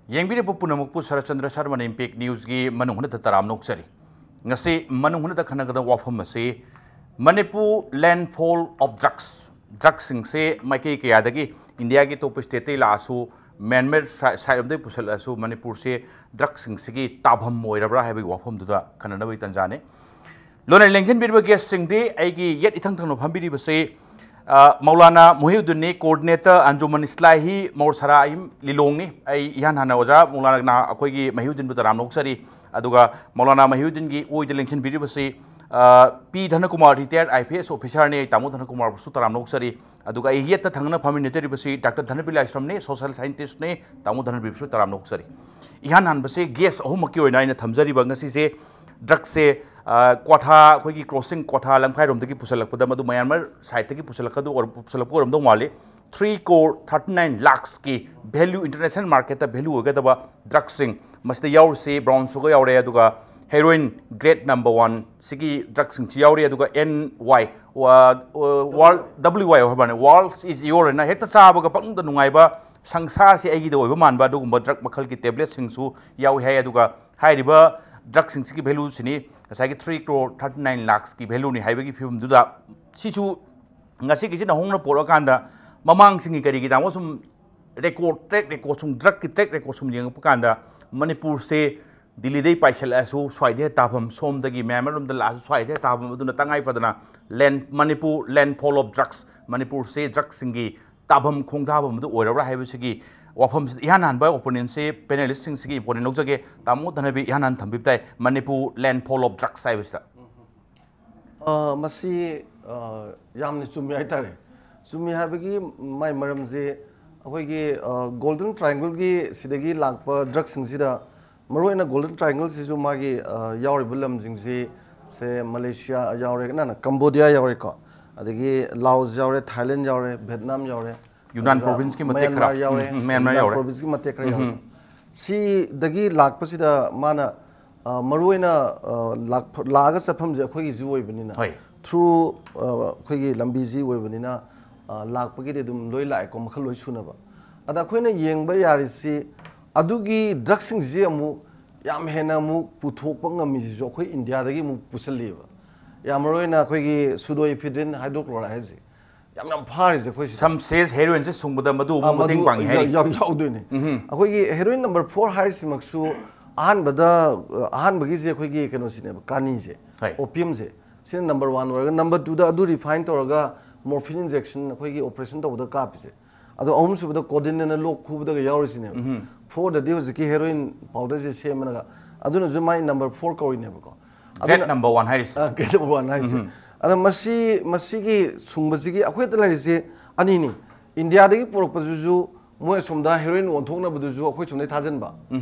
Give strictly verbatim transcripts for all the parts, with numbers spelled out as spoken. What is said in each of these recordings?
ꯌꯦꯡꯕꯤꯔꯤꯕ ꯄꯨꯝꯅꯃꯛꯄꯨ ꯁꯔꯠꯆꯟꯗ꯭ꯔ ꯁꯔꯃꯅ ꯏꯝꯄꯦꯛ ꯅ꯭ꯌꯨꯁꯀꯤ ꯃꯅꯨꯡ ꯍꯨꯠꯅ ꯇꯔꯥꯝꯅ ꯑꯣꯛꯆꯔꯤ꯫ ꯉꯁꯤ ꯃꯅꯨꯡ ꯍꯨꯠꯅ ꯈꯟꯅꯒꯗꯕ ꯋꯥꯐꯝ ꯑꯁꯤ ꯃꯅꯤꯄꯨꯔ ꯂꯦꯟꯐꯣꯜ ꯑꯣꯐ ꯗ꯭ꯔꯛꯁ, ꯗ꯭ꯔꯛꯁꯤꯡꯁꯦ ꯃꯥꯏꯀꯩ ꯀꯌꯥꯗꯒꯤ ꯏꯟꯗꯤꯌꯥꯒꯤ ꯑꯇꯣꯞꯄ ꯁ꯭ꯇꯦꯠꯇꯒꯤ ꯂꯥꯛꯑꯁꯨ, ꯃ꯭ꯌꯥꯟꯃꯥꯔ ꯁꯥꯏ-, ꯁꯥꯏꯠ ꯂꯣꯝꯗꯒꯤ ꯄꯨꯁꯜꯂꯛꯑꯁꯨ, ꯃꯅꯤꯄꯨꯔꯁꯦ ꯗ꯭ꯔꯛꯁꯤꯡꯁꯤꯒꯤ ꯇꯥꯐꯝ ꯑꯣꯏꯔꯕ꯭ꯔꯥ ꯍꯥꯏꯕꯒꯤ ꯋꯥꯐꯝꯗꯨꯗ ꯈꯟꯅꯅꯕꯒꯤ ꯇꯥꯟꯖꯥꯅꯤ꯫ ꯂꯣꯟꯅ ꯂꯦꯡꯁꯤꯟꯕꯤꯔꯤꯕ ꯒꯦꯁꯁꯤꯡꯗꯤ ꯑꯩꯒꯤ ꯌꯦꯠ ꯏꯊꯪ ꯊꯪꯅ ꯐꯝꯕꯤꯔꯤꯕꯁꯤ, ꯑ, ꯃꯧꯂꯥꯅꯥ ꯃꯨꯍꯤꯎꯗꯤꯟꯅꯤ, ꯀꯣꯑꯣꯔꯗꯤꯅꯦꯇꯔ ꯑꯟꯖꯨꯃꯟ ꯏꯁꯂꯥꯍꯤ ꯃꯧꯔꯁꯔꯥ ꯑꯍꯤꯝ ꯂꯤꯂꯣꯡꯅꯤ꯫ ꯑꯩ ꯏꯍꯥꯟ ꯍꯥꯟꯅ ꯑꯣꯖꯥ ꯃꯧꯂꯥꯅꯥ ꯑꯩꯈꯣꯏꯒꯤ ꯃꯍꯤꯎꯗꯤꯟꯕꯨ ꯇꯔꯥꯝꯅ ꯑꯣꯛꯆꯔꯤ꯫ ꯑꯗꯨꯒ ꯃꯧꯂꯥꯅꯥ ꯃꯍꯤꯎꯗꯤꯟꯒꯤ ꯑꯣꯏꯗ ꯂꯦꯡꯁꯤꯟꯕꯤꯔꯤꯕꯁꯤ, ꯑ, ꯄꯤ ꯙꯅꯀꯨꯃꯥꯔ, ꯔꯤꯇꯥꯌꯔꯗ ꯑꯥꯏ ꯄꯤ ꯑꯦꯁ ꯑꯣꯐꯤꯁꯥꯔꯅꯤ꯫ ꯑꯩ ꯇꯥꯃꯣ ꯙꯅꯀꯨꯃꯥꯔꯕꯨꯁꯨ ꯇꯔꯥꯝꯅ ꯑꯣꯛꯆꯔꯤ꯫ ꯑꯗꯨꯒ ꯑꯩ ꯌꯦꯠꯇ ꯊꯪꯅ ꯐꯝꯃꯤꯟꯅꯖꯔꯤꯕꯁꯤ ꯗꯥꯛꯇꯔ ꯙꯅꯕꯤꯔ ꯂꯥꯏꯁ꯭ꯔꯝꯅꯤ, ꯁꯣꯁꯤꯌꯦꯜ ꯁꯥꯏꯟꯇꯤꯁ꯭ꯠꯅꯤ꯫ ꯇꯥꯃꯣ ꯙꯅꯕꯤꯔꯕꯨꯁꯨ ꯇꯔꯥꯝꯅ ꯑꯣꯛꯆꯔꯤ꯫ ꯏꯍꯥꯟ ꯍꯥꯟꯕꯁꯦ ꯒꯦꯁ ꯑꯍꯨꯝꯃꯛꯀꯤ ꯑꯣꯏꯅ ꯑꯩꯅ ꯊꯝꯖꯔꯤꯕ ꯉꯁꯤꯁꯦ, ꯗ꯭ꯔꯛꯁꯦ, ꯑ, ꯀ꯭ꯋꯥꯊꯥ, ꯑꯩꯈꯣꯏꯒꯤ ꯀ꯭ꯔꯣꯁꯤꯡ ꯀ꯭ꯋꯥꯊꯥ ꯂꯝꯈꯥꯏꯔꯣꯝꯗꯒꯤ ꯄꯨꯁꯜꯂꯛꯄꯗ, ꯃꯗꯨ ꯃꯌꯥꯟꯃꯥꯔ ꯁꯥꯏꯠꯇꯒꯤ ꯄꯨꯁꯜꯂꯛꯀꯗꯧ-, ꯑꯣꯏꯔ-, ꯄꯨꯁꯜꯂꯛꯄ ꯑꯣꯏꯔꯝꯗꯧ ꯃꯥꯜꯂꯤ꯫ ꯊ꯭ꯔꯤ ꯀ꯭ꯔꯣꯔ ꯊꯥꯔꯇꯤ ꯅꯥꯏꯟ ꯂꯥꯈꯁꯀꯤ ꯚꯦꯂ꯭ꯌꯨ, ꯏꯟꯇꯔꯅꯦꯁꯅꯦꯜ ꯃꯥꯔꯀꯦꯠꯇ ꯚꯦꯂ꯭ꯌꯨ ꯑꯣꯏꯒꯗꯕ ꯗ꯭ꯔꯛꯁꯤꯡ ꯃꯁꯤꯗ ꯌꯥꯎꯔꯤꯁꯤ, ꯕ꯭ꯔꯥꯎꯟ ꯁꯨꯒꯔ ꯌꯥꯎꯔꯦ, ꯑꯗꯨꯒ ꯍꯦꯔꯣꯏꯟ ꯒ꯭ꯔꯦꯗ ꯅꯝꯕꯔ ꯋꯥꯟ ꯁꯤꯒꯤ ꯗ꯭ꯔꯛꯁꯤꯡꯁꯤ ꯌꯥꯎꯔꯤ, ꯑꯗꯨꯒ ꯑꯦꯟ ꯋꯥꯏ, ꯋꯥ-, ꯋꯥꯔꯜ, ꯗꯕ꯭ꯂꯤꯎ ꯋꯥꯏ ꯑꯣ ꯍꯥꯏꯕꯅꯤ, ꯋꯥꯔꯜ ꯏꯁ ꯌꯣꯔ ꯍꯥꯏꯅ ꯍꯦꯛꯇ ꯆꯥꯕꯒ ꯄꯛꯅꯨꯡꯗ ꯅꯨꯡꯉꯥꯏꯕ, ꯁꯪꯁꯥꯔꯁꯤ ꯑꯩꯒꯤꯗ ꯑꯣꯏꯕ ꯃꯥꯟꯕ ꯑꯗꯨꯒꯨꯝꯕ ꯗ꯭ꯔꯛ ꯃꯈꯜꯒꯤ ꯇꯦꯕ꯭ꯂꯦꯠꯁꯤꯡꯁꯨ ꯌꯥꯎꯏ ꯍꯥꯏ꯫ ꯑꯗꯨꯒ ꯍꯥꯏꯔꯤꯕ ꯗ꯭ꯔꯛꯁꯤꯡꯁꯤꯒꯤ ꯚꯦꯂ꯭ꯌꯨꯁꯤꯅꯤ ꯉꯁꯥꯏꯒꯤ ꯊ꯭ꯔꯤ ꯀ꯭ꯔꯣꯔ ꯊꯥꯔꯇꯤ ꯅꯥꯏꯟ ꯂꯥꯈꯁꯀꯤ ꯚꯦꯂ꯭ꯌꯨꯅꯤ ꯍꯥꯏꯕꯒꯤ ꯐꯤꯕꯝꯗꯨꯗ, ꯁꯤꯁꯨ ꯉꯁꯤꯒꯤꯁꯤꯅ ꯍꯣꯡꯅ ꯄꯣꯔꯛꯑꯀꯥꯟꯗ ꯃꯃꯥꯡꯁꯤꯡꯒꯤ ꯀꯔꯤꯒꯤ ꯇꯥꯃꯣ ꯁꯨꯝ ꯔꯦꯀꯣꯔꯗ, ꯇ꯭ꯔꯦꯛ ꯔꯦꯀꯣꯔꯗ ꯁꯨꯝ, ꯗ꯭ꯔꯛꯀꯤ ꯇ꯭ꯔꯦꯛ ꯔꯦꯀꯣꯔꯗ ꯁꯨꯝ ꯌꯦꯡꯉꯛꯄ ꯀꯥꯟꯗ ꯃꯅꯤꯄꯨꯔꯁꯦ ꯗꯤꯜꯂꯤꯗꯩ ꯄꯥꯏꯁꯤꯜꯂꯛꯑꯁꯨ ꯁ꯭ꯋꯥꯏꯗꯩ ꯇꯥꯐꯝ, ꯁꯣꯝꯗꯒꯤ ꯃ꯭ꯌꯥꯟꯃꯥꯔ ꯂꯣꯝꯗ ꯂꯥꯛꯑꯁꯨ ꯁ꯭ꯋꯥꯏꯗꯩ ꯇꯥꯐꯝ, ꯑꯗꯨꯅ ꯇꯉꯥꯏ ꯐꯗꯅ ꯂꯦꯟ, ꯃꯅꯤꯄꯨꯔ ꯂꯦꯟꯐꯣꯜ ꯑꯣꯐ ꯗ꯭ꯔꯛꯁ, ꯃꯅꯤꯄꯨꯔꯁꯦ ꯗ꯭ꯔꯛꯁꯤꯡꯒꯤ ꯇꯥꯐꯝ ꯈꯣꯡꯗꯥꯐꯝ ꯑꯗꯨ ꯑꯣꯏꯔꯕ꯭ꯔꯥ ꯍꯥꯏꯕꯁꯤꯒꯤ ꯋꯥꯐꯝꯁꯤꯗ ꯏꯍꯥꯟ ꯍꯥꯟꯕ ꯑꯣꯄꯣꯅꯦꯟꯁꯤ, ꯄꯦꯅꯦꯂꯤꯁꯁꯤꯡꯁꯤꯒꯤ ꯏꯝꯄꯣꯔꯇꯦꯟ ꯂꯧꯖꯒꯦ꯫ ꯇꯥꯃꯣ ꯙꯅꯕꯤ ꯏꯍꯥꯟ ꯍꯥꯟꯅ ꯊꯝꯕꯤꯕ ꯇꯥꯏ, ꯃꯅꯤꯄꯨꯔ ꯂꯦꯟꯐꯣꯜ ꯑꯣꯐ ꯗ꯭ꯔꯛꯁ ꯍꯥꯏꯕꯁꯤꯗ꯫ ꯑ, ꯃꯁꯤ, ꯑ, ꯌꯥꯝꯅ ꯆꯨꯝꯃꯤ ꯍꯥꯏꯇꯥꯔꯦ꯫ ꯆꯨꯝꯃꯤ ꯍꯥꯏꯕꯒꯤ ꯃꯥꯏ ꯃꯔꯝꯁꯦ ꯑꯩꯈꯣꯏꯒꯤ, ꯑ, ꯒꯣꯜꯗꯟ ꯇ꯭ꯔꯥꯏꯡꯒꯜꯒꯤ ꯁꯤꯗꯒꯤ ꯂꯥꯛꯄ ꯗ꯭ꯔꯛꯁꯤꯡꯁꯤꯗ, ꯃꯔꯨꯑꯣꯏꯅ ꯒꯣꯜꯗꯟ ꯇ꯭ꯔꯥꯏꯡꯒꯜꯁꯤꯁꯨ ꯃꯥꯒꯤ, ꯑ, ꯌꯥꯎꯔꯤꯕ ꯂꯝꯁꯤꯡꯁꯤ, ꯁꯦ, ꯃꯂꯦꯁꯤꯌꯥ ꯌꯥꯎꯔꯦ, ꯅꯅ ꯀꯝꯕꯣꯗꯤꯌꯥ ꯌꯥꯎꯔꯦꯀꯣ, ꯑꯗꯒꯤ ꯂꯥꯑꯣꯁ ꯌꯥꯎꯔꯦ, ꯊꯥꯏꯂꯦꯟ ꯌꯥꯎꯔꯦ, ꯚꯦꯠꯅꯥꯝ ꯌꯥꯎꯔꯦ, ꯌꯨꯅꯥꯟ ꯑꯗꯨꯒ ꯄ꯭ꯔꯣꯚꯤꯟꯁꯀꯤ ꯃꯇꯦꯛ ꯃꯌꯥꯟꯃꯥꯔ ꯈꯔ, ꯌꯥꯎꯔꯦ, ꯎꯝ, ꯎꯝ, ꯃꯌꯥꯟꯃꯥꯔ ꯌꯨꯅꯥꯟ ꯌꯥꯎꯔꯦ꯫ ꯄ꯭ꯔꯣꯚꯤꯟꯁꯀꯤ ꯃꯇꯦꯛ ꯈꯔ ꯌꯥꯎꯔꯦ꯫ ꯁꯤꯗꯒꯤ ꯂꯥꯛꯄꯁꯤꯗ ꯃꯥꯅ, ꯑ, ꯃꯔꯨꯑꯣꯏꯅ, ꯑ, ꯂꯥꯛꯄ-, ꯂꯥꯛꯑꯒ ꯆꯠꯐꯝꯁꯦ ꯑꯩꯈꯣꯏꯒꯤꯁꯨ ꯑꯣꯏꯕꯅꯤꯅ, ꯍꯣꯏ꯫ ꯊ꯭ꯔꯨ, ꯑ, ꯑꯩꯈꯣꯏꯒꯤ ꯂꯝꯕꯤꯁꯤ ꯑꯣꯏꯕꯅꯤꯅ, ꯑ, ꯂꯥꯛꯄꯒꯤꯗꯤ ꯑꯗꯨꯝ ꯂꯣꯏ ꯂꯥꯛꯑꯦꯀꯣ, ꯃꯈꯜ ꯂꯣꯏ ꯁꯨꯅꯕ꯫ ꯑꯗ ꯑꯩꯈꯣꯏꯅ ꯌꯦꯡꯕ ꯌꯥꯔꯤꯁꯤ ꯑꯗꯨꯒꯤ ꯗ꯭ꯔꯒꯁꯤꯡꯁꯤ ꯑꯃꯨꯛ ꯌꯥꯝ ꯍꯦꯟꯅ ꯑꯃꯨꯛ ꯄꯨꯊꯣꯛꯄ ꯉꯝꯃꯤꯁꯤꯁꯨ ꯑꯩꯈꯣꯏ ꯏꯟꯗꯤꯌꯥꯗꯒꯤ ꯑꯃꯨꯛ ꯄꯨꯁꯜꯂꯤꯑꯕ꯫ ꯌꯥꯝ ꯃꯔꯨ ꯑꯣꯏꯅ ꯑꯩꯈꯣꯏꯒꯤ ꯁꯨꯗꯣꯏꯐꯤꯗ꯭ꯔꯤꯟ ꯍꯥꯏꯗ꯭ꯔꯣꯀ꯭ꯂꯣꯔꯥꯏꯗ ꯍꯥꯏꯁꯦ ꯌꯥꯝ ꯌꯥꯝ ꯐꯥꯔꯤꯁꯦ ꯑꯩꯈꯣꯏ ꯁꯤꯗ꯫ Some sage heroinꯁꯦ ꯁꯨꯡꯕꯗ ꯃꯗꯨ ꯑꯃꯨꯛ ꯃꯇꯦꯡ ꯄꯥꯡꯉꯤ ꯍꯥꯏꯔꯤ꯫ ꯌꯥꯎ- ꯌꯥꯎꯗꯣꯏꯅꯦ꯫ ꯑꯩꯈꯣꯏꯒꯤ ꯍꯦꯔꯣꯏꯟ ꯅꯝꯕꯔ ꯐꯣꯔ ꯍꯥꯏꯔꯤꯁꯤꯃꯛꯁꯨ ꯑꯍꯥꯟꯕꯗ ꯑ, ꯑꯍꯥꯟꯕꯒꯤꯁꯦ ꯑꯩꯈꯣꯏꯒꯤ ꯀꯩꯅꯣꯁꯤꯅꯦꯕ, ꯀꯥꯅꯤꯁꯦ, ꯍꯣꯏ꯫ ꯑꯣꯄꯤꯌꯝꯁꯦ, ꯁꯤꯅ ꯅꯝꯕꯔ ꯋꯥꯟ ꯑꯣꯏꯔꯒ ꯅꯝꯕꯔ ꯇꯨꯗ ꯑꯗꯨ ꯔꯤꯐꯥꯏꯟ ꯇꯧꯔꯒ ꯃꯣꯔꯐꯤꯟ ꯏꯟꯖꯦꯛꯁꯟ ꯑꯩꯈꯣꯏꯒꯤ ꯑꯣꯄꯔꯦꯁꯟ ꯇꯧꯕꯗ ꯀꯥꯞꯄꯤꯁꯦ꯫ ꯑꯗꯣ ꯑꯍꯨꯝꯁꯨꯕꯗ ꯀꯣꯗꯤꯟ ꯑꯅ ꯂꯣꯛ ꯈꯨꯕꯗꯒ ꯌꯥꯎꯔꯤꯁꯤꯅꯦꯕ꯫ ꯐꯣꯔꯗꯗꯤ ꯍꯧꯖꯤꯛꯀꯤ ꯍꯦꯔꯣꯏꯟ ꯄꯥꯎꯗꯔꯁꯦ ꯁꯦꯝꯃꯒ ꯑꯗꯨꯅꯁꯨ ꯃꯥꯏ ꯅꯝꯕꯔ ꯐꯣꯔ ꯀꯧꯔꯤꯅꯦꯕꯀꯣ꯫ That number one ꯍꯥꯏꯔꯤꯁꯦ꯫ ꯑ, grade number one ꯍꯥꯏꯁꯦ꯫ ꯑꯗꯣ ꯃꯁꯤ ꯃꯁꯤꯒꯤ ꯁꯨꯡꯕꯁꯤꯒꯤ ꯑꯩꯈꯣꯏꯗ ꯂꯩꯔꯤꯁꯦ ꯑꯅꯤꯅꯤ꯫ ꯏꯟꯗꯤꯌꯥꯗꯒꯤ ꯄꯨꯔꯛꯄꯗꯨꯁꯨ ꯃꯣꯏ ꯑꯁꯣꯝꯗ ꯍꯦꯔꯣꯏꯟ ꯑꯣꯟꯊꯣꯛꯅꯕꯗꯨꯁꯨ ꯑꯩꯈꯣꯏ ꯁꯣꯝꯗꯒꯤ ꯊꯥꯖꯤꯟꯕ,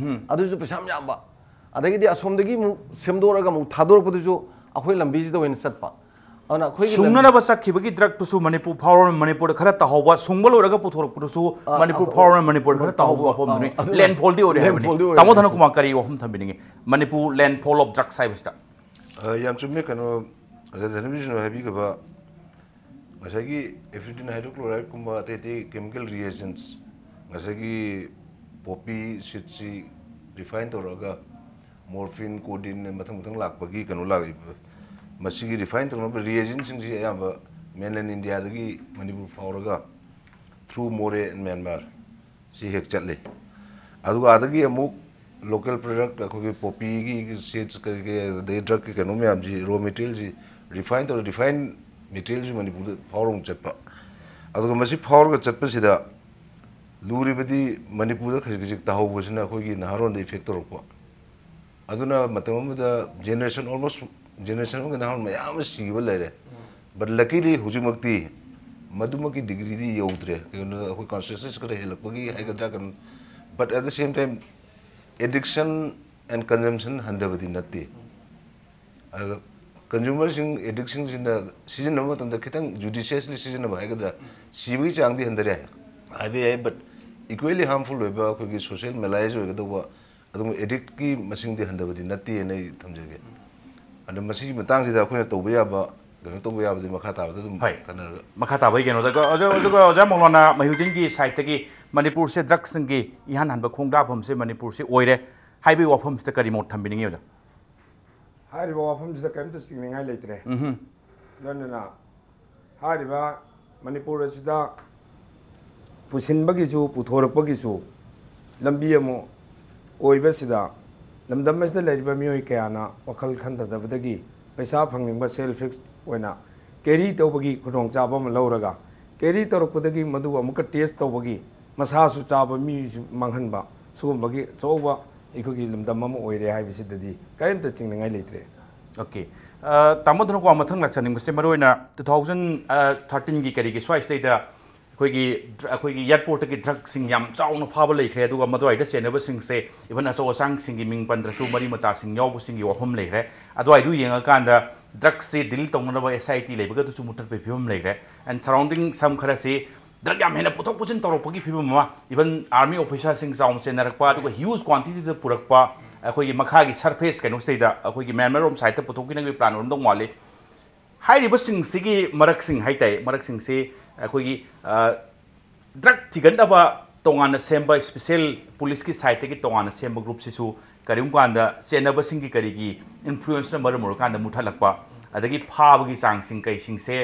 ꯑꯗꯨꯁꯨ ꯄꯩꯁꯥ ꯌꯥꯝ ꯌꯥꯝꯕ꯫ ꯑꯗꯒꯤꯗꯤ ꯑꯁꯣꯝꯗꯒꯤ ꯑꯃꯨꯛ ꯁꯦꯝꯗꯣꯔꯒ ꯑꯃꯨꯛ ꯊꯥꯗꯣꯔꯛꯄꯗꯨꯁꯨ ꯑꯩꯈꯣꯏ ꯂꯝꯕꯤꯁꯤꯗ ꯑꯣꯏꯅ ꯆꯠꯄ꯫ ꯑꯗꯨꯅ ꯑꯩꯈꯣꯏꯒꯤ ꯂꯝ- ꯁꯨꯡꯅꯅꯕ ꯆꯠꯈꯤꯕꯒꯤ ꯗ꯭ꯔꯒꯇꯨꯁꯨ ꯃꯅꯤꯄꯨꯔ ꯐꯥꯎꯔ ꯃꯅꯤꯄꯨꯔꯗ ꯈꯔ ꯇꯥꯍꯧꯕ, ꯁꯨꯡꯕ ꯂꯣꯏꯔꯒ ꯄꯨꯊꯣꯔꯛꯄꯗꯨꯁꯨ ꯑ, ꯃꯅꯤꯄꯨꯔ ꯑ, ꯐꯥꯎꯔ ꯃꯅꯤꯄꯨꯔꯗ ꯈꯔ ꯇꯥꯍꯧꯕ ꯇꯥꯍꯧꯕ, ꯃꯐꯝꯗꯨꯅꯤ꯫ ꯑ, ꯑꯗꯨꯅ ꯂꯦꯟꯐꯣꯜꯗꯤ ꯑꯣꯏꯔꯦ ꯍꯥꯏꯕꯅꯤ꯫ ꯂꯦꯟꯐꯣꯜꯗꯤ ꯑꯣꯏꯔꯦ ꯇꯥꯃꯣ ꯍꯥꯏꯕꯅꯤ꯫ ꯙꯅꯀꯨꯃꯥꯔ, ꯀꯔꯤ ꯋꯥꯐꯝ ꯊꯝꯕꯤꯅꯤꯡꯉꯤ? ꯃꯅꯤꯄꯨꯔ ꯂꯦꯟꯐꯣꯜ ꯑꯣꯐ ꯗ꯭ꯔꯒꯁ ꯍꯥꯏꯕꯁꯤꯗ꯫ ꯑ, ꯌꯥꯝ ꯆꯨꯝꯃꯦ꯫ ꯀꯩꯅꯣ, ꯉꯁꯥꯏ ꯙꯅꯕꯤꯔ ꯁꯤꯡꯍꯅ ꯍꯥꯏꯕꯤꯈꯤꯕ ꯉꯁꯥꯏꯒꯤ ꯑꯦꯐꯤꯗ꯭ꯔꯤꯟ ꯍꯥꯏꯗ꯭ꯔꯣꯀ꯭ꯂꯣꯔꯥꯏꯗꯀꯨꯝꯕ ꯑꯇꯩ ꯑꯇꯩ ꯀꯦꯃꯤꯀꯦꯜ ꯔꯤꯑꯦꯖꯦꯟꯁ, ꯉꯁꯥꯏꯒꯤ ꯄꯣꯄꯤ ꯁꯤꯠꯁꯤ ꯔꯤꯐꯥꯏꯟ ꯇꯧꯔꯛꯑꯒ ꯃꯣꯔꯐꯤꯟ, ꯀꯣꯗꯤꯟ ꯃꯊꯪ ꯃꯊꯪ ꯂꯥꯛꯄꯒꯤ ꯀꯩꯅꯣ ꯂꯥꯛꯏꯕ, ꯃꯁꯤꯒꯤ ꯔꯤꯐꯥꯏꯟ ꯇꯧꯅꯕ ꯔꯤꯑꯦꯖꯦꯟꯁꯤꯡꯁꯤ ꯑꯌꯥꯝꯕ ꯃꯦꯟꯂꯦꯟ ꯏꯟꯗꯤꯌꯥꯗꯒꯤ ꯃꯅꯤꯄꯨꯔ ꯐꯥꯎꯔꯒ ꯊ꯭ꯔꯨ ꯃꯣꯔꯦ ꯑꯦꯟ ꯃ꯭ꯌꯥꯟꯃꯥꯔ ꯁꯤ ꯍꯦꯛ ꯆꯠꯂꯤ꯫ ꯑꯗꯨꯒ ꯑꯗꯒꯤ ꯑꯃꯨꯛ ꯂꯣꯀꯦꯜ ꯄ꯭ꯔꯗꯛ ꯑꯩꯈꯣꯏꯒꯤ ꯄꯣꯄꯤꯒꯤ ꯁꯤꯠꯁ ꯀꯔꯤ ꯀꯔꯤ ꯑꯗꯩ ꯗ꯭ꯔꯒꯀꯤ ꯀꯩꯅꯣ ꯃꯌꯥꯝꯁꯤ, ꯔꯣ ꯃꯦꯇꯔꯤꯌꯦꯜꯁꯤ ꯔꯤꯐꯥꯏꯟ ꯇꯧꯔ, ꯔꯤꯐꯥꯏꯟ ꯃꯦꯇꯔꯤꯌꯦꯜꯁꯤ ꯃꯅꯤꯄꯨꯔꯗ ꯐꯥꯎꯔ ꯑꯃꯨꯛ ꯆꯠꯄ꯫ ꯑꯗꯨꯒ ꯃꯁꯤ ꯐꯥꯎꯔꯒ ꯆꯠꯄꯁꯤꯗ ꯂꯨꯔꯤꯕꯗꯤ ꯃꯅꯤꯄꯨꯔꯗ ꯈꯖꯤꯛ ꯈꯖꯤꯛ ꯇꯥꯍꯧꯕꯁꯤꯅ ꯑꯩꯈꯣꯏꯒꯤ ꯅꯍꯥꯔꯣꯟꯗ ꯏꯐꯦꯛ ꯇꯧꯔꯛꯄ꯫ ꯑꯗꯨꯅ ꯃꯇꯝ ꯑꯃꯗ ꯖꯦꯅꯦꯔꯦꯁꯟ, ꯑꯣꯜꯃꯣꯁ ꯖꯦꯅꯦꯔꯦꯁꯟ ꯑꯃꯒꯤ ꯅꯍꯥꯔꯣꯟ ꯃꯌꯥꯝ ꯑꯃ ꯁꯤꯈꯤꯕ ꯂꯩꯔꯦ꯫ ꯕꯠ ꯂꯀꯤꯂꯤ ꯍꯧꯖꯤꯛꯃꯛꯇꯤ ꯃꯗꯨꯃꯛꯀꯤ ꯗꯤꯒ꯭ꯔꯤꯗꯤ ꯌꯧꯗ꯭ꯔꯦ꯫ ꯀꯩꯒꯤꯅꯣꯗ ꯑꯩꯈꯣꯏ ꯀꯟꯁꯤꯌꯁꯅꯦꯁ ꯈꯔ ꯍꯦꯜꯂꯛꯄꯒꯤ ꯍꯥꯏꯒꯗ꯭ꯔꯥ, ꯀꯩꯅꯣ꯫ But at the same time, addiction and consumption ꯍꯟꯊꯕꯗꯤ ꯅꯠꯇꯦ꯫ ꯑꯗꯨꯒ ꯀꯟꯖꯨꯃꯔꯁꯤꯡ, ꯑꯦꯗꯤꯛꯁꯤꯡꯁꯤꯅ ꯁꯤꯖꯤꯟꯅꯕ ꯃꯇꯝꯗ ꯈꯤꯇꯪ ꯖꯨꯗꯤꯁꯤꯌꯁꯂꯤ ꯁꯤꯖꯤꯟꯅꯕ ꯍꯥꯏꯒꯗ꯭ꯔꯥ, ꯁꯤꯕꯒꯤ ꯆꯥꯡꯗꯤ ꯍꯟꯊꯔꯦ ꯍꯥꯏꯕ ꯌꯥꯏ꯫ But equally harmful ꯑꯣꯏꯕ, ꯑꯩꯈꯣꯏꯒꯤ ꯁꯣꯁꯤꯌꯦꯜ ꯃꯦꯂꯥꯏꯁ ꯑꯣꯏꯒꯗꯧꯕ ꯑꯗꯨꯒꯨꯝꯕ ꯑꯦꯗꯤꯛꯀꯤ ꯃꯁꯤꯡꯗꯤ ꯍꯟꯊꯕꯗꯤ ꯅꯠꯇꯦꯅ ꯑꯩ ꯊꯝꯖꯒꯦ꯫ ꯑꯗ ꯃꯁꯤꯒꯤ ꯃꯇꯥꯡꯁꯤꯗ ꯑꯩꯈꯣꯏꯅ ꯇꯧꯕ ꯌꯥꯕ, ꯀꯩꯅꯣ ꯇꯧꯕ ꯌꯥꯕꯗꯤ ꯃꯈꯥ ꯇꯥꯕꯗ ꯑꯗꯨꯝ ꯍꯣꯏ꯫ ꯈꯟꯅꯔꯒ꯫ ꯃꯈꯥ ꯇꯥꯕꯒꯤ ꯀꯩꯅꯣꯗ, ꯑꯗꯨꯒ, ꯑꯗꯨꯒ ꯑꯣꯖꯥ ꯃꯧꯂꯥꯅꯥ ꯃꯍꯤꯎꯗꯤꯟꯒꯤ ꯁꯥꯏꯠꯇꯒꯤ ꯃꯅꯤꯄꯨꯔꯁꯦ ꯗ꯭ꯔꯒꯁꯤꯡꯒꯤ ꯏꯍꯥꯟ ꯍꯥꯟꯕ ꯈꯣꯡꯗꯥꯐꯝꯁꯦ ꯃꯅꯤꯄꯨꯔꯁꯦ ꯑꯣꯏꯔꯦ ꯍꯥꯏꯕꯒꯤ ꯋꯥꯐꯝꯁꯤꯗ ꯀꯔꯤ ꯃꯣꯠ ꯊꯝꯕꯤꯅꯤꯡꯉꯤ, ꯑꯣꯖꯥ? ꯍꯥꯏꯔꯤꯕ ꯋꯥꯐꯝꯁꯤꯗ ꯀꯔꯤꯝꯇ ꯆꯤꯡꯅꯤꯡꯉꯥꯏ ꯂꯩꯇ꯭ꯔꯦ꯫ ꯎꯝꯍꯨꯝ꯫ ꯂꯣꯏꯅꯅ ꯍꯥꯏꯔꯤꯕ ꯃꯅꯤꯄꯨꯔ ꯑꯁꯤꯗ ꯄꯨꯁꯤꯟꯕꯒꯤꯁꯨ ꯄꯨꯊꯣꯔꯛꯄꯒꯤꯁꯨ ꯂꯝꯕꯤ ꯑꯃ ꯑꯣꯏꯕꯁꯤꯗ, ꯂꯝꯗꯝ ꯑꯁꯤꯗ ꯂꯩꯔꯤꯕ ꯃꯤꯑꯣꯏ ꯀꯌꯥꯅ ꯋꯥꯈꯜ ꯈꯟꯊꯗꯕꯗꯒꯤ ꯄꯩꯁꯥ ꯐꯪꯅꯤꯡꯕ, ꯁꯦꯜꯐ ꯍꯦꯜꯞ ꯑꯣꯏꯅ ꯀꯦꯔꯤ ꯇꯧꯕꯒꯤ ꯈꯨꯗꯣꯡꯆꯥꯕ ꯑꯃ ꯂꯧꯔꯒ, ꯀꯦꯔꯤ ꯇꯧꯔꯛꯄꯗꯒꯤ ꯃꯗꯨ ꯑꯃꯨꯛꯀ ꯇꯦꯁ ꯇꯧꯕꯒꯤ, ꯃꯁꯥꯁꯨ ꯆꯥꯕ, ꯃꯤꯁꯨ ꯃꯥꯡꯍꯟꯕ, ꯁꯤꯒꯨꯝꯕꯒꯤ ꯑꯆꯧꯕ ꯑꯩꯈꯣꯏꯒꯤ ꯂꯝꯗꯝ ꯑꯃ ꯑꯣꯏꯔꯦ ꯍꯥꯏꯕꯁꯤꯗꯗꯤ ꯀꯔꯤꯝꯇ ꯆꯤꯡꯅꯤꯡꯉꯥꯏ ꯂꯩꯇ꯭ꯔꯦ꯫ ꯑꯣꯀꯦ꯫ ꯑ, ꯇꯥꯃꯣ ꯙꯅꯀꯨꯃꯥꯔ, ꯃꯊꯪ ꯂꯥꯛꯆꯅꯤꯡꯕꯁꯦ ꯃꯔꯨꯑꯣꯏꯅ two thousand thirteen ꯒꯤ ꯀꯔꯤꯒꯤ ꯁ꯭ꯋꯥꯏꯁꯤꯗꯩꯗ ꯑꯩꯈꯣꯏꯒꯤ ꯗ꯭ꯔ-, ꯑꯩꯈꯣꯏꯒꯤ ꯑꯦꯌꯥꯔꯄꯣꯔꯠꯇꯒꯤ ꯗ꯭ꯔꯒꯁꯤꯡ ꯌꯥꯝ ꯆꯥꯎꯅ ꯐꯥꯕ ꯂꯩꯈ꯭ꯔꯦ, ꯑꯗꯨꯒ ꯃꯗꯨꯋꯥꯏꯗ ꯆꯦꯟꯅꯕꯁꯤꯡꯁꯦ, ꯏꯚꯟ ꯑꯆꯧ ꯑꯁꯥꯡꯁꯤꯡꯒꯤ ꯃꯤꯡ ꯄꯟꯗ꯭ꯔꯁꯨ ꯃꯔꯤ ꯃꯇꯥꯁꯤꯡ ꯌꯥꯎꯕꯁꯤꯡꯒꯤ ꯋꯥꯐꯝ ꯂꯩꯈ꯭ꯔꯦ꯫ ꯑꯗꯨꯋꯥꯏꯗꯨ ꯌꯦꯡꯉꯀꯥꯟꯗ ꯗ꯭ꯔꯒꯁꯦ ꯗꯤꯜ ꯇꯧꯅꯅꯕ S I T ꯂꯩꯕꯒꯗꯨꯁꯨ ꯃꯨꯠꯊꯠꯄꯒꯤ ꯐꯤꯕꯝ ꯂꯩꯈ꯭ꯔꯦ꯫ And surrounding ꯁꯝ ꯈꯔꯁꯤ ꯗ꯭ꯔꯒ ꯌꯥꯝ ꯍꯦꯟꯅ ꯄꯨꯊꯣꯛ ꯄꯨꯁꯤꯟ ꯇꯧꯔꯛꯄꯒꯤ ꯐꯤꯕꯝ ꯑꯃ, ꯏꯚꯟ ꯑꯥꯔꯃꯤ ꯑꯣꯐꯤꯁꯥꯔꯁꯤꯡ ꯆꯥꯎꯅ ꯆꯦꯟꯅꯔꯛꯄ, ꯑꯗꯨꯒ ꯍ꯭ꯌꯨꯖ ꯀ꯭ꯋꯥꯟꯇꯤꯇꯤꯗ ꯄꯨꯔꯛꯄ, ꯑꯩꯈꯣꯏꯒꯤ ꯃꯈꯥꯒꯤ ꯁꯔꯐꯦꯁ ꯀꯩꯅꯣꯁꯤꯗꯩꯗ ꯑꯩꯈꯣꯏꯒꯤ ꯃ꯭ꯌꯥꯟꯃꯥꯔ ꯔꯣꯝ ꯁꯥꯏꯠꯇ ꯄꯨꯊꯣꯛꯈꯤꯅꯕꯒꯤ ꯄ꯭ꯂꯥꯟ ꯑꯣꯏꯔꯝꯗꯧ ꯃꯥꯜꯂꯤ꯫ ꯍꯥꯏꯔꯤꯕꯁꯤꯡꯁꯤꯒꯤ ꯃꯔꯛꯁꯤꯡ ꯍꯥꯏꯇꯥꯔꯦ, ꯃꯔꯛꯁꯤꯡꯁꯤ ꯑꯩꯈꯣꯏꯒꯤ, ꯑ, ꯗ꯭ꯔꯒ ꯊꯤꯒꯠꯅꯕ ꯇꯣꯉꯥꯟꯅ ꯁꯦꯝꯕ ꯏꯁꯄꯤꯁꯦꯜ ꯄꯨꯂꯤꯁꯀꯤ ꯁꯥꯏꯠꯇꯒꯤ ꯇꯣꯉꯥꯟꯅ ꯁꯦꯝꯕ ꯒ꯭ꯔꯨꯞꯁꯤꯁꯨ ꯀꯔꯤꯒꯨꯝꯕ ꯀꯥꯟꯗ ꯆꯦꯟꯅꯕꯁꯤꯡꯒꯤ ꯀꯔꯤꯒꯤ ꯏꯟꯐ꯭ꯂꯨꯌꯦꯟꯁꯅ ꯃꯔꯝ ꯑꯣꯏꯔꯀꯥꯟꯗ ꯃꯨꯠꯊꯠꯂꯛꯄ, ꯑꯗꯒꯤ ꯐꯥꯕꯒꯤ ꯆꯥꯡꯁꯤꯡ ꯀꯩꯁꯤꯡꯁꯦ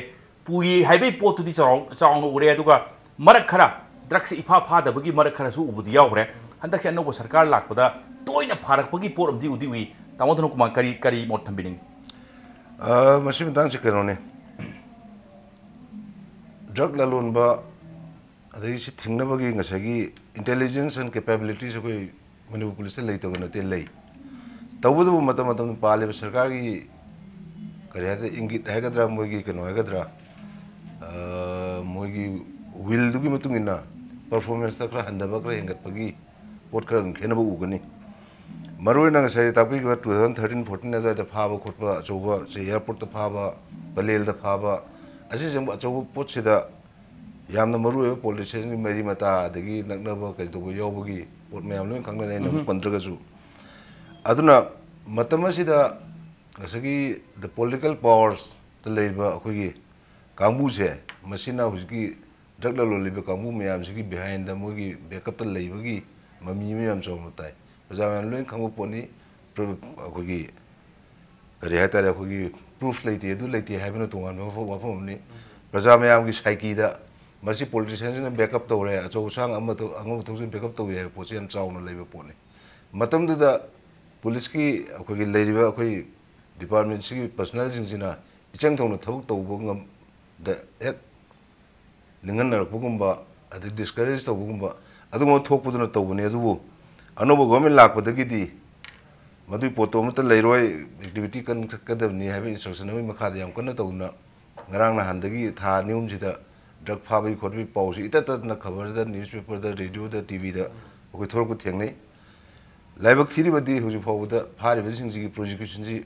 ꯄꯨꯏ ꯍꯥꯏꯕꯒꯤ ꯄꯣꯠꯇꯨꯗꯤ ꯆꯥꯎ-, ꯆꯥꯎꯅ ꯎꯔꯦ꯫ ꯑꯗꯨꯒ ꯃꯔꯛ ꯈꯔ ꯗ꯭ꯔꯒꯁꯦ ꯏꯐꯥ ꯐꯥꯗꯕꯒꯤ ꯃꯔꯛ ꯈꯔꯁꯨ ꯎꯕꯗꯤ ꯌꯥꯎꯈ꯭ꯔꯦ꯫ ꯍꯟꯗꯛꯁꯦ ꯑꯅꯧꯕ ꯁꯔꯀꯥꯔ ꯂꯥꯛꯄꯗ ꯇꯣꯏꯅ ꯐꯥꯔꯛꯄꯒꯤ ꯄꯣꯠ ꯑꯃꯗꯤ ꯎꯗꯤ ꯎꯏ꯫ ꯇꯥꯃꯣ ꯙꯅꯀꯨꯃꯥꯔ, ꯀꯔꯤ, ꯀꯔꯤ ꯃꯣꯠ ꯊꯝꯕꯤꯅꯤꯡꯉꯤ? ꯑ, ꯃꯁꯤ ꯃꯇꯥꯡꯁꯤ ꯀꯩꯅꯣꯅꯤ, ꯗ꯭ꯔꯒ ꯂꯂꯣꯟꯕ ꯑꯗꯒꯤ ꯁꯤ ꯊꯤꯡꯅꯕꯒꯤ ꯉꯁꯥꯏꯒꯤ intelligence and capabilities ꯑꯩꯈꯣꯏ ꯃꯅꯤꯄꯨꯔ ꯄꯨꯂꯤꯁꯇ ꯂꯩꯇꯕ ꯅꯠꯇꯦ, ꯂꯩ꯫ ꯇꯧꯕꯇꯕꯨ ꯃꯇꯝ ꯃꯇꯝꯗ ꯄꯥꯜꯂꯤꯕ ꯁꯔꯀꯥꯔꯒꯤ ꯀꯔꯤ ꯍꯥꯏꯇꯥꯔꯦ, ꯏꯪꯒꯤꯠ ꯍꯥꯏꯒꯗ꯭ꯔꯥ, ꯃꯣꯏꯒꯤ ꯀꯩꯅꯣ ꯍꯥꯏꯒꯗ꯭ꯔꯥ, ꯑ, ꯃꯣꯏꯒꯤ ꯋꯤꯜꯗꯨꯒꯤ ꯃꯇꯨꯡ ꯏꯟꯅ ꯄꯔꯐꯣꯔꯃꯦꯟꯁꯇ ꯈꯔ ꯍꯟꯊꯕ, ꯈꯔ ꯍꯦꯟꯒꯠꯄꯒꯤ ꯄꯣꯠ ꯈꯔ ꯑꯗꯨꯝ ꯈꯦꯠꯅꯕ ꯎꯒꯅꯤ꯫ ꯃꯔꯨꯑꯣꯏꯅ ꯉꯁꯥꯏ ꯇꯥꯛꯄꯤꯈꯤꯕ two thousand thirteen fourteen ꯑꯗꯨꯋꯥꯏꯗ ꯐꯥꯕ ꯈꯣꯠꯄ, ꯑꯆꯧꯕ ꯁꯦ ꯑꯦꯌꯥꯔꯄꯣꯔꯠꯇ ꯐꯥꯕ, ꯄꯂꯦꯜꯗ ꯐꯥꯕ, ꯑꯁꯤꯅꯆꯤꯡꯕ ꯑꯆꯧꯕ ꯄꯣꯠꯁꯤꯗ ꯌꯥꯝꯅ ꯃꯔꯨꯑꯣꯏꯕ ꯄꯣꯂꯤꯇꯤꯁꯤꯌꯥꯟꯒꯤ ꯃꯔꯤ ꯃꯇꯥ ꯑꯗꯒꯤ ꯅꯛꯅꯕ ꯀꯩꯗꯧꯕ ꯌꯥꯎꯕꯒꯤ ꯄꯣꯠ ꯃꯌꯥꯝ ꯂꯣꯏ ꯈꯪꯅꯔꯦ, ꯑꯩꯅ ꯑꯃꯨꯛ ꯄꯟꯗ꯭ꯔꯒꯁꯨ꯫ ꯑꯗꯨꯅ ꯃꯇꯝ ꯑꯁꯤꯗ ꯉꯁꯥꯏꯒꯤ the political powersꯇ ꯂꯩꯔꯤꯕ ꯑꯩꯈꯣꯏꯒꯤ ꯀꯥꯡꯕꯨꯁꯦ, ꯃꯁꯤꯅ ꯍꯧꯖꯤꯛꯀꯤ ꯗ꯭ꯔꯒ ꯂꯂꯣꯜꯂꯤꯕ ꯀꯥꯡꯕꯨ ꯃꯌꯥꯝꯁꯤꯒꯤ ꯕꯤꯍꯥꯏꯟꯗ, ꯃꯣꯏꯒꯤ ꯕꯦꯛꯀꯞꯇ ꯂꯩꯕꯒꯤ ꯃꯃꯤ ꯑꯃ ꯌꯥꯝ ꯆꯥꯎꯅ ꯇꯥꯏ꯫ ꯄ꯭ꯔꯖꯥ ꯃꯌꯥꯝ ꯂꯣꯏꯅ ꯈꯪꯕ ꯄꯣꯠꯅꯤ꯫ ꯄ꯭ꯔ-, ꯑꯩꯈꯣꯏꯒꯤ ꯀꯔꯤ ꯍꯥꯏꯇꯥꯔꯦ, ꯑꯩꯈꯣꯏꯒꯤ ꯄ꯭ꯔꯨꯐ ꯂꯩꯇꯦ, ꯑꯗꯨ ꯂꯩꯇꯦ ꯍꯥꯏꯕꯅ ꯇꯣꯉꯥꯟꯕ ꯋꯥꯐꯝ, ꯋꯥꯐꯝ ꯑꯃꯅꯤ꯫ ꯄ꯭ꯔꯖꯥ ꯃꯌꯥꯝꯒꯤ ꯁꯥꯏꯀꯤꯗ ꯃꯁꯤ ꯄꯣꯂꯤꯇꯤꯁꯤꯌꯥꯟꯁꯤꯅ ꯕꯦꯛꯀꯞ ꯇꯧꯔꯦ, ꯑꯆꯧ ꯑꯁꯥꯡ ꯑꯃ ꯊꯣꯛ-, ꯑꯉꯧꯕ ꯊꯣꯛꯁꯤꯅ ꯕꯦꯛꯀꯞ ꯇꯧꯏ ꯍꯥꯏꯕ ꯄꯣꯠꯁꯤ ꯌꯥꯝ ꯆꯥꯎꯅ ꯂꯩꯕ ꯄꯣꯠꯅꯤ꯫ ꯃꯇꯝꯗꯨꯗ ꯄꯨꯂꯤꯁꯀꯤ, ꯑꯩꯈꯣꯏꯒꯤ ꯂꯩꯔꯤꯕ ꯑꯩꯈꯣꯏ ꯗꯤꯄꯥꯔꯠꯃꯦꯟꯁꯤꯒꯤ ꯄꯔꯁꯣꯅꯦꯜꯁꯤꯡꯁꯤꯅ ꯏꯆꯪ ꯊꯧꯅ ꯊꯕꯛ ꯇꯧꯕ ꯉꯝꯗ ꯍꯦꯛ ꯅꯤꯡꯍꯟꯅꯔꯛꯄꯒꯨꯝꯕ, ꯑꯗꯩ ꯗꯤꯁꯀꯔꯦꯖ ꯇꯧꯕꯒꯨꯝꯕ ꯑꯗꯨꯒꯨꯝꯕ ꯊꯣꯛꯄꯗꯨꯅ ꯇꯧꯕꯅꯤ꯫ ꯑꯗꯨꯕꯨ ꯑꯅꯧꯕ ꯒꯣꯔꯃꯦꯟ ꯂꯥꯛꯄꯗꯒꯤꯗꯤ ꯃꯗꯨꯒꯤ ꯄꯣꯠꯇꯣ ꯑꯃꯠꯇ ꯂꯩꯔꯣꯏ, ꯑꯦꯛꯇꯤꯚꯤꯇꯤ ꯀꯟꯈꯠꯀꯗꯕꯅꯤ ꯍꯥꯏꯕ ꯏꯟꯁꯇ꯭ꯔꯛꯁꯟ ꯑꯃꯒꯤ ꯃꯈꯥꯗ ꯌꯥꯝ ꯀꯟꯅ ꯇꯧꯗꯅ ꯉꯔꯥꯡ ꯅꯍꯥꯟꯗꯒꯤ ꯊꯥ ꯑꯅꯤ ꯑꯍꯨꯝꯁꯤꯗ ꯗ꯭ꯔꯒ ꯐꯥꯕꯒꯤ ꯈꯣꯠꯄꯒꯤ ꯄꯥꯎꯁꯤ ꯏꯇꯠ ꯇꯠꯇꯅ ꯈꯕꯔꯗ, ꯅ꯭ꯌꯨꯁꯄꯦꯄꯔꯗ, ꯔꯦꯗꯤꯑꯣꯗ, ꯇꯤ ꯚꯤꯗ ꯑꯩꯈꯣꯏ ꯊꯣꯛꯂꯛꯄ ꯊꯦꯡꯅꯩ꯫ ꯂꯥꯏꯕꯛ ꯊꯤꯔꯤꯕꯗꯤ ꯍꯧꯖꯤꯛ ꯐꯥꯎꯕꯗ ꯐꯥꯔꯤꯕꯁꯤꯡꯁꯤꯒꯤ ꯄ꯭ꯔꯣꯁꯤꯀ꯭ꯌꯨꯁꯟꯁꯤ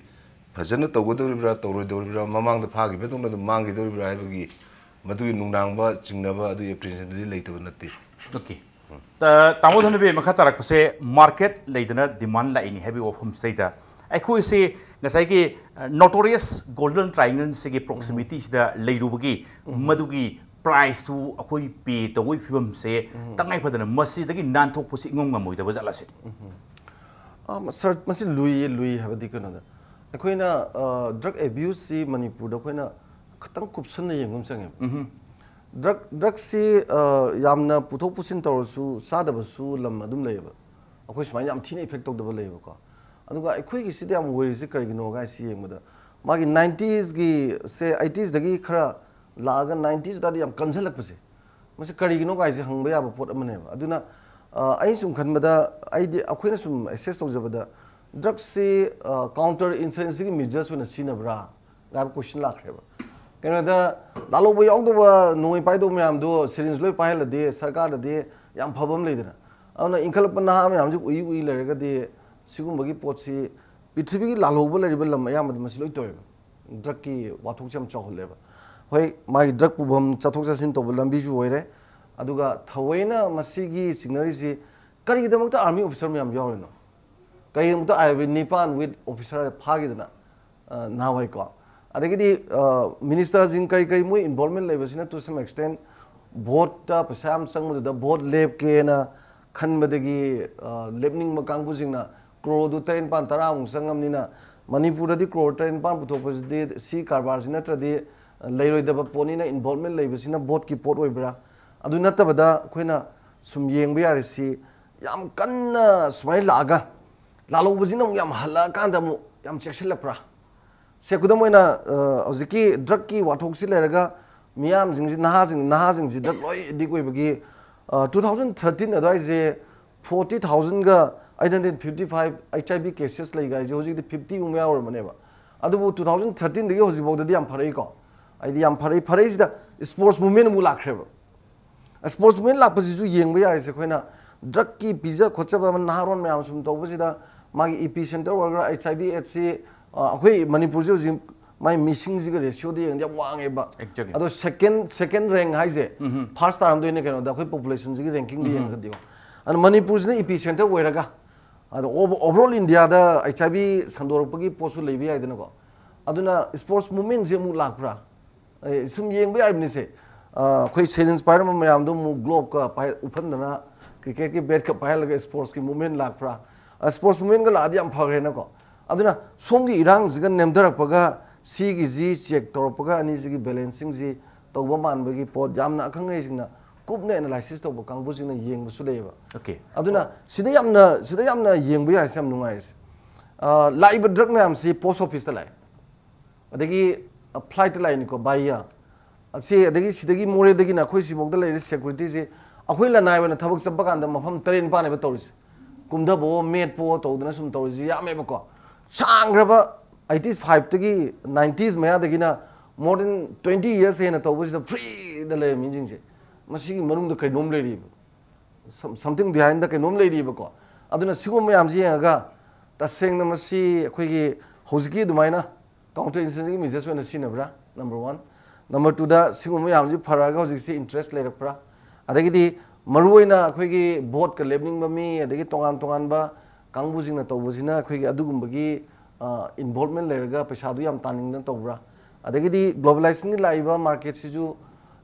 ꯐꯖꯅ ꯇꯧꯒꯗꯧꯔꯤꯕ꯭ꯔꯥ, ꯇꯧꯔꯣꯏꯗꯧꯔꯤꯕ꯭ꯔꯥ, ꯃꯃꯥꯡꯗ ꯐꯥꯈꯤꯕꯗꯧꯅ ꯑꯗꯨꯝ ꯃꯥꯡꯈꯤꯗꯧꯔꯤꯕ꯭ꯔꯥ ꯍꯥꯏꯕꯒꯤ ꯃꯗꯨꯒꯤ ꯅꯨꯡꯅꯥꯡꯕ ꯆꯤꯡꯅꯕ ꯑꯗꯨꯒꯤ ꯑꯦꯄ꯭ꯔꯤꯍꯦꯟꯁꯟꯗꯨꯗꯤ ꯂꯩꯇꯕ ꯅꯠꯇꯦ꯫ ꯑꯣꯀꯦ꯫ ꯇ-, ꯇꯥꯃꯣ ꯙꯅꯕꯤ, ꯃꯈꯥ ꯇꯥꯔꯛꯄꯁꯦ ꯃꯥꯔꯀꯦꯠ ꯂꯩꯗꯅ ꯗꯤꯃꯥꯟ ꯂꯥꯛꯏꯅꯤ ꯍꯥꯏꯕꯒꯤ ꯋꯥꯐꯝꯁꯤꯗꯩꯗ ꯑꯩꯈꯣꯏꯁꯤ ꯉꯁꯥꯏꯒꯤ ꯅꯣꯇꯣꯔꯤꯌꯁ ꯒꯣꯜꯗꯟ ꯇ꯭ꯔꯥꯏꯡꯒꯜꯁꯤꯒꯤ ꯄ꯭ꯔꯣꯛꯁꯤꯃꯤꯇꯤꯁꯤꯗ ꯂꯩꯔꯨꯕꯒꯤ ꯃꯗꯨꯒꯤ ꯄ꯭ꯔꯥꯏꯁꯇꯨ ꯑꯩꯈꯣꯏ ꯄꯦ ꯇꯧꯕꯒꯤ ꯐꯤꯕꯝꯁꯦ ꯇꯉꯥꯏ ꯐꯗꯅ ꯃꯁꯤꯗꯒꯤ ꯅꯥꯟꯊꯣꯛꯄꯁꯤ ꯏꯉꯝ ꯉꯝꯃꯣꯏꯗꯕ ꯖꯥꯠꯂ ꯁꯤꯅꯤ꯫ ꯑꯥ, ꯁꯥꯔ, ꯃꯁꯤ ꯂꯨꯏꯌꯦ, ꯂꯨꯏ ꯍꯥꯏꯕꯗꯤ ꯀꯩꯅꯣꯗ, ꯑꯩꯈꯣꯏꯅ ꯗ꯭ꯔꯒ ꯑꯦꯕ꯭ꯌꯨꯁꯁꯤ ꯃꯅꯤꯄꯨꯔꯗ ꯑꯩꯈꯣꯏꯅ ꯈꯤꯇꯪ ꯀꯨꯞꯁꯟꯅ ꯌꯦꯡꯕ ꯑꯃ ꯆꯪꯉꯦꯕ꯫ ꯗ꯭ꯔꯒ ꯗ꯭ꯔꯒꯁꯤ ꯌꯥꯝꯅ ꯄꯨꯊꯣꯛ ꯄꯨꯁꯤꯟ ꯇꯧꯔꯁꯨ ꯆꯥꯗꯕꯁꯨ ꯂꯝ ꯑꯗꯨꯝ ꯂꯩꯌꯦꯕ꯫ ꯑꯩꯈꯣꯏ ꯁꯨꯃꯥꯏꯅ ꯌꯥꯝ ꯊꯤꯅ ꯏꯐꯦꯛ ꯇꯧꯗꯕ ꯂꯩꯌꯦꯕꯀꯣ꯫ ꯑꯗꯨꯒ ꯑꯩꯈꯣꯏꯒꯤꯁꯤꯗ ꯌꯥꯝ ꯑꯣꯏꯔꯤꯁꯦ ꯀꯔꯤꯒꯤꯅꯣ ꯍꯥꯏꯁꯤ ꯌꯦꯡꯕꯗ, ꯃꯥꯒꯤ ꯅꯥꯏꯟꯇꯤꯁꯀꯤ ꯁꯦ, ꯑꯩꯇꯤꯁꯇꯒꯤ ꯈꯔ ꯂꯥꯛꯑꯒ ꯅꯥꯏꯟꯇꯤꯁ ꯑꯗꯨꯋꯥꯏꯗ ꯌꯥꯝ ꯀꯟꯁꯤꯜꯂꯛꯄꯁꯦ, ꯃꯁꯤ ꯀꯔꯤꯒꯤꯅꯣ ꯀꯥꯏꯁꯦ ꯍꯪꯕ ꯌꯥꯕ ꯄꯣꯠ ꯑꯃꯅꯦꯕ꯫ ꯑꯗꯨꯅ ꯑ, ꯑꯩꯅ ꯁꯨꯝ ꯈꯟꯕꯗ, ꯑꯩꯗꯤ ꯑꯩꯈꯣꯏꯅ ꯁꯨꯝ ꯑꯦꯁꯦꯁ ꯇꯧꯖꯕꯗ, ꯗ꯭ꯔꯒꯁꯤ ꯀꯥꯎꯟꯇꯔ ꯏꯟꯁꯔꯖꯦꯟꯁꯤꯒꯤ ꯃꯤꯖꯔꯁ ꯑꯣꯏꯅ ꯁꯤꯖꯤꯟꯅꯕ꯭ꯔꯥ ꯍꯥꯏꯕ ꯀꯣꯏꯁꯟ ꯂꯥꯛꯈ꯭ꯔꯦꯕ꯫ ꯀꯩꯅꯣꯗ, ꯂꯥꯜꯍꯧꯕ ꯌꯥꯎꯗꯕ, ꯅꯣꯡꯃꯩ ꯄꯥꯏꯗꯧꯕ ꯃꯌꯥꯝꯗꯣ ꯁꯤꯔꯤꯟꯖ ꯂꯣꯏ ꯄꯥꯏꯍꯜꯂꯗꯤ ꯁꯔꯀꯥꯔꯗꯗꯤ ꯌꯥꯝ ꯐꯕ ꯑꯃ ꯂꯩꯗꯅ꯫ ꯑꯗꯨꯅ ꯏꯟꯈꯠꯂꯛꯄ ꯅꯍꯥ ꯃꯌꯥꯝꯁꯤ ꯎꯏ ꯎꯏ ꯂꯩꯔꯒꯗꯤ ꯁꯤꯒꯨꯝꯕꯒꯤ ꯄꯣꯠꯁꯤ ꯄ꯭ꯔꯤꯊꯤꯕꯤꯒꯤ ꯂꯥꯜꯍꯧꯕ ꯂꯩꯔꯤꯕ ꯂꯝ ꯑꯌꯥꯝꯕꯗ ꯃꯁꯤ ꯂꯣꯏ ꯇꯧꯋꯦꯕ꯫ ꯗ꯭ꯔꯒꯀꯤ ꯋꯥꯊꯣꯛꯁꯦ ꯌꯥꯝ ꯆꯥꯎꯍꯜꯂꯦꯕ꯫ ꯍꯣꯏ, ꯃꯥꯒꯤ ꯗ꯭ꯔꯒ ꯄꯨꯐꯝ, ꯆꯠꯊꯣꯛ ꯆꯠꯁꯤꯟ ꯇꯧꯕ ꯂꯝꯕꯤꯁꯨ ꯑꯣꯏꯔꯦ, ꯑꯗꯨꯒ ꯊꯑꯣꯏꯅ ꯃꯁꯤꯒꯤ ꯆꯤꯡꯅꯔꯤꯁꯤ ꯀꯔꯤꯒꯤꯗꯃꯛꯇ ꯑꯥꯔꯃꯤ ꯑꯣꯐꯤꯁꯔ ꯃꯌꯥꯝ ꯌꯥꯎꯔꯤꯅꯣ? ꯀꯔꯤꯒꯤꯗꯃꯛꯇ ꯑꯥꯏ ꯑꯣ ꯕꯤ ꯅꯤꯄꯥꯟ ꯋꯤꯠ ꯑꯣꯐꯤꯁꯔ ꯐꯥꯈꯤꯗꯅ, ꯑ, ꯅꯍꯥꯟꯋꯥꯏꯀꯣ? ꯑꯗꯒꯤꯗꯤ, ꯑ, ꯃꯤꯅꯤꯁꯇꯔꯁꯤꯡ ꯀꯔꯤ ꯀꯔꯤ ꯃꯣꯏ ꯏꯟꯚꯣꯜꯕꯃꯦꯟ ꯂꯩꯕꯁꯤꯅ to some extent ꯚꯣꯠꯇ ꯄꯩꯁꯥ ꯌꯥꯝ ꯆꯪꯕꯗꯨꯗ ꯚꯣꯠ ꯂꯦꯞꯀꯦꯅ ꯈꯟꯕꯗꯒꯤ, ꯑ, ꯂꯦꯞꯅꯤꯡꯕ ꯀꯥꯡꯕꯨꯁꯤꯡꯅ ꯀ꯭ꯔꯣꯔꯗꯨ ꯇꯔꯦꯠ ꯅꯤꯄꯥꯟ ꯇꯔꯥꯃꯨꯛ ꯆꯪꯉꯕꯅꯤꯅ, ꯃꯅꯤꯄꯨꯔꯗꯗꯤ ꯀ꯭ꯔꯣꯔ ꯇꯔꯦꯠ ꯅꯤꯄꯥꯟ ꯄꯨꯊꯣꯛꯄꯁꯤꯗꯤ ꯁꯤ ꯀꯔꯕꯥꯔꯁꯤ ꯅꯠꯇ꯭ꯔꯗꯤ ꯂꯩꯔꯣꯏꯗꯕ ꯄꯣꯠꯅꯤꯅ, involvement ꯂꯩꯕꯁꯤꯅ ꯚꯣꯠꯀꯤ ꯄꯣꯠ ꯑꯣꯏꯕ꯭ꯔꯥ? ꯑꯗꯨ ꯅꯠꯇꯕꯗ ꯑꯩꯈꯣꯏꯅ ꯁꯨꯝ ꯌꯦꯡꯕ ꯌꯥꯔꯤꯁꯤ, ꯌꯥꯝ ꯀꯟꯅ ꯁꯨꯃꯥꯏꯅ ꯂꯥꯛꯑꯒ ꯂꯥꯜꯍꯧꯕꯁꯤꯅ ꯑꯃꯨꯛ ꯌꯥꯝ ꯍꯜꯂꯛꯑꯀꯥꯟꯗ ꯑꯃꯨꯛ ꯌꯥꯝ ꯆꯦꯛꯁꯤꯜꯂꯛꯄ꯭ꯔꯥ? ꯁꯦ, ꯈꯨꯗꯝ ꯑꯣꯏꯅ, ꯑ, ꯍꯧꯖꯤꯛꯀꯤ ꯗ꯭ꯔꯒꯀꯤ ꯋꯥꯊꯣꯛꯁꯤ ꯂꯩꯔꯒ ꯃꯤꯌꯥꯝꯁꯤꯡꯁꯤ, ꯅꯍꯥꯁꯤꯡ, ꯅꯍꯥꯁꯤꯡꯁꯤ ꯗ꯭ꯔꯒ ꯂꯣꯏ ꯑꯦꯗꯤꯛ ꯑꯣꯏꯕꯒꯤ, ꯑ, two thousand thirteen ꯑꯗꯨꯋꯥꯏꯁꯦ forty thousandꯒ eight hundred fifty five HIV cases ꯂꯩꯒ ꯍꯥꯏꯁꯦ ꯍꯧꯖꯤꯛꯇꯤ fifty ꯃꯨꯛ ꯌꯥꯎꯔꯕꯅꯦꯕ꯫ ꯑꯗꯨꯕꯨ two thousand thirteenꯗꯒꯤ ꯍꯧꯖꯤꯛꯐꯥꯎꯗꯗꯤ ꯌꯥꯝ ꯐꯔꯛꯏꯀꯣ꯫ ꯍꯥꯏꯗꯤ ꯌꯥꯝ ꯐꯔꯛꯏ, ꯐꯔꯛꯏꯁꯤꯗ sports movement ꯑꯃꯨꯛ ꯂꯥꯛꯈ꯭ꯔꯦꯕ꯫ Sports movement ꯂꯥꯛꯄꯁꯤꯁꯨ ꯌꯦꯡꯕ ꯌꯥꯔꯤꯁꯦ ꯑꯩꯈꯣꯏꯅ ꯗ꯭ꯔꯒꯀꯤ ꯄꯤꯖ ꯈꯣꯠꯆꯕ ꯑꯃ ꯅꯍꯥꯔꯣꯟ ꯃꯌꯥꯝ ꯁꯨꯝ ꯇꯧꯕꯁꯤꯗ ꯃꯥꯒꯤ ꯏꯄꯤ ꯁꯦꯟꯇꯔ ꯑꯣꯏꯔꯒ HIV AIDS ꯁꯤ, ꯑ, ꯑꯩꯈꯣꯏ ꯃꯅꯤꯄꯨꯔꯁꯤ ꯍꯧꯖꯤꯛ ꯃꯥꯏ ꯃꯤꯁꯤꯡꯁꯤꯒ ꯔꯦꯁꯤꯌꯣꯗ ꯌꯦꯡꯉꯗꯤ ꯌꯥꯝ ꯋꯥꯡꯉꯦꯕ꯫ Exactly. ꯑꯗꯣ second, second rank ꯍꯥꯏꯁꯦ ꯎꯝ꯫ First ꯇꯥꯔꯝꯗꯣꯏꯅꯦ ꯀꯩꯅꯣꯗ, ꯑꯩꯈꯣꯏ populationꯁꯤꯒꯤ rankingꯗ ꯎꯝ꯫ ꯌꯦꯡꯉꯒꯗꯤꯀꯣ꯫ ꯑꯗꯣ ꯃꯅꯤꯄꯨꯔꯁꯤꯅ ꯏꯄꯤ ꯁꯦꯟꯇꯔ ꯑꯣꯏꯔꯒ, ꯑꯗꯣ over-, overall Indiaꯗ HIV ꯁꯟꯗꯣꯔꯛꯄꯒꯤ ꯄꯣꯠꯁꯨ ꯂꯩꯕ ꯌꯥꯏꯗꯅꯀꯣ꯫ ꯑꯗꯨꯅ sports movementꯁꯦ ꯑꯃꯨꯛ ꯂꯥꯛꯄ꯭ꯔꯥ? ꯑꯩ ꯁꯨꯝ ꯌꯦꯡꯕ ꯌꯥꯔꯤꯕꯅꯤꯁꯦ꯫ ꯑ, ꯑꯩꯈꯣꯏ syringe ꯄꯥꯏꯔꯝꯕ ꯃꯌꯥꯝꯗꯣ ꯑꯃꯨꯛ gloveꯀ ꯄꯥꯏ-, ꯎꯞꯍꯟꯗꯅ, cricketꯀꯤ batꯀ ꯄꯥꯏꯍꯜꯂꯒ sportsꯀꯤ movement ꯂꯥꯛꯄ꯭ꯔꯥ? ꯑ, sports movementꯀ ꯂꯥꯛꯑꯗꯤ ꯌꯥꯝ ꯐꯈ꯭ꯔꯦꯅꯀꯣ꯫ ꯑꯗꯨꯅ ꯁꯣꯝꯒꯤ ꯏꯔꯥꯡꯁꯤꯒ ꯅꯦꯝꯊꯔꯛꯄꯒ ꯁꯤꯒꯤꯁꯤ check ꯇꯧꯔꯛꯄꯒ ꯑꯅꯤꯁꯤꯒꯤ balanceꯁꯤꯡꯁꯤ ꯇꯧꯕ ꯃꯥꯟꯕꯒꯤ ꯄꯣꯠ ꯌꯥꯝꯅ ꯑꯈꯪ ꯑꯍꯩꯁꯤꯡꯅ ꯀꯨꯞꯅ analysis ꯇꯧꯕ ꯀꯥꯡꯕꯨꯁꯤꯡꯅ ꯌꯦꯡꯕꯁꯨ ꯂꯩꯌꯦꯕ꯫ Okay. ꯑꯗꯨꯅ ꯁꯤꯗ ꯌꯥꯝꯅ, ꯁꯤꯗ ꯌꯥꯝꯅ ꯌꯦꯡꯕ ꯌꯥꯔꯤꯁꯦ ꯌꯥꯝ ꯅꯨꯡꯉꯥꯏꯔꯤꯁꯦ꯫ ꯑ, ꯂꯥꯛꯏꯕ ꯗ꯭ꯔꯒ ꯃꯌꯥꯝꯁꯤ post officeꯇ ꯂꯥꯛꯑꯦ꯫ ꯑꯗꯒꯤ, ꯑ, flightꯇ ꯂꯥꯛꯏꯅꯤꯀꯣ, by air꯫ ꯑꯁꯤ, ꯑꯗꯒꯤ ꯁꯤꯗꯒꯤ ꯃꯣꯔꯦꯗꯒꯤꯅ ꯑꯩꯈꯣꯏ ꯁꯤꯐꯥꯎꯗ ꯂꯩꯔꯤꯕ securityꯁꯤ, ꯑꯩꯈꯣꯏ ꯂꯅꯥꯏ ꯑꯣꯏꯅ ꯊꯕꯛ ꯆꯠꯄ ꯀꯥꯟꯗ ꯃꯐꯝ ꯇꯔꯦꯠ ꯅꯤꯄꯥꯟꯅꯦꯕ ꯇꯧꯔꯤꯁꯦ꯫ ꯀꯨꯝꯊꯕꯑꯣ, ꯃꯦꯠꯄꯑꯣ ꯇꯧꯗꯅ ꯁꯨꯝ ꯇꯧꯔꯤꯁꯤ ꯌꯥꯝꯃꯦꯕꯀꯣ꯫ ꯁꯥꯡꯈ꯭ꯔꯕ eighty fiveꯇꯒꯤ nineties ꯃꯌꯥꯗꯒꯤꯅ more than twenty years ꯍꯦꯟꯅ ꯇꯧꯕꯁꯤꯗ freeꯗ ꯂꯩꯔꯕ ꯃꯤꯁꯤꯡꯁꯦ꯫ ꯃꯁꯤꯒꯤ ꯃꯅꯨꯡꯗ ꯀꯩꯅꯣꯝ ꯂꯩꯔꯤꯕ꯫ Some-, something behindꯗ ꯀꯩꯅꯣꯝ ꯂꯩꯔꯤꯕꯀꯣ꯫ ꯑꯗꯨꯅ ꯁꯤꯒꯨꯝꯕ ꯃꯌꯥꯝꯁꯤ ꯌꯦꯡꯉꯒ ꯇꯁꯦꯡꯅ ꯃꯁꯤ ꯑꯩꯈꯣꯏꯒꯤ ꯍꯧꯖꯤꯛꯀꯤ ꯑꯗꯨꯃꯥꯏꯅ counter insurgencyꯒꯤ measures ꯑꯣꯏꯅ ꯁꯤꯖꯤꯟꯅꯕ꯭ꯔꯥ? Number one꯫ Number twoꯗ ꯁꯤꯒꯨꯝꯕ ꯃꯌꯥꯝꯁꯤ ꯐꯔꯛꯑꯒ ꯍꯧꯖꯤꯛꯁꯤ interest ꯂꯩꯔꯛꯄ꯭ꯔꯥ? ꯑꯗꯒꯤꯗꯤ ꯃꯔꯨꯑꯣꯏꯅ ꯑꯩꯈꯣꯏꯒꯤ ꯚꯣꯠꯀ ꯂꯦꯞꯅꯤꯡꯕ ꯃꯤ, ꯑꯗꯒꯤ ꯇꯣꯉꯥꯟ ꯇꯣꯉꯥꯟꯕ ꯀꯥꯡꯕꯨꯁꯤꯡꯅ ꯇꯧꯕꯁꯤꯅ ꯑꯩꯈꯣꯏꯒꯤ ꯑꯗꯨꯒꯨꯝꯕꯒꯤ, ꯑ, involvement ꯂꯩꯔꯒ ꯄꯩꯁꯥꯗꯨ ꯌꯥꯝ ꯇꯥꯅꯤꯡꯗꯅ ꯇꯧꯕ꯭ꯔꯥ? ꯑꯗꯒꯤꯗꯤ globalizationꯒꯤ ꯂꯥꯛꯏꯕ marketꯁꯤꯁꯨ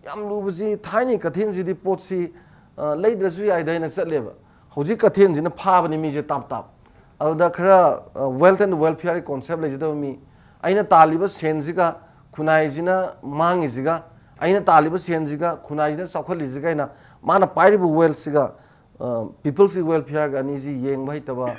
ꯌꯥꯝ ꯂꯨꯕꯁꯤ, ꯊꯥꯏꯅꯒꯤ ꯀꯩꯊꯦꯜꯁꯤꯗꯤ ꯄꯣꯠꯁꯤ, ꯑ, ꯂꯩꯗ꯭ꯔꯁꯨ ꯌꯥꯏꯗ ꯍꯥꯏꯅ ꯆꯠꯂꯦꯕ꯫ ꯍꯧꯖꯤꯛ ꯀꯩꯊꯦꯜꯁꯤꯅ ꯐꯥꯕꯅꯤ ꯃꯤꯁꯦ ꯇꯥꯞ ꯇꯥꯞ꯫ ꯑꯗꯨꯗ ꯈꯔ, ꯑ, wealth and welfare concept ꯂꯩꯖꯗꯕ ꯃꯤ, ꯑꯩꯅ ꯇꯥꯜꯂꯤꯕ ꯁꯦꯟꯁꯤꯒ ꯈꯨꯟꯅꯥꯏꯁꯤꯅ ꯃꯥꯡꯉꯤꯁꯤꯒ, ꯑꯩꯅ ꯇꯥꯜꯂꯤꯕ ꯁꯦꯟꯁꯤꯒ ꯈꯨꯟꯅꯥꯏꯁꯤꯅ ꯆꯥꯎꯈꯠꯂꯤꯁꯤꯒ, ꯑꯩꯅ, ꯃꯥꯅ ꯄꯥꯏꯔꯤꯕ wealthꯁꯤꯒ, ꯑ, people's welfareꯒ ꯑꯅꯤꯁꯤ ꯌꯦꯡꯕ ꯍꯩꯇꯕ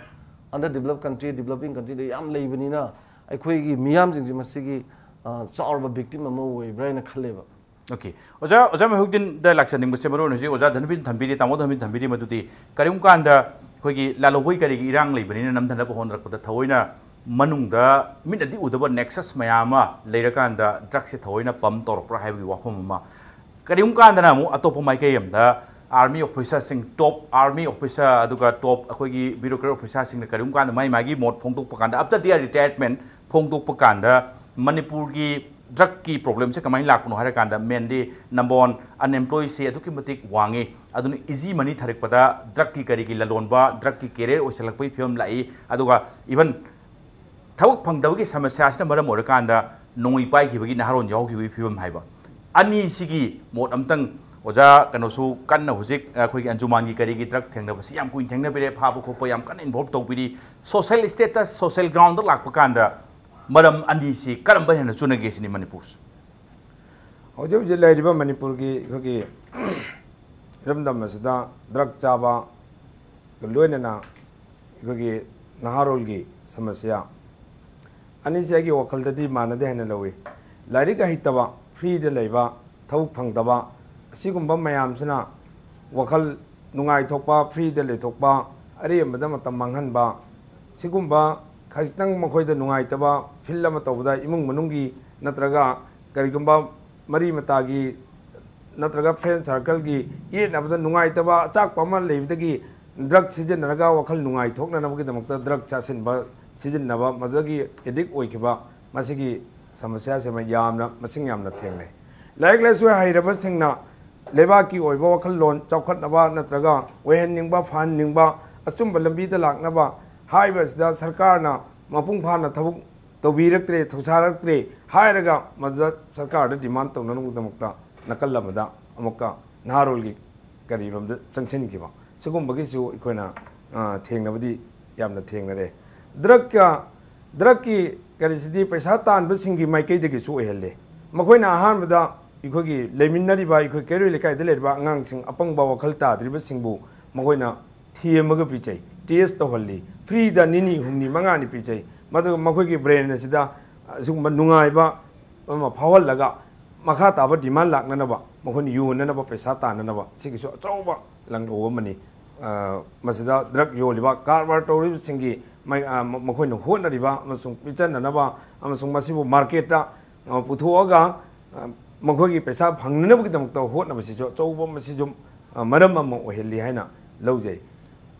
under developed country, developing countryꯗ ꯌꯥꯝ ꯂꯩꯕꯅꯤꯅ, ꯑꯩꯈꯣꯏꯒꯤ ꯃꯤꯌꯥꯝꯁꯤꯡꯁꯤ ꯃꯁꯤꯒꯤ, ꯑ, ꯆꯥꯎꯔꯕ victim ꯑꯃ ꯑꯣꯏꯕ꯭ꯔꯥ ꯍꯥꯏꯅ ꯈꯜꯂꯦꯕ꯫ OK, ꯑꯣꯖꯥ, ꯑꯣꯖꯥ ꯃꯍꯤꯎꯗꯤꯟꯗ ꯂꯥꯛꯆꯅꯤꯡꯕꯁꯦ, ꯃꯔꯨ ꯑꯣꯏꯅ ꯍꯧꯖꯤꯛ ꯑꯣꯖꯥ ꯙꯅꯕꯤꯔ ꯊꯝꯕꯤꯔꯤ, ꯇꯥꯃꯣ ꯙꯅꯕꯤꯔ ꯊꯝꯕꯤꯔꯤ, ꯃꯗꯨꯗꯤ ꯀꯔꯤꯒꯨꯝꯕ ꯀꯥꯟꯗ ꯑꯩꯈꯣꯏꯒꯤ ꯂꯥꯜꯍꯧꯕꯒꯤ ꯀꯔꯤꯒꯤ ꯏꯔꯥꯡ ꯂꯩꯕꯅꯤꯅ ꯅꯝꯊꯅꯕ ꯍꯣꯠꯅꯔꯛꯄꯗ ꯊꯑꯣꯏꯅ ꯃꯅꯨꯡꯗ ꯃꯤꯠꯅꯗꯤ ꯎꯗꯕ nexus ꯃꯌꯥꯝ ꯑꯃ ꯂꯩꯔꯀꯥꯟꯗ drugꯁꯦ ꯊꯑꯣꯏꯅ pump ꯇꯧꯔꯛꯄ꯭ꯔꯥ ꯍꯥꯏꯕꯒꯤ ꯋꯥꯐꯝ ꯑꯃ, ꯀꯔꯤꯒꯨꯝꯕ ꯀꯥꯟꯗꯅ ꯑꯃꯨꯛ ꯑꯇꯣꯞꯄ ꯃꯥꯏꯀꯩ ꯑꯃꯗ army officerꯁꯤꯡ, top army officer ꯑꯗꯨꯒ top ꯑꯩꯈꯣꯏꯒꯤ bureaucrat officerꯁꯤꯡꯅ ꯀꯔꯤꯒꯨꯝꯕ ꯀꯥꯟꯗ ꯃꯥꯏ ꯃꯥꯒꯤ ꯃꯣꯠ ꯐꯣꯡꯗꯣꯛꯄ ꯀꯥꯟꯗ, after their retirement ꯐꯣꯡꯗꯣꯛꯄ ꯀꯥꯟꯗ, ꯃꯅꯤꯄꯨꯔꯒꯤ drugꯀꯤ problemꯁꯦ ꯀꯃꯥꯏꯅ ꯂꯥꯛꯄꯅꯣ ꯍꯥꯏꯔꯀꯥꯟꯗ, mainly number one, unemployedꯁꯦ ꯑꯗꯨꯛꯀꯤ ꯃꯇꯤꯛ ꯋꯥꯡꯉꯤ꯫ ꯑꯗꯨꯅ easy money ꯊꯥꯔꯛꯄꯗ drugꯀꯤ ꯀꯔꯤꯒꯤ ꯂꯂꯣꯟꯕ, drugꯀꯤ carrier ꯑꯣꯏꯁꯜꯂꯛꯄꯒꯤ ꯐꯤꯕꯝ ꯂꯥꯛꯏ꯫ ꯑꯗꯨꯒ even ꯊꯕꯛ ꯐꯪꯗꯕꯒꯤ ꯁꯃꯁ꯭ꯌꯥꯁꯤꯅ ꯃꯔꯝ ꯑꯣꯏꯔꯀꯥꯟꯗ ꯅꯣꯡꯃꯩ ꯄꯥꯏꯈꯤꯕꯒꯤ ꯅꯍꯥꯔꯣꯟ ꯌꯥꯎꯈꯤꯕꯒꯤ ꯐꯤꯕꯝ ꯍꯥꯏꯕ꯫ ꯑꯅꯤꯁꯤꯒꯤ ꯃꯣꯠ ꯑꯝꯇꯪ ꯑꯣꯖꯥ, ꯀꯩꯅꯣꯁꯨ ꯀꯟꯅ ꯍꯧꯖꯤꯛ ꯑꯩꯈꯣꯏꯒꯤ ꯑꯟꯖꯨꯃꯥꯟꯒꯤ ꯀꯔꯤꯒꯤ drug ꯊꯦꯡꯅꯕꯁꯤ ꯌꯥꯝ ꯀꯨꯏꯅ ꯊꯦꯡꯅꯕꯤꯔꯦ, ꯐꯥꯕ ꯈꯣꯠꯄ ꯌꯥꯝ ꯀꯟꯅ involve ꯇꯧꯕꯤꯔꯤ꯫ Social status, social groundꯗ ꯂꯥꯛꯄ ꯀꯥꯟꯗ ꯃꯔꯝ ꯑꯅꯤꯁꯤ ꯀꯔꯝꯕ ꯍꯦꯟꯅ ꯆꯨꯅꯒꯦ ꯁꯤꯅꯤ ꯃꯅꯤꯄꯨꯔꯁꯦ꯫ ꯍꯧꯖꯤꯛ ꯍꯧꯖꯤꯛ ꯂꯩꯔꯤꯕ ꯃꯅꯤꯄꯨꯔꯒꯤ ꯑꯩꯈꯣꯏꯒꯤ ꯏꯔꯝꯗꯝ ꯑꯁꯤꯗ drug ꯆꯥꯕ ꯂꯣꯏꯅꯅ ꯑꯩꯈꯣꯏꯒꯤ ꯅꯍꯥꯔꯣꯜꯒꯤ ꯁꯃꯁ꯭ꯌꯥ ꯑꯅꯤꯁꯤ ꯑꯩꯒꯤ ꯋꯥꯈꯜꯗꯗꯤ ꯃꯥꯟꯅꯗꯦ ꯍꯥꯏꯅ ꯂꯧꯏ꯫ ꯂꯥꯏꯔꯤꯛ ꯍꯩꯇꯕ, freeꯗ ꯂꯩꯕ, ꯊꯕꯛ ꯐꯪꯗꯕ, ꯑꯁꯤꯒꯨꯝꯕ ꯃꯌꯥꯝꯁꯤꯅ ꯋꯥꯈꯜ ꯅꯨꯡꯉꯥꯏꯊꯣꯛꯄ, freeꯗ ꯂꯩꯊꯣꯛꯄ, ꯑꯔꯦꯝꯕꯗ ꯃꯇꯝ ꯃꯥꯡꯍꯟꯕ, ꯁꯤꯒꯨꯝꯕ ꯈꯖꯤꯛꯇꯪ ꯃꯈꯣꯏꯗ ꯅꯨꯡꯉꯥꯏꯇꯕ feel ꯑꯃ ꯇꯧꯕꯗ ꯏꯃꯨꯡ ꯃꯅꯨꯡꯒꯤ ꯅꯠꯇ꯭ꯔꯒ ꯀꯔꯤꯒꯨꯝꯕ ꯃꯔꯤ ꯃꯇꯥꯒꯤ ꯅꯠꯇ꯭ꯔꯒ friend circleꯒꯤ ꯌꯦꯠꯅꯕꯗ ꯅꯨꯡꯉꯥꯏꯇꯕ ꯑꯆꯥꯛꯄ ꯑꯃ ꯂꯩꯕꯗꯒꯤ drug ꯁꯤꯖꯤꯟꯅꯔꯒ ꯋꯥꯈꯜ ꯅꯨꯡꯉꯥꯏꯊꯣꯛꯅꯅꯕꯒꯤꯗꯃꯛꯇ drug ꯆꯥꯁꯤꯟꯕ, ꯁꯤꯖꯤꯟꯅꯕ, ꯃꯗꯨꯗꯒꯤ addict ꯑꯣꯏꯈꯤꯕ, ꯃꯁꯤꯒꯤ ꯁꯃꯁ꯭ꯌꯥꯁꯤ ꯑꯃ ꯌꯥꯝꯅ, ꯃꯁꯤꯡ ꯌꯥꯝꯅ ꯊꯦꯡꯅꯩ꯫ ꯂꯥꯏꯔꯤꯛ ꯂꯥꯏꯁꯨ ꯍꯩꯔꯕꯁꯤꯡꯅ ꯂꯩꯕꯥꯛꯀꯤ ꯑꯣꯏꯕ ꯋꯥꯈꯜꯂꯣꯟ ꯆꯥꯎꯈꯠꯅꯕ ꯅꯠꯇ꯭ꯔꯒ ꯑꯣꯏꯍꯟꯅꯤꯡꯕ, ꯐꯍꯟꯅꯤꯡꯕ, ꯑꯆꯨꯝꯕ ꯂꯝꯕꯤꯗ ꯂꯥꯛꯅꯕ ꯍꯥꯏꯕ ꯑꯁꯤꯗ ꯁꯔꯀꯥꯔꯅ ꯃꯄꯨꯡ ꯐꯥꯅ ꯊꯕꯛ ꯇꯧꯕꯤꯔꯛꯇ꯭ꯔꯦ, ꯊꯧꯁꯥꯔꯛꯇ꯭ꯔꯦ ꯍꯥꯏꯔꯒ ꯃꯗꯨꯗ ꯁꯔꯀꯥꯔꯗ demand ꯇꯧꯅꯅꯕꯒꯤꯗꯃꯛꯇ ꯅꯥꯀꯜ ꯑꯃꯗ ꯑꯃꯨꯛꯀ ꯅꯍꯥꯔꯣꯜꯒꯤ ꯀꯔꯤꯔꯣꯝꯗ ꯆꯪꯁꯤꯟꯈꯤꯕ, ꯁꯤꯒꯨꯝꯕꯒꯤꯁꯨ ꯑꯩꯈꯣꯏꯅ, ꯑ, ꯊꯦꯡꯅꯕꯗꯤ ꯌꯥꯝꯅ ꯊꯦꯡꯅꯔꯦ꯫ ꯗ꯭ꯔꯛꯀ, ꯗ꯭ꯔꯛꯀꯤ ꯀꯔꯤꯁꯤꯗꯤ ꯄꯩꯁꯥ ꯇꯥꯟꯕꯁꯤꯡꯒꯤ ꯃꯥꯏꯀꯩꯗꯒꯤꯁꯨ ꯑꯣꯏꯍꯜꯂꯦ꯫ ꯃꯈꯣꯏꯅ ꯑꯍꯥꯟꯕꯗ ꯑꯩꯈꯣꯏꯒꯤ ꯂꯩꯃꯤꯟꯅꯔꯤꯕ, ꯑꯩꯈꯣꯏ ꯀꯩꯔꯣꯏ ꯂꯩꯀꯥꯏꯗ ꯂꯩꯔꯤꯕ ꯑꯉꯥꯡꯁꯤꯡ, ꯑꯄꯪꯕ ꯋꯥꯈꯜ ꯇꯥꯗ꯭ꯔꯤꯕꯁꯤꯡꯕꯨ ꯃꯈꯣꯏꯅ ꯊꯦꯝꯃꯒ ꯄꯤꯖꯩ, ꯇꯦꯁ ꯇꯧꯍꯜꯂꯤ, ꯐ꯭ꯔꯤꯗ ꯅꯤꯅꯤ, ꯍꯨꯝꯅꯤ, ꯃꯉꯥꯅꯤ ꯄꯤꯖꯩ꯫ ꯃꯗꯨꯒ ꯃꯈꯣꯏꯒꯤ ꯕ꯭ꯔꯦꯟ ꯑꯁꯤꯗ ꯑꯁꯤꯒꯨꯝꯕ ꯅꯨꯡꯉꯥꯏꯕ ꯑꯃ ꯐꯥꯎꯍꯜꯂꯒ ꯃꯈꯥ ꯇꯥꯕ ꯗꯤꯃꯥꯟ ꯂꯥꯛꯅꯅꯕ, ꯃꯈꯣꯏꯅ ꯌꯣꯟꯅꯅꯕ, ꯄꯩꯁꯥ ꯇꯥꯟꯅꯅꯕ, ꯁꯤꯒꯤꯁꯨ ꯑꯆꯧꯕ ꯂꯥꯡꯂꯧ ꯑꯃꯅꯤ꯫ ꯑ, ꯃꯁꯤꯗ ꯗ꯭ꯔꯒ ꯌꯣꯜꯂꯤꯕ, ꯀꯔꯕꯥꯔ ꯇꯧꯔꯤꯕꯁꯤꯡꯒꯤ ꯃꯥꯏ-, ꯑ, ꯃ-, ꯃꯈꯣꯏꯅ ꯍꯣꯠꯅꯔꯤꯕ ꯑꯃꯁꯨꯡ ꯄꯤꯖꯅꯅꯕ ꯑꯃꯁꯨꯡ ꯃꯁꯤꯕꯨ ꯃꯥꯔꯀꯦꯠꯇ, ꯑ, ꯄꯨꯊꯣꯛꯑꯒ, ꯑ, ꯃꯈꯣꯏꯒꯤ ꯄꯩꯁꯥ ꯐꯪꯅꯅꯕꯒꯤꯗꯃꯛꯇ ꯍꯣꯠꯅꯕꯁꯤꯁꯨ ꯑꯆꯧꯕ, ꯃꯁꯤꯁꯨ, ꯑ, ꯃꯔꯝ ꯑꯃ ꯑꯣꯏꯍꯜꯂꯤ ꯍꯥꯏꯅ ꯂꯧꯖꯩ꯫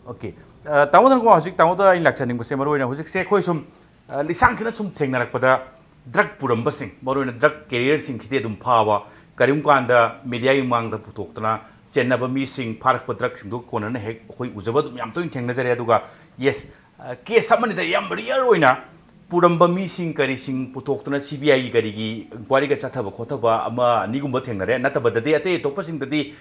ꯑꯣꯀꯦ꯫ ꯑ, ꯇꯥꯃꯣ ꯊꯪꯀꯣ, ꯍꯧꯖꯤꯛ ꯇꯥꯃꯣꯗ ꯑꯩꯅ ꯂꯥꯛꯆꯅꯤꯡꯕꯁꯦ, ꯃꯔꯨꯑꯣꯏꯅ ꯍꯧꯖꯤꯛꯁꯦ ꯑꯩꯈꯣꯏ ꯁꯨꯝ, ꯑ, ꯂꯤꯁꯥꯡ ꯊꯤꯅ ꯁꯨꯝ ꯊꯦꯡꯅꯔꯛꯄꯗ, ꯗ꯭ꯔꯒ ꯄꯨꯔꯝꯕꯁꯤꯡ, ꯃꯔꯨꯑꯣꯏꯅ ꯗ꯭ꯔꯒ ꯀꯦꯔꯤꯌꯔꯁꯤꯡꯁꯤꯗꯤ ꯑꯗꯨꯝ ꯐꯥꯕ, ꯀꯔꯤꯒꯨꯝꯕ ꯀꯥꯟꯗ ꯃꯦꯗꯤꯌꯥꯒꯤ ꯃꯃꯥꯡꯗ ꯄꯨꯊꯣꯛꯇꯅ ꯆꯦꯟꯅꯕ ꯃꯤꯁꯤꯡ, ꯐꯥꯔꯛꯄ ꯗ꯭ꯔꯒꯁꯤꯡꯗꯨ ꯀꯣꯟꯅꯅ ꯍꯦꯛ ꯑꯩꯈꯣꯏ ꯎꯖꯕ ꯑꯗꯨꯝ ꯌꯥꯝ ꯇꯣꯏꯅ ꯊꯦꯡꯅꯖꯔꯦ꯫ ꯑꯗꯨꯒ ꯌꯦꯁ, ꯑ, ꯀꯦꯁ ꯑꯃꯅꯤꯗ ꯌꯥꯝ ꯔꯤꯌꯔ ꯑꯣꯏꯅ ꯄꯨꯔꯝꯕ ꯃꯤꯁꯤꯡ ꯀꯔꯤꯁꯤꯡ ꯄꯨꯊꯣꯛꯇꯨꯅ ꯁꯤ ꯕꯤ ꯑꯥꯏꯒꯤ ꯀꯔꯤꯒꯤ ꯏꯟꯀ꯭ꯋꯥꯏꯔꯤꯒ ꯆꯠꯊꯕ ꯈꯣꯠꯊꯕ ꯑꯃ ꯑꯅꯤꯒꯨꯝꯕ ꯊꯦꯡꯅꯔꯦ꯫ ꯅꯠꯇꯕꯗꯗꯤ ꯑꯇꯩ ꯑꯇꯣꯞꯄꯁꯤꯡꯗꯗꯤ,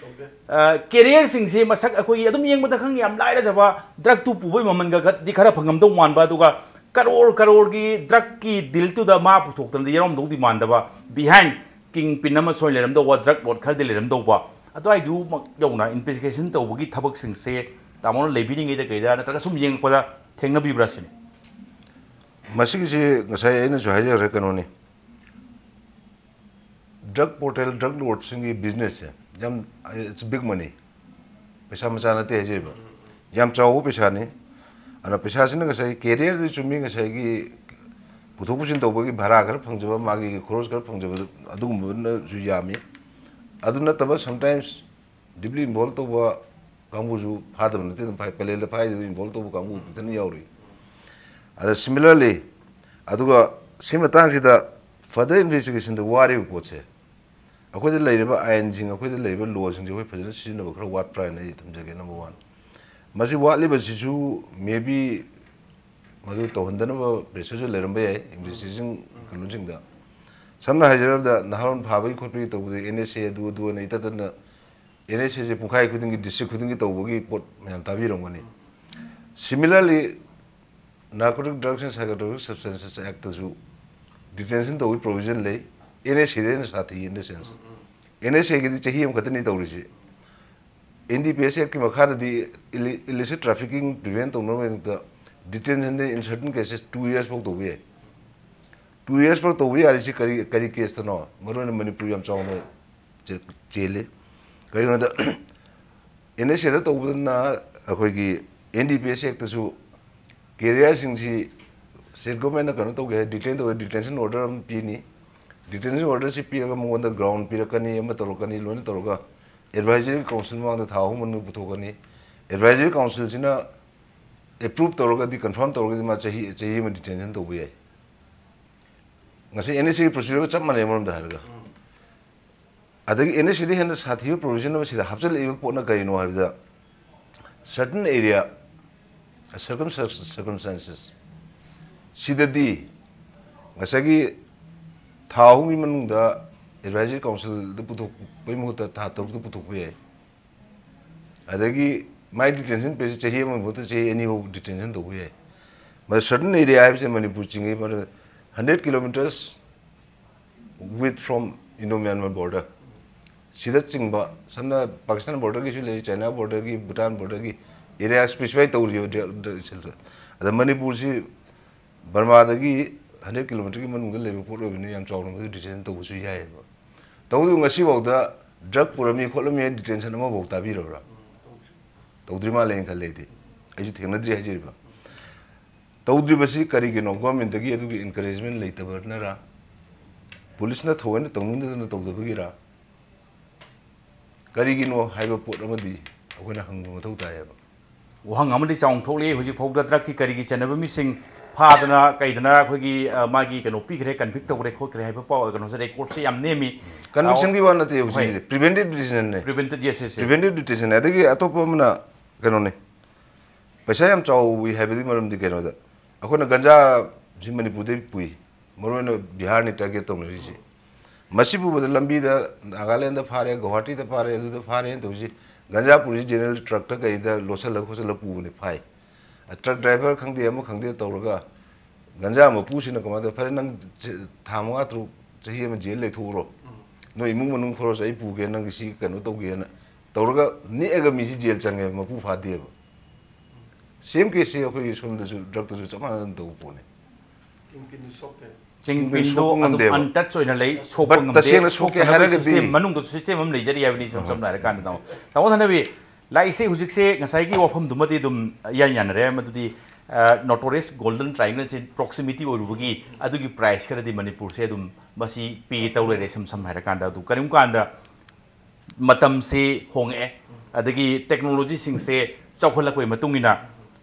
ꯑ, ꯀꯦꯔꯤꯌꯔꯁꯤꯡꯁꯦ ꯃꯁꯛ ꯑꯩꯈꯣꯏꯒꯤ ꯑꯗꯨꯝ ꯌꯦꯡꯕꯗ ꯈꯪꯉꯤ, ꯌꯥꯝ ꯂꯥꯏꯔꯖꯕ, ꯗ꯭ꯔꯒꯇꯨ ꯄꯨꯕꯩ ꯃꯃꯜꯒꯗꯤ ꯈꯔ ꯐꯪꯉꯝꯗꯧ ꯃꯥꯟꯕ, ꯑꯗꯨꯒ ꯀꯔꯣꯔ ꯀꯔꯣꯔꯒꯤ ꯗ꯭ꯔꯒꯀꯤ ꯗꯤꯜꯗꯨꯗ ꯃꯥ ꯄꯨꯊꯣꯛꯇꯅꯗꯤ ꯌꯥꯎꯔꯝꯗꯧꯗꯤ ꯃꯥꯟꯗꯕ, ꯕꯤꯍꯥꯏꯟ ꯀꯤꯡ ꯄꯤꯟ ꯑꯃ ꯁꯣꯏ ꯂꯩꯔꯝꯗꯧꯕ, ꯗ꯭ꯔꯒ ꯂꯣꯠ ꯈꯔꯗꯤ ꯂꯩꯔꯝꯗꯧꯕ, ꯑꯗꯨꯋꯥꯏꯗꯨꯃꯛ ꯌꯧꯅ ꯏꯟꯚꯦꯁꯇꯤꯒꯦꯁꯟ ꯇꯧꯕꯒꯤ ꯊꯕꯛꯁꯤꯡꯁꯦ ꯇꯥꯃꯣꯅ ꯂꯩꯕꯤꯔꯤꯉꯩꯗ ꯀꯩꯗ ꯅꯠꯇ꯭ꯔꯒ ꯁꯨꯝ ꯌꯦꯡꯉꯛꯄꯗ ꯊꯦꯡꯅꯕꯤꯕ꯭ꯔꯥ ꯁꯤꯅꯤ꯫ ꯃꯁꯤꯒꯤꯁꯤ ꯉꯁꯥꯏ ꯑꯩꯅꯁꯨ ꯍꯥꯏꯖꯈ꯭ꯔꯦ, ꯀꯩꯅꯣꯅꯤ, ꯗ꯭ꯔꯒ ꯄꯣꯔꯇꯦꯜ, ꯗ꯭ꯔꯒ ꯂꯣꯔꯗꯁꯤꯡꯒꯤ ꯕꯤꯖꯤꯅꯦꯁꯁꯦ ꯌꯥꯝ, it's big money, ꯄꯩꯁꯥ ꯃꯆꯥ ꯅꯠꯇꯦ ꯍꯥꯏꯖꯔꯤꯕ, ꯌꯥꯝ ꯆꯥꯎꯕ ꯄꯩꯁꯥꯅꯤ꯫ ꯑꯗꯨꯅ ꯄꯩꯁꯥꯁꯤꯅ ꯉꯁꯥꯏ ꯀꯦꯔꯤꯌꯔꯗꯤ ꯆꯨꯝꯃꯤ, ꯉꯁꯥꯏꯒꯤ ꯄꯨꯊꯣꯛ ꯄꯨꯁꯤꯟ ꯇꯧꯕꯒꯤ ꯚꯔꯥ ꯈꯔ ꯐꯪꯖꯕ, ꯃꯥꯒꯤ ꯈꯣꯔꯣꯁ ꯈꯔ ꯐꯪꯖꯕ, ꯑꯗꯨꯒꯨꯝꯕꯅꯁꯨ ꯌꯥꯝꯃꯤ꯫ ꯑꯗꯨ ꯅꯠꯇꯕ sometimes deeply involve ꯇꯧꯕ ꯀꯥꯡꯕꯨꯁꯨ ꯐꯥꯗꯕ ꯅꯠꯇꯦ, ꯑꯗꯨꯝ ꯐꯥꯏ, ꯄꯂꯦꯜꯗ ꯐꯥꯏꯗꯨ involve ꯇꯧꯕ ꯀꯥꯡꯕꯨ ꯐꯖꯅ ꯌꯥꯎꯔꯤ꯫ ꯑꯗ similarly, ꯑꯗꯨꯒ ꯁꯤ ꯃꯇꯥꯡꯁꯤꯗ further investigationꯗ ꯋꯥꯔꯤꯕ ꯄꯣꯠꯁꯦ, ꯑꯩꯈꯣꯏꯗ ꯂꯩꯔꯤꯕ ꯑꯥꯏꯟꯁꯤꯡ, ꯑꯩꯈꯣꯏꯗ ꯂꯩꯔꯤꯕ ꯂꯣꯁꯤꯡꯁꯦ ꯑꯩꯈꯣꯏ ꯐꯖꯅ ꯁꯤꯖꯤꯟꯅꯕ ꯈꯔ ꯋꯥꯠꯄ꯭ꯔꯥ ꯍꯥꯏꯅ ꯑꯩ ꯊꯝꯖꯒꯦ꯫ Number one, ꯃꯁꯤ ꯋꯥꯠꯂꯤꯕꯁꯤꯁꯨ maybe ꯃꯗꯨ ꯇꯧꯍꯟꯗꯅꯕ ꯄ꯭ꯔꯦꯁꯔꯁꯨ ꯂꯩꯔꯝꯕ ꯌꯥꯏ ꯏꯟꯚꯦꯁꯇꯤꯒꯦꯁꯟ ꯀꯩꯅꯣꯁꯤꯡꯗ꯫ ꯁꯝꯅ ꯍꯥꯏꯖꯔꯕꯗ, ꯅꯍꯥꯔꯣꯜ ꯐꯥꯕꯒꯤ ꯈꯣꯠꯄꯒꯤ ꯇꯧꯕꯗ ꯑꯦꯟ ꯑꯦꯁ ꯑꯦ ꯑꯗꯨ ꯑꯗꯨ ꯑꯅ ꯏꯇꯠ ꯇꯠꯇꯅ ꯑꯦꯟ ꯑꯦꯁ ꯑꯦꯁꯦ ꯄꯨꯡꯈꯥꯏ ꯈꯨꯗꯤꯡꯒꯤ, ꯗꯤꯁꯇ꯭ꯔꯤꯛ ꯈꯨꯗꯤꯡꯒꯤ ꯇꯧꯕꯒꯤ ꯄꯣꯠ ꯃꯌꯥꯝ ꯇꯥꯕꯤꯔꯝꯒꯅꯤ꯫ Similarly, Narcotic Drugs and Psychotropic Substances Actꯇꯁꯨ detention ꯇꯧꯕꯒꯤ provision ꯂꯩ꯫ ꯑꯦꯟ ꯑꯦꯁ ꯑꯦꯗ ꯍꯦꯟꯅ ꯁꯥꯊꯤ, in the sense, N S ꯑꯦꯒꯤꯗꯤ ꯆꯍꯤ ꯑꯃꯈꯛꯇꯅꯤ ꯇꯧꯔꯤꯁꯤ꯫ ꯑꯦꯟ ꯗꯤ ꯄꯤ ꯑꯦꯁ ꯑꯦꯛꯀꯤ ꯃꯈꯥꯗꯗꯤ illi- illicit trafficking prevent ꯇꯧꯅꯕꯒꯤꯗꯃꯛꯇ detentionꯗ in certain cases two years ꯐꯥꯎ ꯇꯧꯕ ꯌꯥꯏ꯫ Two years ꯐꯥꯎ ꯇꯧꯕ ꯌꯥꯔꯤꯁꯤ ꯀꯔꯤ, ꯀꯔꯤ caseꯇꯅꯣ? ꯃꯔꯨꯑꯣꯏꯅ ꯃꯅꯤꯄꯨꯔ ꯌꯥꯝ ꯆꯥꯎꯅ ꯆꯦ- ꯆꯦꯜꯂꯤ꯫ ꯀꯩꯒꯤꯅꯣꯗ, ꯑꯦꯟ ꯑꯦꯁ ꯑꯦꯗ ꯇꯧꯕꯗꯨꯅ ꯑꯩꯈꯣꯏꯒꯤ and D P S ꯑꯦꯛꯇꯁꯨ ꯀꯦꯔꯤꯌꯔꯁꯤꯡꯁꯤ state governmentꯅ ꯀꯩꯅꯣ ꯇꯧꯒꯦ ꯍꯥꯏ, detain ꯇꯧꯒꯦ, detention order ꯑꯃ ꯄꯤꯅꯤ꯫ Detention orderꯁꯤ ꯄꯤꯔꯒ ꯃꯉꯣꯟꯗ ground ꯄꯤꯔꯛꯀꯅꯤ, ꯑꯃ ꯇꯧꯔꯛꯀꯅꯤ, ꯂꯣꯏꯅ ꯇꯧꯔꯒ advisory council ꯃꯃꯥꯡꯗ ꯊꯥ ꯑꯍꯨꯝ ꯃꯅꯨꯡꯗ ꯄꯨꯊꯣꯛꯀꯅꯤ꯫ Advisory councilꯁꯤꯅ approve ꯇꯧꯔꯒꯗꯤ, confirm ꯇꯧꯔꯒꯗꯤ ꯃꯥ ꯆꯍꯤ, ꯆꯍꯤ ꯑꯃ detention ꯇꯧꯕ ꯌꯥꯏ꯫ ꯉꯁꯤ ꯑꯦꯟ ꯑꯦꯁ ꯑꯦꯒꯤ procedureꯒ ꯆꯞ ꯃꯥꯟꯅꯩ ꯑꯃꯔꯣꯝꯗ ꯍꯥꯏꯔꯒ꯫ ꯑꯗꯒꯤ ꯑꯦꯟ ꯑꯦꯁ ꯑꯦꯗꯒꯤ ꯍꯦꯟꯅ ꯁꯥꯊꯤꯕ provision ꯑꯃ ꯁꯤꯗ ꯍꯥꯞꯆꯤꯜꯂꯛꯏꯕ ꯄꯣꯠꯅ ꯀꯔꯤꯅꯣ ꯍꯥꯏꯕꯗ, certain area, circum- circumstances ꯁꯤꯗꯗꯤ ꯉꯁꯥꯏꯒꯤ ꯊꯥ ꯑꯍꯨꯝꯒꯤ ꯃꯅꯨꯡꯗ advisory councilꯗ ꯄꯨꯊꯣꯛꯄꯒꯤ ꯃꯍꯨꯠꯇ ꯊꯥ ꯇꯔꯨꯛꯇ ꯄꯨꯊꯣꯛꯄ ꯌꯥꯏ꯫ ꯑꯗꯒꯤ ꯃꯥꯏ detention periodꯁꯦ ꯆꯍꯤ ꯑꯃꯒꯤ ꯃꯍꯨꯠꯇ ꯆꯍꯤ ꯑꯅꯤ ꯐꯥꯎ detention ꯇꯧꯕ ꯌꯥꯏ꯫ ꯃꯗꯨ certain area ꯍꯥꯏꯕꯁꯦ ꯃꯅꯤꯄꯨꯔ ꯆꯤꯡꯉꯤ, ꯃꯗꯨ hundred kilometres width from Indo-Myanmar border꯫ ꯁꯤꯗ ꯆꯤꯡꯕ, ꯁꯝꯅ ꯄꯥꯀꯤꯁꯇꯥꯟ borderꯒꯤꯁꯨ ꯂꯩ, ꯆꯥꯏꯅꯥ borderꯒꯤ, ꯚꯨꯇꯥꯟ borderꯒꯤ area specify ꯇꯧꯔꯤꯕ ꯗ- ꯗ- ꯁꯤꯗ꯫ ꯑꯗ ꯃꯅꯤꯄꯨꯔꯁꯤ ꯕꯔꯃꯥꯗꯒꯤ hundred kilometreꯒꯤ ꯃꯅꯨꯡꯗ ꯂꯩꯕ ꯄꯣꯠ ꯑꯣꯏꯕꯅꯤꯅ ꯌꯥꯝ ꯆꯥꯎꯅ ꯃꯗꯨ detention ꯇꯧꯕꯁꯨ ꯌꯥꯏꯑꯕ꯫ ꯇꯧꯕꯇꯕꯨ ꯉꯁꯤꯐꯥꯎꯗ drug ꯄꯨꯔꯝꯃꯤ ꯈꯣꯠꯂꯝꯃꯤ ꯍꯥꯏꯅ detention ꯑꯃꯐꯥꯎ ꯇꯥꯕꯤꯔꯕ꯭ꯔꯥ? ꯇꯧꯗ꯭ꯔꯤ ꯃꯥꯜꯂꯦꯅ ꯈꯜꯂꯦ ꯑꯩꯗꯤ꯫ ꯑꯩꯁꯨ ꯊꯦꯡꯅꯗ꯭ꯔꯤ ꯍꯥꯏꯖꯔꯤꯕ꯫ ꯇꯧꯗ꯭ꯔꯤꯕꯁꯤ ꯀꯔꯤꯒꯤꯅꯣ? Governmentꯇꯒꯤ ꯑꯗꯨꯒꯤ encouragement ꯂꯩꯇꯕꯅꯔ? Policeꯅ ꯊꯑꯣꯏꯅ ꯇꯧꯅꯤꯡꯗꯗꯅ ꯇꯧꯗꯕꯒꯤꯔ? ꯀꯔꯤꯒꯤꯅꯣ ꯍꯥꯏꯕ ꯄꯣꯠ ꯑꯃꯗꯤ ꯑꯩꯈꯣꯏꯅ ꯍꯪꯕ ꯃꯊꯧ ꯇꯥꯏꯌꯦꯕ꯫ ꯋꯥꯍꯪ ꯑꯃꯗꯤ ꯆꯥꯎꯅ ꯊꯣꯛꯂꯛꯏ, ꯍꯧꯖꯤꯛ ꯐꯥꯎꯗ drugꯀꯤ ꯀꯔꯤꯒꯤ ꯆꯩꯅꯕ ꯃꯤꯁꯤꯡ ꯐꯥꯗꯅ ꯀꯩꯗꯅ ꯑꯩꯈꯣꯏꯒꯤ, ꯑ, ꯃꯥꯒꯤ ꯀꯩꯅꯣ ꯄꯤꯈ꯭ꯔꯦ, convict ꯇꯧꯈ꯭ꯔꯦ ꯈꯣꯠꯈ꯭ꯔꯦ ꯍꯥꯏꯕ ꯄꯥꯎ, ꯀꯩꯅꯣꯁꯦ, recordꯁꯦ ꯌꯥꯝ ꯅꯦꯝꯃꯤ꯫ Convictionꯒꯤ ꯋꯥ ꯅꯠꯇꯦ ꯍꯧꯖꯤꯛ꯫ ꯍꯣꯏ꯫ Preventive detentionꯅꯦ꯫ Preventive, yes, yes, yes꯫ Preventive detention꯫ ꯑꯗꯒꯤ ꯑꯇꯣꯞꯄ ꯑꯃꯅ ꯀꯩꯅꯣꯅꯤ, ꯄꯩꯁꯥ ꯌꯥꯝ ꯆꯥꯎꯏ ꯍꯥꯏꯕꯒꯤ ꯃꯔꯝꯗꯤ ꯀꯩꯅꯣꯗ, ꯑꯩꯈꯣꯏꯅ ꯒꯟꯖꯥꯁꯤ ꯃꯅꯤꯄꯨꯔꯗꯩ ꯄꯨꯏ꯫ ꯃꯔꯨꯑꯣꯏꯅ ꯕꯤꯍꯥꯔꯅꯤ ꯇꯥꯔꯒꯦꯠ ꯇꯧꯅꯔꯤꯁꯦ꯫ ꯃꯁꯤ ꯄꯨꯕꯗ ꯂꯝꯕꯤꯗ ꯅꯥꯒꯥꯂꯦꯟꯗ ꯐꯥꯔꯦ, ꯒꯧꯍꯥꯇꯤꯗ ꯐꯥꯔꯦ, ꯑꯗꯨꯗ ꯐꯥꯔꯦꯅ ꯇꯧꯔꯤꯁꯤ, ꯒꯟꯖꯥ ꯄꯨꯔꯤꯁꯤ ꯖꯦꯅꯦꯔꯦꯜ ꯇ꯭ꯔꯛꯇ ꯀꯩꯗ ꯂꯣꯠꯁꯤꯜꯂ ꯈꯣꯠꯆꯜꯂ ꯄꯨꯕꯅꯤ ꯐꯥꯏ꯫ ꯇ꯭ꯔꯛ ꯗ꯭ꯔꯥꯏꯚꯔ ꯈꯪꯗꯦ, ꯑꯃ ꯈꯪꯗꯦ ꯇꯧꯔꯒ ꯒꯟꯖꯥ ꯃꯄꯨꯁꯤꯅ ꯀꯃꯥꯏꯅ ꯇꯧ? "ꯐꯔꯦ, ꯅꯪ ꯆ-, ꯊꯥ ꯃꯉꯥ ꯇꯔꯨꯛ, ꯆꯍꯤ ꯑꯃ ꯖꯦꯜ ꯂꯩꯊꯣꯛꯎꯔꯣ, ꯅꯣꯏ ꯏꯃꯨꯡ ꯃꯅꯨꯡ ꯈꯣꯔꯁ ꯑꯩ ꯄꯨꯒꯦ, ꯅꯪꯒꯤ ꯁꯤ ꯀꯩꯅꯣ ꯇꯧꯒꯦꯅ" ꯇꯧꯔꯒ ꯅꯦꯛꯑꯒ ꯃꯤꯁꯤ ꯖꯦꯜ ꯆꯪꯉꯦ, ꯃꯄꯨ ꯐꯥꯗꯦꯕ꯫ ꯁꯦꯝ ꯀꯦꯁꯁꯦ ꯑꯩꯈꯣꯏꯒꯤ ꯁꯣꯝꯗꯁꯨ ꯗ꯭ꯔꯛꯇꯁꯨ ꯆꯞ ꯃꯥꯟꯅꯅ ꯇꯧꯕ ꯄꯣꯠꯅꯤ꯫ ꯀꯤꯡꯄꯤꯟꯗꯨ ꯁꯣꯛꯇꯦ꯫ ꯀꯤꯡꯄꯤꯟꯗꯣ ꯁꯣꯛꯄ ꯑꯗꯨꯝ ꯉꯝꯗꯦꯕ꯫ ꯑꯟꯇꯆ ꯑꯣꯏꯅ ꯂꯩ, ꯁꯣꯛꯄ But ꯉꯝꯗꯦ꯫ ꯇꯁꯦꯡꯅ ꯁꯣꯛꯀꯦ ꯁꯣꯛꯅꯕꯒꯤ ꯍꯥꯏꯔꯒꯗꯤ system, ꯃꯅꯨꯡꯗꯁꯨ system ꯑꯃ ꯂꯩꯖꯔꯤ ꯍꯥꯏꯕꯅꯤ, ꯏꯁꯝ ꯁꯝꯅ ꯍꯥꯏꯔꯀꯥꯟꯗ, ꯇꯥꯃꯣ꯫ ꯇꯥꯃꯣ ꯊꯅꯕꯤ, ꯂꯥꯛꯏꯁꯦ ꯍꯧꯖꯤꯛꯁꯦ ꯉꯁꯥꯏꯒꯤ ꯋꯥꯐꯝꯗꯨꯃꯗꯤ ꯑꯗꯨꯝ ꯏꯌꯥꯟ ꯌꯥꯅꯔꯦ, ꯃꯗꯨꯗꯤ, ꯑ, notorious Golden Triangle ꯁꯦ proximity ꯑꯣꯏꯔꯨꯕꯒꯤ ꯑꯗꯨꯒꯤ price ꯈꯔꯗꯤ ꯃꯅꯤꯄꯨꯔꯁꯦ ꯑꯗꯨꯝ ꯃꯁꯤ pay ꯇꯧ ꯂꯩꯔꯦ, ꯏꯁꯝ ꯁꯝꯅ ꯍꯥꯏꯔꯀꯥꯟꯗ꯫ ꯑꯗꯨ ꯀꯔꯤꯒꯨꯝꯕ ꯀꯥꯟꯗ ꯃꯇꯝꯁꯤ ꯍꯣꯡꯉꯛꯑꯦ, ꯑꯗꯒꯤ technology ꯁꯤꯡꯁꯦ ꯆꯥꯎꯈꯠꯂꯛꯄꯒꯤ ꯃꯇꯨꯡ ꯏꯟꯅ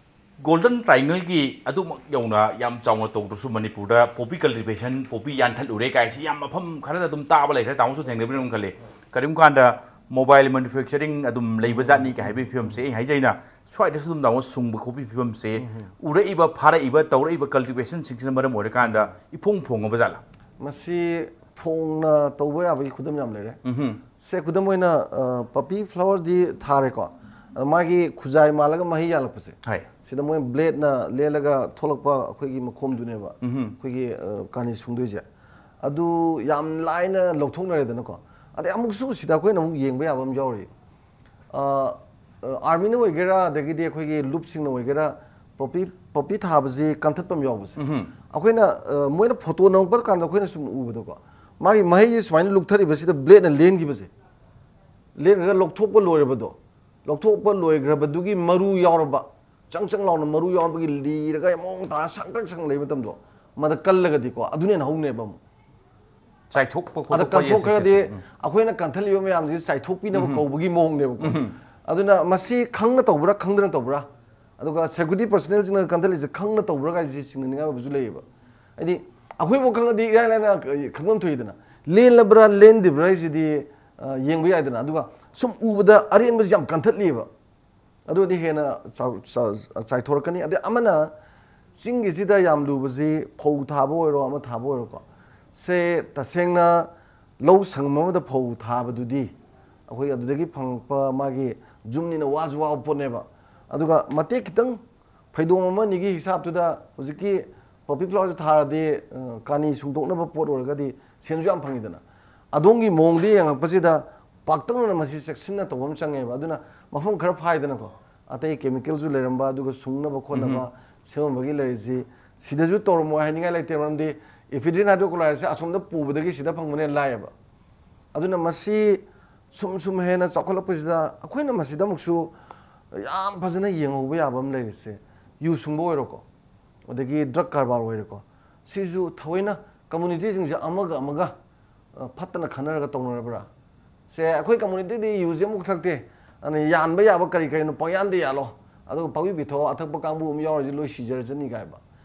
Golden Triangle ꯒꯤ ꯑꯗꯨꯃꯛ ꯌꯧꯅ ꯌꯥꯝ ꯆꯥꯎꯅ ꯇꯧꯗ꯭ꯔꯁꯨ, ꯃꯅꯤꯄꯨꯔꯗ poppy cultivation, poppy ꯌꯥꯟꯊꯠꯂꯨꯔꯦ ꯀꯥꯏꯁꯤ ꯌꯥꯝ ꯃꯐꯝ ꯈꯔꯗ ꯑꯗꯨꯝ ꯇꯥꯕ ꯂꯩꯈ꯭ꯔꯦ, ꯇꯥꯃꯣꯁꯨ ꯊꯦꯡꯅꯕꯤꯔꯝꯒꯅꯤ ꯈꯜꯂꯤ꯫ ꯀꯔꯤꯒꯨꯝꯕ ꯀꯥꯟꯗ mobile manufacturing ꯑꯗꯨꯝ ꯂꯩꯕ ꯖꯥꯠꯅꯤ ꯀꯥꯏ ꯍꯥꯏꯕꯒꯤ ꯐꯤꯕꯝꯁꯦ ꯑꯩ ꯍꯥꯏꯖꯩꯅ, ꯁ꯭ꯋꯥꯏꯗꯁꯨ ꯑꯗꯨꯝ ꯇꯥꯃꯣ ꯁꯨꯡꯕ ꯈꯣꯠꯄꯒꯤ ꯐꯤꯕꯝꯁꯦ, ꯎꯔꯛꯏꯕ, ꯐꯥꯔꯛꯏꯕ, ꯇꯧꯔꯛꯏꯕ cultivation ꯁꯤꯡꯁꯤꯅ ꯃꯔꯝ ꯑꯣꯏꯔꯀꯥꯟꯗ ꯏꯐꯣꯡ ꯐꯣꯡꯉꯕ ꯖꯥꯠꯂꯥ? ꯃꯁꯤ ꯐꯣꯡꯅ ꯇꯧꯕ ꯌꯥꯕꯒꯤ ꯈꯨꯗꯝ ꯌꯥꯝ ꯂꯩꯔꯦ꯫ ꯎꯝꯍꯨꯝ꯫ ꯁꯦ, ꯈꯨꯗꯝ ꯑꯣꯏꯅ, ꯑ, poppy flower ꯗꯤ ꯊꯥꯔꯦꯀꯣ꯫ ꯑ, ꯃꯥꯒꯤ ꯈꯨꯖꯥꯏ ꯃꯥꯜꯂꯒ ꯃꯍꯩ ꯌꯥꯜꯂꯛꯄꯁꯦ꯫ ꯍꯥꯏ꯫ ꯁꯤꯗ ꯃꯣꯏ blade ꯅ ꯂꯦꯜꯂꯒ ꯊꯣꯛꯂꯛꯄ ꯑꯩꯈꯣꯏꯒꯤ ꯃꯈꯣꯝꯗꯨꯅꯦꯕ꯫ ꯎꯝꯍꯨꯝ꯫ ꯑꯩꯈꯣꯏꯒꯤ, ꯑ, ꯀꯥꯅꯤ ꯁꯨꯡꯗꯣꯏꯁꯦ꯫ ꯑꯗꯨ ꯌꯥꯝ ꯂꯥꯏꯅ ꯂꯧꯊꯣꯛꯅꯔꯦꯗꯅꯀꯣ꯫ ꯑꯗꯩ ꯑꯃꯨꯛꯁꯨ ꯁꯤꯗ ꯑꯩꯈꯣꯏꯅ ꯑꯃꯨꯛ ꯌꯦꯡꯕ ꯌꯥꯕ ꯑꯃ ꯌꯥꯎꯔꯤ꯫ ꯑ, ꯑ, army ꯅ ꯑꯣꯏꯒꯦꯔꯥ, ꯑꯗꯒꯤꯗꯤ ꯑꯩꯈꯣꯏꯒꯤ ꯂꯨꯞꯁꯤꯡꯅ ꯑꯣꯏꯒꯦꯔꯥ, poppy, poppy ꯊꯥꯕꯁꯤ ꯀꯟꯊꯠꯄ ꯑꯃ ꯌꯥꯎꯕꯁꯦ꯫ ꯎꯝꯍꯨꯝ꯫ ꯑꯩꯈꯣꯏꯅ, ꯑ, ꯃꯣꯏꯅ photo ꯅꯝꯃꯛꯄ ꯀꯥꯟꯗ ꯑꯩꯈꯣꯏꯅ ꯁꯨꯝ ꯎꯕꯗꯀꯣ, ꯃꯥꯒꯤ ꯃꯍꯩꯁꯦ ꯁꯨꯃꯥꯏꯅ ꯂꯨꯞꯊꯔꯤꯕꯁꯤꯗ blade ꯅ ꯂꯦꯟꯈꯤꯕꯁꯦ, ꯂꯦꯟꯈ꯭ꯔꯒ ꯂꯧꯊꯣꯛꯄ ꯂꯣꯏꯔꯕꯗꯣ, ꯂꯧꯊꯣꯛꯄ ꯂꯣꯏꯈ꯭ꯔꯕꯗꯨꯒꯤ ꯃꯔꯨ ꯌꯥꯎꯔꯕ, ꯆꯪ ꯆꯪ ꯂꯥꯎꯅ ꯃꯔꯨ ꯌꯥꯎꯔꯕꯒꯤ ꯂꯤꯔꯒ ꯃꯑꯣꯡ ꯇꯥꯔ ꯁꯪꯇ꯭ꯔꯛ ꯁꯪ ꯂꯩꯕ ꯃꯇꯝꯗꯣ, ꯃꯗ ꯀꯜꯂꯒꯗꯤꯀꯣ, ꯑꯗꯨꯅ ꯍꯦꯟꯅ ꯍꯧꯅꯦꯕ ꯑꯃꯨꯛ꯫ ꯆꯥꯏꯊꯣꯛꯄ ꯑꯗ ꯈꯣꯠꯇꯣꯛꯄ ꯀꯟꯊꯣꯛꯈ꯭ꯔꯗꯤ, ꯌꯦꯁ, ꯌꯦꯁ, ꯎꯝ꯫ ꯑꯩꯈꯣꯏꯅ ꯀꯟꯊꯠꯂꯤꯕ ꯃꯌꯥꯝꯁꯤ ꯆꯥꯏꯊꯣꯛꯄꯤꯅꯕ ꯎꯝ꯫ ꯀꯧꯕꯒꯤ ꯃꯑꯣꯡꯅꯦꯕꯀꯣ꯫ ꯎꯝ꯫ ꯑꯗꯨꯅ ꯃꯁꯤ ꯈꯪꯅ ꯇꯧꯕ꯭ꯔꯥ, ꯈꯪꯗꯅ ꯇꯧꯕ꯭ꯔꯥ? ꯑꯗꯨꯒ security personnel ꯁꯤꯡꯅ ꯀꯟꯊꯠꯂꯤꯁꯦ ꯈꯪꯅ ꯇꯧꯕ꯭ꯔꯥ ꯀꯥꯏꯁꯦ ꯆꯤꯡꯅꯅꯤꯡꯉꯥꯏ ꯑꯣꯏꯕꯁꯨ ꯂꯩꯌꯦꯕ꯫ ꯍꯥꯏꯗꯤ, ꯑꯩꯈꯣꯏꯕꯨ ꯈꯪꯉꯗꯤ ꯏꯔꯥꯏ ꯂꯥꯏꯅ ꯈꯪꯐꯝ ꯊꯣꯛꯏꯗꯅ, ꯂꯦꯜꯂꯕ꯭ꯔꯥ, ꯂꯦꯟꯗ꯭ꯔꯤꯕ꯭ꯔꯥ ꯍꯥꯏꯁꯤꯗꯤ, ꯑ, ꯌꯦꯡꯕ ꯌꯥꯏꯗꯅ꯫ ꯑꯗꯨꯒ ꯁꯨꯝ ꯎꯕꯗ ꯑꯔꯦꯟꯕꯁꯤ ꯌꯥꯝ ꯀꯟꯊꯠꯂꯤꯑꯕ꯫ ꯑꯗꯨꯗꯤ ꯍꯦꯟꯅ ꯆꯥꯎ-, ꯆꯥ-, ꯆꯥꯏꯊꯣꯔꯛꯀꯅꯤ꯫ ꯑꯗꯩ ꯑꯃꯅ ꯆꯤꯡꯒꯤꯁꯤꯗ ꯌꯥꯝ ꯂꯨꯕꯁꯤ ꯐꯧ ꯊꯥꯕ ꯑꯣꯏꯔꯣ, ꯑꯃ ꯊꯥꯕ ꯑꯣꯏꯔꯣꯀꯣ, ꯁꯦ ꯇꯁꯦꯡꯅ ꯂꯧ ꯁꯪꯒꯝ ꯑꯃꯗ ꯐꯧ ꯊꯥꯕꯗꯨꯗꯤ ꯑꯩꯈꯣꯏ ꯑꯗꯨꯗꯒꯤ ꯐꯪꯉꯛꯄ ꯃꯥꯒꯤ ꯖꯨꯝꯅꯤꯅ ꯋꯥꯁꯨ ꯋꯥꯕ ꯄꯣꯠꯅꯦꯕ꯫ ꯑꯗꯨꯒ ꯃꯇꯦꯛ ꯈꯤꯇꯪ, ꯐꯩꯗꯣꯝ ꯑꯃ ꯑꯅꯤꯒꯤ ꯍꯤꯁꯥꯞꯇꯨꯗ ꯍꯧꯖꯤꯛꯀꯤ ꯄꯣꯄꯤ ꯐ꯭ꯂꯥꯋꯔꯁꯦ ꯊꯥꯔꯗꯤ, ꯑ, ꯀꯥꯅꯤ ꯁꯨꯡꯗꯣꯛꯅꯕ ꯄꯣꯠ ꯑꯣꯏꯔꯒꯗꯤ ꯁꯦꯟꯁꯨ ꯌꯥꯝ ꯐꯪꯉꯤꯗꯅ꯫ ꯑꯗꯣꯝꯒꯤ ꯃꯑꯣꯡꯗ ꯌꯦꯡꯉꯛꯄꯁꯤꯗ ꯄꯥꯛꯇꯛꯅꯅ ꯃꯁꯤ ꯆꯦꯛꯁꯤꯟꯅ ꯇꯧꯕ ꯑꯃ ꯆꯪꯉꯦꯕ꯫ ꯑꯗꯨꯅ ꯃꯐꯝ ꯈꯔ ꯐꯥꯏꯗꯅꯀꯣ, ꯑꯇꯩ ꯀꯦꯃꯤꯀꯦꯜꯁꯨ ꯂꯩꯔꯝꯕ, ꯑꯗꯨꯒ ꯁꯨꯡꯅꯕ ꯈꯣꯠꯅꯕ ꯁꯦꯝꯃꯝꯕꯒꯤ ꯂꯩꯔꯤꯁꯤ, ꯁꯤꯗꯁꯨ ꯇꯧꯔꯝꯃꯣꯏ ꯍꯥꯏꯅꯤꯡꯉꯥꯏ ꯂꯩꯇꯦ꯫ ꯃꯔꯝꯗꯤ ꯏꯐꯤꯗ꯭ꯔꯤꯟ ꯍꯥꯏꯗ꯭ꯔꯣꯀꯣꯂꯣꯔꯥꯏꯗꯁꯦ ꯑꯁꯣꯝꯗ ꯄꯨꯕꯗꯒꯤ ꯁꯤꯗ ꯐꯪꯕꯅ ꯍꯦꯟꯅ ꯂꯥꯏꯌꯦꯕ꯫ ꯑꯗꯨꯅ ꯃꯁꯤ ꯁꯨꯝ ꯁꯨꯝ ꯍꯦꯟꯅ ꯆꯥꯎꯈꯠꯂꯛꯄꯁꯤꯗ ꯑꯩꯈꯣꯏꯅ ꯃꯁꯤꯗ ꯑꯃꯨꯛꯁꯨ ꯌꯥꯝ ꯐꯖꯅ ꯌꯦꯡꯍꯧꯕ ꯌꯥꯕ ꯑꯃ ꯂꯩꯔꯤꯁꯦ, ꯌꯨ ꯁꯨꯡꯕ ꯑꯣꯏꯔꯣꯀꯣ, ꯑꯗꯒꯤ ꯗ꯭ꯔꯒ ꯀꯔꯕꯥꯔ ꯑꯣꯏꯔꯣꯀꯣ, ꯁꯤꯁꯨ ꯊꯑꯣꯏꯅ ꯀꯝꯃꯨꯅꯤꯇꯤꯁꯤꯡꯁꯦ ꯑꯃꯒ ꯑꯃꯒ, ꯑ, ꯐꯠꯇꯅ ꯈꯟꯅꯔꯒ ꯇꯧꯅꯔꯕ꯭ꯔꯥ? ꯁꯦ, ꯑꯩꯈꯣꯏ ꯀꯝꯃꯨꯅꯤꯇꯤꯗꯤ ꯌꯨꯁꯦ ꯑꯃꯨꯛ ꯊꯛꯇꯦ, ꯑꯗꯨꯅ ꯌꯥꯟꯕ ꯌꯥꯕ ꯀꯔꯤ ꯀꯔꯤꯅꯣ ꯄꯪꯌꯥꯟꯗ ꯌꯥꯜꯂꯣ, ꯑꯗꯨꯒ ꯄꯪꯄꯤ ꯄꯤꯊꯣꯛꯑꯣ, ꯑꯊꯛꯄ ꯀꯥꯡꯕꯨ ꯑꯃ ꯌꯥꯎꯔꯤꯁꯦ ꯂꯣꯏ ꯁꯤꯖꯔꯁꯅꯤ ꯀꯥꯏꯕ꯫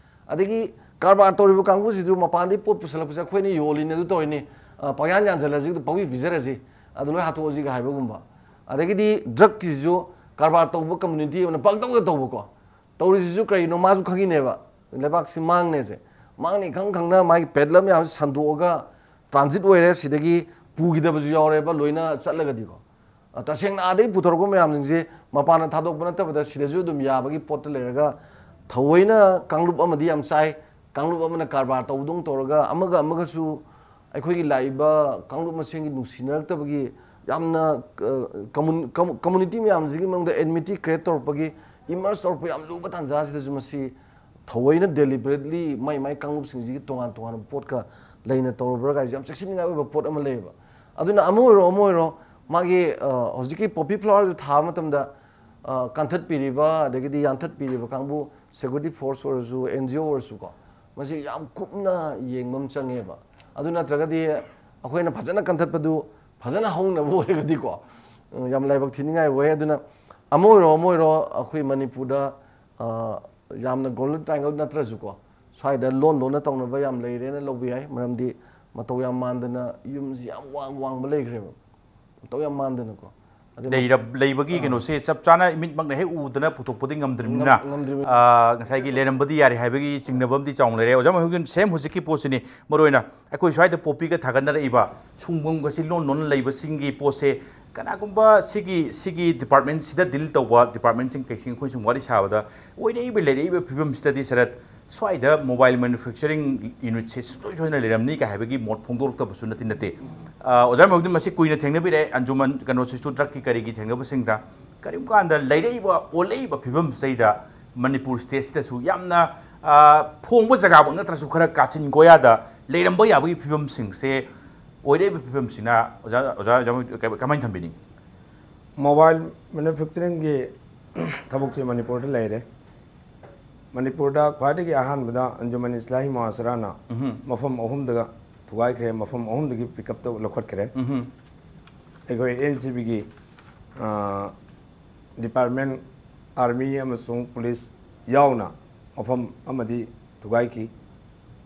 ꯑꯗꯒꯤ ꯀꯔꯕꯥꯔ ꯇꯧꯔꯤꯕ ꯀꯥꯡꯕꯨꯁꯤꯁꯨ ꯃꯄꯥꯟꯗꯒꯤ ꯄꯣꯠ ꯄꯨꯁꯜꯂꯛꯄꯁꯦ ꯑꯩꯈꯣꯏꯅ ꯌꯣꯜꯂꯤꯅꯦ, ꯑꯗꯨ ꯇꯧꯔꯤꯅꯤ, ꯑ, ꯄꯪꯌꯥꯟ ꯌꯥꯟꯁꯤꯜꯂꯁꯤ, ꯄꯪꯄꯤ ꯄꯤꯖꯔꯁꯤ, ꯑꯗꯨ ꯂꯣꯏ ꯍꯥꯠꯇꯣꯛꯑꯁꯤꯒ ꯍꯥꯏꯕꯒꯨꯝꯕ꯫ ꯑꯗꯒꯤꯗꯤ ꯗ꯭ꯔꯒꯀꯤꯁꯤꯁꯨ ꯀꯔꯕꯥꯔ ꯇꯧꯕ ꯀꯝꯃꯨꯅꯤꯇꯤ ꯑꯃꯅ ꯄꯪꯇꯧꯗ ꯇꯧꯕꯀꯣ꯫ ꯇꯧꯔꯤꯁꯤꯁꯨ ꯀꯔꯤꯅꯣ? ꯃꯥꯁꯨ ꯈꯪꯉꯤꯅꯦꯕ ꯂꯩꯕꯥꯛꯁꯤ ꯃꯥꯡꯅꯦꯁꯦ꯫ ꯃꯥꯡꯅꯤ ꯈꯪ ꯈꯪꯅ ꯃꯥꯒꯤ ꯄꯦꯗꯂꯔ ꯃꯌꯥꯝꯁꯦ ꯁꯟꯗꯣꯛꯑꯒ ꯇ꯭ꯔꯥꯟꯖꯤꯠ ꯑꯣꯏꯔꯦ, ꯁꯤꯗꯒꯤ ꯄꯨꯈꯤꯗꯕꯁꯨ ꯌꯥꯎꯔꯦꯕ ꯂꯣꯏꯅ ꯆꯠꯂꯒꯗꯤꯀꯣ꯫ ꯑ, ꯇꯁꯦꯡꯅ ꯑꯥꯗꯩ ꯄꯨꯊꯣꯔꯛꯄ ꯃꯌꯥꯝꯁꯤꯡꯁꯦ ꯃꯄꯥꯟꯗ ꯊꯥꯗꯣꯛꯄ ꯅꯠꯇꯕꯗ ꯁꯤꯗꯁꯨ ꯑꯗꯨꯝ ꯌꯥꯕꯒꯤ ꯄꯣꯠꯇ ꯂꯩꯔꯒ ꯊꯑꯣꯏꯅ ꯀꯥꯡꯂꯨꯞ ꯑꯃꯗꯤ ꯌꯥꯝ ꯆꯥꯏ, ꯀꯥꯡꯂꯨꯞ ꯑꯃꯅ ꯀꯔꯕꯥꯔ ꯇꯧꯕꯗꯧ ꯇꯧꯔꯒ ꯑꯃꯒ ꯑꯃꯒꯁꯨ ꯑꯩꯈꯣꯏꯒꯤ ꯂꯥꯛꯏꯕ ꯀꯥꯡꯂꯨꯞ ꯃꯁꯦꯟꯒꯤ ꯅꯨꯡꯁꯤꯅꯔꯛꯇꯕꯒꯤ ꯌꯥꯝꯅ, ꯑ, ꯀꯝꯃꯨꯟ-, ꯀꯝ-, ꯀꯝꯃꯨꯅꯤꯇꯤ ꯃꯌꯥꯝꯁꯤꯒꯤ ꯃꯅꯨꯡꯗ ꯑꯦꯟꯃꯤꯇꯤ ꯀ꯭ꯔꯤꯌꯦꯠ ꯇꯧꯔꯛꯄꯒꯤ, ꯏꯃꯔꯖ ꯇꯧꯔꯛꯄ ꯌꯥꯝ ꯂꯨꯕ ꯇꯥꯟꯖꯥꯁꯤꯗꯁꯨ ꯃꯁꯤ ꯊꯑꯣꯏꯅ ꯗꯦꯂꯤꯕꯔꯦꯠꯂꯤ ꯃꯥꯏ ꯃꯥꯏ ꯀꯥꯡꯂꯨꯞꯁꯤꯡꯁꯤꯒꯤ ꯇꯣꯉꯥꯟ ꯇꯣꯉꯥꯟꯕ ꯄꯣꯠꯀ ꯂꯩꯅ ꯇꯧꯔꯕ꯭ꯔꯥ ꯀꯥꯏꯁꯦ ꯌꯥꯝ ꯆꯦꯛꯁꯤꯟꯅꯤꯡꯉꯥꯏ ꯑꯣꯏꯕ ꯄꯣꯠ ꯑꯃ ꯂꯩꯌꯦꯕ꯫ ꯑꯗꯨꯅ ꯑꯃ ꯑꯣꯏꯔꯣ ꯑꯃ ꯑꯣꯏꯔꯣ, ꯃꯥꯒꯤ, ꯑ, ꯍꯧꯖꯤꯛꯀꯤ ꯄꯣꯄꯤ ꯐ꯭ꯂꯥꯋꯔꯁꯦ ꯊꯥꯕ ꯃꯇꯝꯗ, ꯑ, ꯀꯟꯊꯠꯄꯤꯔꯤꯕ ꯑꯗꯒꯤꯗꯤ ꯌꯥꯟꯊꯠꯄꯤꯔꯤꯕ ꯀꯥꯡꯕꯨ, ꯁꯦꯀ꯭ꯌꯨꯔꯤꯇꯤ ꯐꯣꯔꯁ ꯑꯣꯏꯔꯁꯨ, ꯑꯦꯟ ꯖꯤ ꯑꯣ ꯑꯣꯏꯔꯁꯨꯀꯣ, ꯃꯁꯤ ꯌꯥꯝ ꯀꯨꯞꯅ ꯌꯦꯡꯕ ꯑꯃ ꯆꯪꯉꯦꯕ꯫ ꯑꯗꯨ ꯅꯠꯇ꯭ꯔꯒꯗꯤ ꯑꯩꯈꯣꯏꯅ ꯐꯖꯅ ꯀꯟꯊꯠꯄꯗꯨ ꯐꯖꯅ ꯍꯧꯅꯕ ꯑꯣꯏꯔꯒꯗꯤꯀꯣ, ꯎꯝ, ꯌꯥꯝ ꯂꯥꯏꯕꯛ ꯊꯤꯅꯤꯡꯉꯥꯏ ꯑꯣꯏ꯫ ꯑꯗꯨꯅ ꯑꯃ ꯑꯣꯏꯔꯣ ꯑꯃ ꯑꯣꯏꯔꯣ, ꯑꯩꯈꯣꯏ ꯃꯅꯤꯄꯨꯔꯗ, ꯑ, ꯌꯥꯝꯅ ꯒꯣꯜꯗꯟ ꯇ꯭ꯔꯥꯏꯡꯒꯜ ꯅꯠꯇ꯭ꯔꯁꯨꯀꯣ, ꯁ꯭ꯋꯥꯏꯗ ꯂꯣꯟ ꯂꯣꯟꯅ ꯇꯧꯅꯕ ꯌꯥꯝ ꯂꯩꯔꯦꯅ ꯂꯧꯕ ꯌꯥꯏ꯫ ꯃꯔꯝꯗꯤ ꯃꯇꯧ ꯌꯥꯝ ꯃꯥꯟꯗꯅ ꯌꯨꯝꯁꯤ ꯌꯥꯝ ꯋꯥꯡ ꯋꯥꯡꯕ ꯂꯩꯈ꯭ꯔꯦꯕ, ꯃꯇꯧ ꯌꯥꯝ ꯃꯥꯟꯗꯅꯀꯣ꯫ ꯂꯩꯔꯕ ꯂꯩꯕꯒꯤ ꯀꯩꯅꯣꯁꯦ ꯆꯞ ꯆꯥꯅ ꯃꯤꯠꯃꯛꯅ ꯍꯦꯛ ꯎꯗꯅ ꯄꯨꯊꯣꯛꯄꯗꯤ ꯉꯝꯗ꯭ꯔꯤꯕꯅꯤꯅ, ꯉꯝꯗ꯭ꯔꯤꯕꯅꯤ꯫ ꯑ, ꯉꯁꯥꯏꯒꯤ ꯂꯩꯔꯝꯕꯗꯤ ꯌꯥꯔꯦ ꯍꯥꯏꯕꯒꯤ ꯆꯤꯡꯅꯕ ꯑꯃꯗꯤ ꯆꯥꯎꯅ ꯂꯩꯔꯦ꯫ ꯑꯣꯖꯥ ꯃꯍꯨꯒꯤꯟ, ꯁꯦꯝ ꯍꯧꯖꯤꯛꯀꯤ ꯄꯣꯠꯁꯤꯅꯤ, ꯃꯔꯨ ꯑꯣꯏꯅ ꯑꯩꯈꯣꯏ ꯁ꯭ꯋꯥꯏꯗ ꯄꯣꯄꯤꯒ ꯊꯥꯒꯠꯅꯔꯛꯏꯕ ꯁꯨꯡꯕꯝꯒꯁꯤ ꯂꯣꯟ ꯂꯣꯟꯅ ꯂꯩꯕꯁꯤꯡꯒꯤ ꯄꯣꯠꯁꯦ, ꯀꯅꯥꯒꯨꯝꯕ ꯁꯤꯒꯤ ꯁꯤꯒꯤ ꯗꯤꯄꯥꯔꯠꯃꯦꯟꯁꯤꯗ ꯗꯤꯜ ꯇꯧꯕ ꯗꯤꯄꯥꯔꯠꯃꯦꯟꯁꯤꯡ ꯀꯩꯁꯤꯡ ꯑꯩꯈꯣꯏ ꯁꯨꯝ ꯋꯥꯔꯤ ꯁꯥꯕꯗ ꯑꯣꯏꯔꯛꯏꯕ ꯂꯩꯔꯛꯏꯕ ꯐꯤꯕꯝꯁꯤꯗꯗꯤ ꯁꯔꯠ ꯁ꯭ꯋꯥꯏꯗ ꯃꯣꯕꯥꯏꯜ ꯃꯦꯅꯨꯐꯦꯛꯆꯔꯤꯡ ꯌꯨꯅꯤꯠꯁꯦ ꯁꯨꯡꯁꯣꯏ ꯁꯣꯏꯗꯅ ꯂꯩꯔꯝꯅꯤ ꯀꯥꯏ ꯍꯥꯏꯕꯒꯤ ꯃꯣꯠ ꯐꯣꯡꯗꯣꯔꯛꯇꯕꯁꯨ ꯅꯠꯇꯤ ꯅꯠꯇꯦ꯫ ꯑ, ꯑꯣꯖꯥ ꯃꯍꯨꯗꯤꯟ, ꯃꯁꯤ ꯀꯨꯏꯅ ꯊꯦꯡꯅꯕꯤꯔꯦ, ꯑꯟꯖꯨꯃꯟ ꯀꯩꯅꯣꯁꯤꯁꯨ ꯗ꯭ꯔꯛꯀꯤ ꯀꯔꯤꯒꯤ ꯊꯦꯡꯅꯕꯁꯤꯡꯗ꯫ ꯀꯔꯤꯒꯨꯝꯕ ꯀꯥꯟꯗ ꯂꯩꯔꯛꯏꯕ ꯑꯣꯜꯂꯛꯏꯕ ꯐꯤꯕꯝꯁꯤꯗꯩꯗ ꯃꯅꯤꯄꯨꯔ ꯁ꯭ꯇꯦꯠꯁꯤꯗꯁꯨ ꯌꯥꯝꯅ, ꯑ, ꯐꯣꯡꯕ ꯖꯒꯥꯃꯛ ꯅꯠꯇ꯭ꯔꯁꯨ ꯈꯔ ꯀꯥꯆꯤꯟ ꯀꯣꯌꯥꯗ ꯂꯩꯔꯝꯕ ꯌꯥꯕꯒꯤ ꯐꯤꯕꯝꯁꯤꯡꯁꯦ ꯑꯣꯏꯔꯛꯏꯕ ꯐꯤꯕꯝꯁꯤꯅ ꯑꯣꯖꯥ, ꯑꯣꯖꯥ, ꯑꯣꯖꯥ ꯃꯍꯨꯗꯤꯟ ꯀꯃꯥꯏꯅ ꯊꯝꯕꯤꯅꯤꯡꯉꯤ? ꯃꯣꯕꯥꯏꯜ ꯃꯦꯅꯨꯐꯦꯛꯆꯔꯤꯡꯒꯤ ꯊꯕꯛꯁꯤ ꯃꯅꯤꯄꯨꯔꯗ ꯂꯩꯔꯦ꯫ ꯃꯅꯤꯄꯨꯔꯗ ꯈ꯭ꯋꯥꯏꯗꯒꯤ ꯑꯍꯥꯟꯕꯗ ꯑꯟꯖꯨꯃꯟ ꯏꯁꯂꯥꯍꯤ ꯃꯨꯍꯥꯁꯔꯥꯅ ꯎꯝꯍꯨꯝ꯫ ꯃꯐꯝ ꯑꯍꯨꯝꯗꯒ ꯊꯨꯒꯥꯏꯈ꯭ꯔꯦ, ꯃꯐꯝ ꯑꯍꯨꯝꯗꯒꯤ ꯄꯤꯛꯑꯞ ꯇꯧ ꯂꯧꯈꯠꯈ꯭ꯔꯦ꯫ ꯎꯝꯍꯨꯝ꯫ ꯑꯩꯈꯣꯏ ꯑꯦꯟ ꯁꯤ ꯕꯤꯒꯤ ꯗꯤꯄꯥꯔꯠꯃꯦꯟ, ꯑꯥꯔꯃꯤ ꯑꯃꯁꯨꯡ ꯄꯨꯂꯤꯁ ꯌꯥꯎꯅ ꯃꯐꯝ ꯑꯃꯗꯤ ꯊꯨꯒꯥꯏꯈꯤ꯫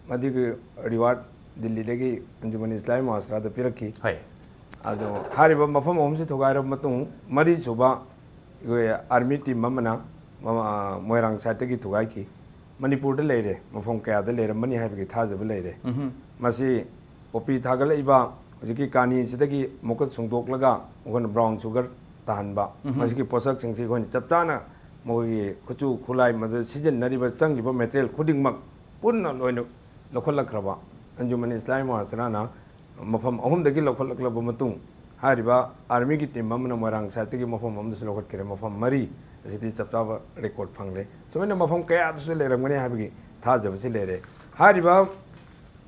ꯃꯗꯨꯒꯤ ꯔꯤꯋꯥꯔꯗ ꯗꯤꯜꯂꯤꯗꯒꯤ ꯑꯟꯖꯨꯃꯟ ꯏꯁꯂꯥꯃꯤ ꯃꯨꯍꯥꯁꯔꯥꯗ ꯄꯤꯔꯛꯈꯤ꯫ ꯍꯣꯏ꯫ ꯑꯗꯣ ꯍꯥꯏꯔꯤꯕ ꯃꯐꯝ ꯑꯍꯨꯝꯁꯤ ꯊꯨꯒꯥꯏꯔꯕ ꯃꯇꯨꯡ, ꯃꯔꯤꯁꯨꯕ ꯑꯩꯈꯣꯏ ꯑꯥꯔꯃꯤ ꯇꯤꯝ ꯑꯃꯅ ꯃꯃ-, ꯃꯣꯏꯔꯥꯡ ꯁꯥꯏꯠꯇꯒꯤ ꯊꯨꯒꯥꯏꯈꯤ꯫ ꯃꯅꯤꯄꯨꯔꯗ ꯂꯩꯔꯦ, ꯃꯐꯝ ꯀꯌꯥꯗ ꯂꯩꯔꯝꯃꯅꯤ ꯍꯥꯏꯕꯒꯤ ꯊꯥꯖꯕ ꯂꯩꯔꯦ꯫ ꯎꯝꯍꯨꯝ꯫ ꯃꯁꯤ ꯄꯣꯄꯤ ꯊꯥꯒꯠꯂꯛꯏꯕ ꯍꯧꯖꯤꯛꯀꯤ ꯀꯥꯅꯤꯁꯤꯗꯒꯤ ꯑꯃꯨꯛꯀ ꯁꯨꯡꯗꯣꯛꯂꯒ ꯃꯈꯣꯏꯅ ꯕ꯭ꯔꯥꯎꯟ ꯁꯨꯒꯔ ꯇꯥꯍꯟꯕ, ꯎꯝꯍꯨꯝ꯫ ꯃꯁꯤꯒꯤ ꯄꯣꯠꯁꯛꯁꯤꯡꯁꯤ ꯑꯩꯈꯣꯏꯅ ꯆꯞ ꯆꯥꯅ ꯃꯈꯣꯏꯒꯤ ꯈꯨꯠꯁꯨ ꯈꯨꯠꯂꯥꯏ, ꯃꯗꯨꯗ ꯁꯤꯖꯤꯟꯅꯔꯤꯕ ꯆꯪꯂꯤꯕ ꯃꯦꯇꯔꯤꯌꯦꯜ ꯈꯨꯗꯤꯡꯃꯛ ꯄꯨꯟꯅ ꯂꯣꯏꯅ ꯂꯧꯈꯠꯂꯛꯈ꯭ꯔꯕ ꯑꯟꯖꯨꯃꯟ ꯏꯁꯂꯥꯃꯤ ꯃꯨꯍꯥꯁꯔꯥꯅ ꯃꯐꯝ ꯑꯍꯨꯝꯗꯒꯤ ꯂꯧꯈꯠꯂꯛꯂꯕ ꯃꯇꯨꯡ, ꯍꯥꯏꯔꯤꯕ ꯑꯥꯔꯃꯤꯒꯤ ꯇꯤꯝ ꯑꯃꯅ ꯃꯣꯏꯔꯥꯡ ꯁꯥꯏꯠꯇꯒꯤ ꯃꯐꯝ ꯑꯃꯗꯁꯨ ꯂꯧꯈꯠꯈ꯭ꯔꯦ꯫ ꯃꯐꯝ ꯃꯔꯤ ꯑꯁꯤꯗꯤ ꯆꯞ ꯆꯥꯕ ꯔꯦꯀꯣꯔꯗ ꯐꯪꯂꯦ꯫ ꯁꯨꯃꯥꯏꯅ ꯃꯐꯝ ꯀꯌꯥꯗꯁꯨ ꯂꯩꯔꯝꯒꯅꯤ ꯍꯥꯏꯕꯒꯤ ꯊꯥꯖꯕꯁꯤ ꯂꯩꯔꯦ꯫ ꯍꯥꯏꯔꯤꯕ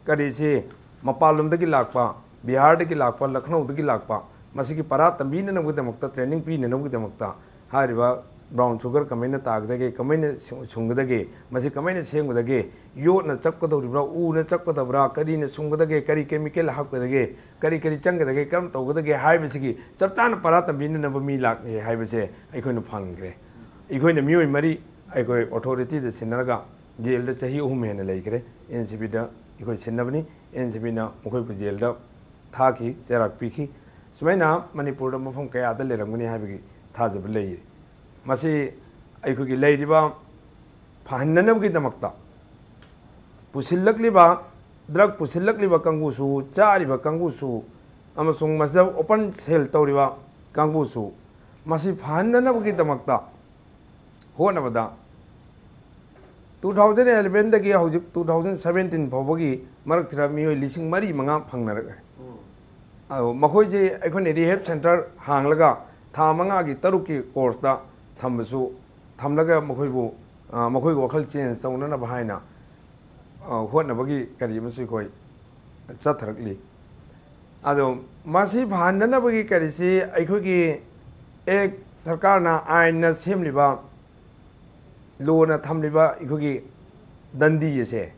ꯀꯔꯤꯁꯤ ꯃꯄꯥꯟꯂꯣꯝꯗꯒꯤ ꯂꯥꯛꯄ, ꯕꯤꯍꯥꯔꯗꯒꯤ ꯂꯥꯛꯄ, ꯂꯈꯅꯧꯗꯒꯤ ꯂꯥꯛꯄ, ꯃꯁꯤꯒꯤ ꯄꯔꯥ ꯇꯝꯕꯤꯅꯅꯕꯒꯤꯗꯃꯛꯇ, ꯇ꯭ꯔꯦꯅꯤꯡ ꯄꯤꯅꯅꯕꯒꯤꯗꯃꯛꯇ ꯍꯥꯏꯔꯤꯕ ꯕ꯭ꯔꯥꯎꯟ ꯁꯨꯒꯔ ꯀꯃꯥꯏꯅ ꯇꯥꯒꯗꯒꯦ, ꯀꯃꯥꯏꯅ ꯁꯨ-, ꯁꯨꯡꯒꯗꯒꯦ, ꯃꯁꯤ ꯀꯃꯥꯏꯅ ꯁꯦꯝꯒꯗꯒꯦ, ꯌꯣꯠꯅ ꯆꯞꯀꯗꯧꯔꯤꯕ꯭ꯔꯥ, ꯎꯅ ꯆꯞꯀꯗꯕ꯭ꯔꯥ, ꯀꯔꯤꯅ ꯁꯨꯡꯒꯗꯒꯦ, ꯀꯔꯤ ꯀꯦꯃꯤꯀꯦꯜ ꯍꯥꯞꯀꯗꯒꯦ, ꯀꯔꯤ ꯀꯔꯤ ꯆꯪꯒꯗꯒꯦ, ꯀꯔꯝ ꯇꯧꯒꯗꯒꯦ ꯍꯥꯏꯕꯁꯤꯒꯤ ꯆꯞ ꯆꯥꯅ ꯄꯔꯥ ꯇꯝꯕꯤꯅꯅꯕ ꯃꯤ ꯂꯥꯛꯂꯦ ꯍꯥꯏꯕꯁꯦ ꯑꯩꯈꯣꯏꯅ ꯐꯪꯈ꯭ꯔꯦ꯫ ꯑꯩꯈꯣꯏꯅ ꯃꯤꯑꯣꯏ ꯃꯔꯤ ꯑꯩꯈꯣꯏ ꯑꯣꯊꯣꯔꯤꯇꯤꯗ ꯁꯤꯟꯅꯔꯒ ꯖꯦꯜꯗ ꯆꯍꯤ ꯑꯍꯨꯝ ꯍꯦꯟꯅ ꯂꯩꯈ꯭ꯔꯦ꯫ ꯑꯦꯟ ꯁꯤ ꯕꯤꯗ ꯑꯩꯈꯣꯏ ꯁꯤꯟꯅꯕꯅꯤ꯫ ꯑꯦꯟ ꯁꯤ ꯕꯤꯅ ꯃꯈꯣꯏꯕꯨ ꯖꯦꯜꯗ ꯊꯥꯈꯤ, ꯆꯩꯔꯥꯛ ꯄꯤꯈꯤ꯫ ꯁꯨꯃꯥꯏꯅ ꯃꯅꯤꯄꯨꯔꯗ ꯃꯐꯝ ꯀꯌꯥꯗ ꯂꯩꯔꯝꯒꯅꯤ ꯍꯥꯏꯕꯒꯤ ꯊꯥꯖꯕ ꯂꯩꯔꯤ꯫ ꯃꯁꯤ ꯑꯩꯈꯣꯏꯒꯤ ꯂꯩꯔꯤꯕ ꯐꯍꯟꯅꯅꯕꯒꯤꯗꯃꯛꯇ ꯄꯨꯁꯤꯜꯂꯛꯂꯤꯕ, ꯗ꯭ꯔꯒ ꯄꯨꯁꯤꯜꯂꯛꯂꯤꯕ ꯀꯥꯡꯕꯨꯁꯨ, ꯆꯥꯔꯤꯕ ꯀꯥꯡꯕꯨꯁꯨ, ꯑꯃꯁꯨꯡ ꯃꯁꯤꯗ ꯑꯣꯄꯟ ꯁꯦꯜ ꯇꯧꯔꯤꯕ ꯀꯥꯡꯕꯨꯁꯨ, ꯃꯁꯤ ꯐꯍꯟꯅꯅꯕꯒꯤꯗꯃꯛꯇ ꯍꯣꯠꯅꯕꯗ, ꯇꯨ ꯊꯥꯎꯖꯟ ꯑꯦꯂꯚꯦꯟꯗꯒꯤ ꯍꯧꯖꯤꯛ ꯇꯨ ꯊꯥꯎꯖꯟ ꯁꯚꯦꯟꯇꯤꯟ ꯐꯥꯎꯕꯒꯤ ꯃꯔꯛꯁꯤꯗ ꯃꯤꯑꯣꯏ ꯂꯤꯁꯤꯡ ꯃꯔꯤ ꯃꯉꯥ ꯐꯪꯅꯔꯛꯑꯦ꯫ ꯑꯗꯣ ꯃꯈꯣꯏꯁꯦ ꯑꯩꯈꯣꯏꯅ ꯔꯤꯍꯦꯕ ꯁꯦꯟꯇꯔ ꯍꯥꯡꯂꯒ ꯊꯥ ꯃꯉꯥꯒꯤ, ꯇꯔꯨꯛꯀꯤ ꯀꯣꯔꯁꯇ ꯊꯝꯕꯁꯨ, ꯊꯝꯂꯒ ꯃꯈꯣꯏꯕꯨ, ꯑ, ꯃꯈꯣꯏꯒꯤ ꯋꯥꯈꯜ ꯆꯦꯟꯖ ꯇꯧꯅꯅꯕ ꯍꯥꯏꯅ, ꯑ, ꯍꯣꯠꯅꯕꯒꯤ ꯀꯔꯤ ꯑꯃꯁꯨ ꯑꯩꯈꯣꯏ ꯆꯠꯊꯔꯛꯂꯤ꯫ ꯑꯗꯣ ꯃꯁꯤ ꯐꯍꯟꯅꯅꯕꯒꯤ ꯀꯔꯤꯁꯤ ꯑꯩꯈꯣꯏꯒꯤ ꯑꯦꯛ ꯁꯔꯀꯥꯔꯅ, ꯑꯥꯏꯟꯅ ꯁꯦꯝꯂꯤꯕ, ꯂꯣꯅ ꯊꯝꯂꯤꯕ ꯑꯩꯈꯣꯏꯒꯤ ꯗꯟꯗꯤ ꯑꯁꯦ,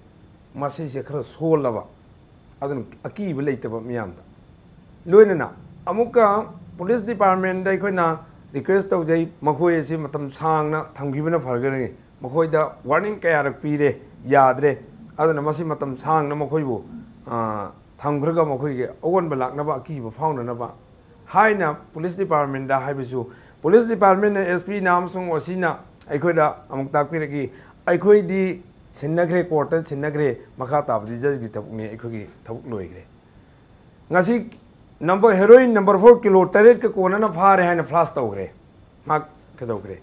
ꯃꯁꯤꯁꯦ ꯈꯔ ꯁꯣꯜꯂꯕ, ꯑꯗꯨꯅ ꯑꯀꯤꯕ ꯂꯩꯇꯕ ꯃꯤꯌꯥꯝꯗ꯫ ꯂꯣꯏꯅꯅ ꯑꯃꯨꯛꯀ ꯄꯨꯂꯤꯁ ꯗꯤꯄꯥꯔꯠꯃꯦꯟꯗ ꯑꯩꯈꯣꯏꯅ ꯔꯤꯀ꯭ꯋꯦꯁ ꯇꯧꯖꯩ, ꯃꯈꯣꯏ ꯑꯁꯤ ꯃꯇꯝ ꯁꯥꯡꯅ ꯊꯝꯈꯤꯕꯅ ꯐꯒꯅꯤ꯫ ꯃꯈꯣꯏꯗ ꯋꯥꯔꯅꯤꯡ ꯀꯌꯥꯔꯛ ꯄꯤꯔꯦ, ꯌꯥꯗ꯭ꯔꯦ꯫ ꯑꯗꯨꯅ ꯃꯁꯤ ꯃꯇꯝ ꯁꯥꯡꯅ ꯃꯈꯣꯏꯕꯨ, ꯑ, ꯊꯝꯈ꯭ꯔꯒ ꯃꯈꯣꯏꯒꯤ ꯑꯑꯣꯟꯕ ꯂꯥꯛꯅꯕ, ꯑꯀꯤꯕ ꯐꯥꯎꯅꯅꯕ ꯍꯥꯏꯅ ꯄꯨꯂꯤꯁ ꯗꯤꯄꯥꯔꯠꯃꯦꯟꯗ ꯍꯥꯏꯕꯁꯨ, ꯄꯨꯂꯤꯁ ꯗꯤꯄꯥꯔꯠꯃꯦꯟꯅ, ꯑꯦꯁ ꯄꯤꯅ ꯑꯃꯁꯨꯡ ꯑꯣ ꯁꯤꯅ ꯑꯩꯈꯣꯏꯗ ꯑꯃꯨꯛ ꯇꯥꯛꯄꯤꯔꯛꯏ꯫ ꯑꯩꯈꯣꯏꯗꯤ ꯁꯤꯟꯅꯈ꯭ꯔꯦ, ꯀꯣꯔꯠꯇ ꯁꯤꯟꯅꯈ꯭ꯔꯦ, ꯃꯈꯥ ꯇꯥꯕꯗꯤ ꯖꯖꯀꯤ ꯊꯕꯛꯅꯤ, ꯑꯩꯈꯣꯏꯒꯤ ꯊꯕꯛ ꯂꯣꯏꯈ꯭ꯔꯦ꯫ ꯉꯁꯤ number, heroin number four kilo ꯇꯔꯦꯠꯀ ꯀꯣꯟꯅꯅ ꯐꯥꯔꯦ ꯍꯥꯏꯅ ꯐ꯭ꯂꯥꯁ ꯇꯧꯈ꯭ꯔꯦ꯫ ꯃꯍꯥꯛ ꯀꯩꯗꯧꯈ꯭ꯔꯦ?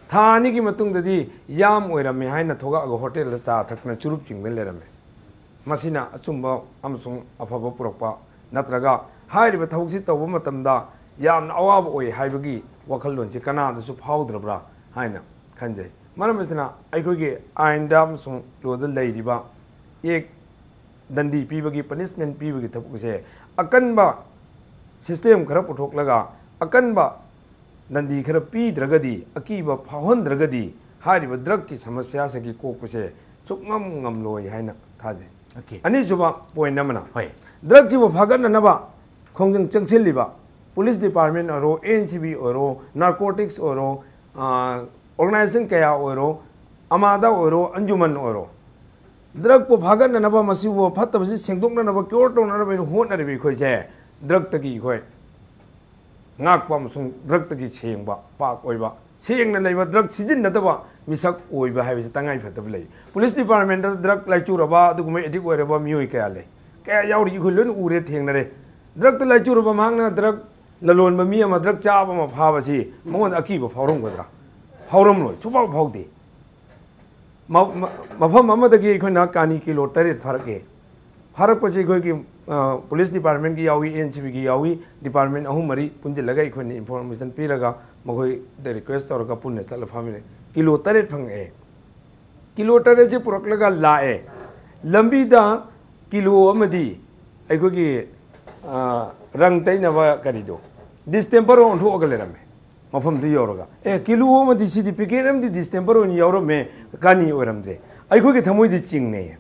ꯊꯥ ꯑꯅꯤꯒꯤ ꯃꯇꯨꯡꯗꯗꯤ ꯌꯥꯝ ꯑꯣꯏꯔꯝꯃꯦ ꯍꯥꯏꯅ ꯊꯣꯛꯂꯛꯑꯒ ꯍꯣꯇꯦꯜꯗ ꯆꯥ ꯊꯛꯇꯅ ꯆꯨꯔꯨꯞ ꯆꯤꯡꯗꯅ ꯂꯩꯔꯝꯃꯦ꯫ ꯃꯁꯤꯅ ꯑꯆꯨꯝꯕ ꯑꯃꯁꯨꯡ ꯑꯐꯕ ꯄꯨꯔꯛꯄ ꯅꯠꯇ꯭ꯔꯒ ꯍꯥꯏꯔꯤꯕ ꯊꯕꯛꯁꯤ ꯇꯧꯕ ꯃꯇꯝꯗ ꯌꯥꯝꯅ ꯑꯋꯥꯕ ꯑꯣꯏ ꯍꯥꯏꯕꯒꯤ ꯋꯥꯈꯜꯂꯣꯟꯁꯤ ꯀꯅꯥꯗꯁꯨ ꯐꯥꯎꯗ꯭ꯔꯕ꯭ꯔꯥ ꯍꯥꯏꯅ ꯈꯟꯖꯩ꯫ ꯃꯔꯝ ꯑꯁꯤꯅ ꯑꯩꯈꯣꯏꯒꯤ ꯑꯥꯏꯟꯗ ꯑꯃꯁꯨꯡ ꯂꯣꯗ ꯂꯩꯔꯤꯕ ꯑꯦꯛ ꯗꯟꯗꯤ ꯄꯤꯕꯒꯤ, ꯄꯅꯤꯁꯃꯦꯟ ꯄꯤꯕꯒꯤ ꯊꯕꯛꯁꯦ ꯑꯀꯟꯕ ꯁꯤꯁꯇꯦꯝ ꯈꯔ ꯄꯨꯊꯣꯛꯂꯒ, ꯑꯀꯟꯕ ꯗꯟꯗꯤ ꯈꯔ ꯄꯤꯗ꯭ꯔꯒꯗꯤ, ꯑꯀꯤꯕ ꯐꯥꯎꯍꯟꯗ꯭ꯔꯒꯗꯤ ꯍꯥꯏꯔꯤꯕ ꯗ꯭ꯔꯒꯀꯤ ꯁꯃꯁ꯭ꯌꯥꯁꯤꯒꯤ ꯀꯣꯛꯄꯁꯦ ꯁꯨꯛꯉꯝ ꯉꯝꯂꯣꯏ ꯍꯥꯏꯅ ꯊꯥꯖꯩ꯫ Okay. ꯑꯅꯤꯁꯨꯕ ꯄꯣꯏꯟ ꯑꯃꯅ, ꯍꯣꯏ꯫ ꯗ꯭ꯔꯒꯁꯤꯕꯨ ꯐꯥꯒꯠꯅꯅꯕ ꯈꯣꯡꯖꯪ ꯆꯪꯁꯤꯜꯂꯤꯕ ꯄꯨꯂꯤꯁ ꯗꯤꯄꯥꯔꯠꯃꯦꯟ ꯑꯣꯏꯔꯣ, ꯑꯦ ꯑꯦꯟ ꯁꯤ ꯕꯤ ꯑꯣꯏꯔꯣ, ꯅꯥꯔꯀꯣꯇꯤꯛꯁ ꯑꯣꯏꯔꯣ, ꯑ, ꯑꯣꯔꯒꯅꯥꯏꯖꯦꯁꯟ ꯀꯌꯥ ꯑꯣꯏꯔꯣ, ꯑꯃꯥꯗ ꯑꯣꯏꯔꯣ, ꯑꯟꯖꯨꯃꯟ ꯑꯣꯏꯔꯣ, ꯗ꯭ꯔꯒꯄꯨ ꯐꯥꯒꯠꯅꯅꯕ, ꯃꯁꯤꯕꯨ ꯐꯠꯇꯕꯁꯤ ꯁꯦꯡꯗꯣꯛꯅꯅꯕ, ꯀ꯭ꯌꯣꯔ ꯇꯧꯅꯅꯕ ꯑꯩꯅ ꯍꯣꯠꯅꯔꯤꯕ ꯑꯩꯈꯣꯏꯁꯦ ꯗ꯭ꯔꯒꯇꯒꯤ ꯑꯩꯈꯣꯏ ꯉꯥꯛꯄ ꯑꯃꯁꯨꯡ ꯗ꯭ꯔꯛꯇꯒꯤ ꯁꯦꯡꯕ, ꯄꯥꯛ ꯑꯣꯏꯕ, ꯁꯦꯡꯅ ꯂꯩꯕ, ꯗ꯭ꯔꯛ ꯁꯤꯖꯤꯟꯅꯗꯕ ꯃꯤꯁꯛ ꯑꯣꯏꯕ ꯍꯥꯏꯕꯁꯤ ꯇꯉꯥꯏ ꯐꯗꯕ ꯂꯩ꯫ ꯄꯨꯂꯤꯁ ꯗꯤꯄꯥꯔꯠꯃꯦꯟꯇ ꯗ꯭ꯔꯛ ꯂꯥꯏꯆꯨꯔꯕ, ꯑꯗꯨꯒꯨꯝꯕ ꯑꯦꯗꯤꯛ ꯑꯣꯏꯔꯕ ꯃꯤꯑꯣꯏ ꯀꯌꯥ ꯂꯩ, ꯀꯌꯥ ꯌꯥꯎꯔꯤ, ꯑꯩꯈꯣꯏ ꯂꯣꯏꯅ ꯎꯔꯦ, ꯊꯦꯡꯅꯔꯦ꯫ ꯗ꯭ꯔꯛꯇ ꯂꯥꯏꯆꯨꯔꯕ ꯃꯍꯥꯛꯅ ꯗ꯭ꯔꯛ ꯂꯂꯣꯟꯕ ꯃꯤ ꯑꯃ, ꯗ꯭ꯔꯛ ꯆꯥꯕ ꯑꯃ ꯐꯥꯕꯁꯤ ꯃꯉꯣꯟꯗ ꯑꯀꯤꯕ ꯐꯥꯎꯔꯝꯒꯗ꯭ꯔꯥ? ꯐꯥꯎꯔꯝꯂꯣꯏ, ꯁꯨꯡꯐꯥꯎ ꯐꯥꯎꯗꯦ꯫ ꯃ-, ꯃ-, ꯃꯐꯝ ꯑꯃꯗꯒꯤ ꯑꯩꯈꯣꯏꯅ ꯀꯥꯅꯤ ꯀꯤꯂꯣ ꯇꯔꯦꯠ ꯐꯥꯔꯛꯑꯦ꯫ ꯐꯥꯔꯛꯄꯁꯤ ꯑꯩꯈꯣꯏꯒꯤ, ꯑ, ꯄꯨꯂꯤꯁ ꯗꯤꯄꯥꯔꯠꯃꯦꯟꯒꯤ ꯌꯥꯎꯏ, ꯑꯦꯟ ꯁꯤ ꯕꯤꯒꯤ ꯌꯥꯎꯏ, ꯗꯤꯄꯥꯔꯠꯃꯦꯟ ꯑꯍꯨꯝ ꯃꯔꯤ ꯄꯨꯟꯁꯤꯜꯂꯒ ꯑꯩꯈꯣꯏꯅ ꯏꯟꯐꯣꯔꯃꯦꯁꯟ ꯄꯤꯔꯒ ꯃꯈꯣꯏꯗ ꯔꯤꯀ꯭ꯋꯦꯁ ꯇꯧꯔꯒ ꯄꯨꯟꯅ ꯆꯠꯂ ꯐꯥꯃꯤꯟꯅꯩ꯫ ꯀꯤꯂꯣ ꯇꯔꯦꯠ ꯐꯪꯉꯛꯑꯦ꯫ ꯀꯤꯂꯣ ꯇꯔꯦꯠꯁꯤ ꯄꯨꯔꯛꯂꯒ ꯂꯥꯛꯑꯦ꯫ ꯂꯝꯕꯤꯗ ꯀꯤꯂꯣ ꯑꯃꯗꯤ ꯑꯩꯈꯣꯏꯒꯤ, ꯑ, ꯔꯪ ꯇꯩꯅꯕ ꯀꯔꯤꯗꯣ, ꯗꯤꯁꯇꯦꯝꯄꯔ ꯑꯣꯟꯊꯣꯛꯑꯒ ꯂꯩꯔꯝꯃꯦ꯫ ꯃꯐꯝꯗꯨ ꯌꯧꯔꯒ, "ꯑꯦ, ꯀꯤꯂꯣ ꯑꯃꯗꯤ ꯁꯤꯗꯤ, ꯄꯦꯀꯦꯠ ꯑꯃꯗꯤ ꯗꯤꯁꯇꯦꯝꯄꯔ ꯑꯣꯏꯅ ꯌꯥꯎꯔꯝꯃꯦ, ꯀꯥꯅꯤ ꯑꯣꯏꯔꯝꯗ꯭ꯔꯦ"꯫ ꯑꯩꯈꯣꯏꯒꯤ ꯊꯃꯣꯏꯗꯤ ꯆꯤꯡꯅꯩ꯫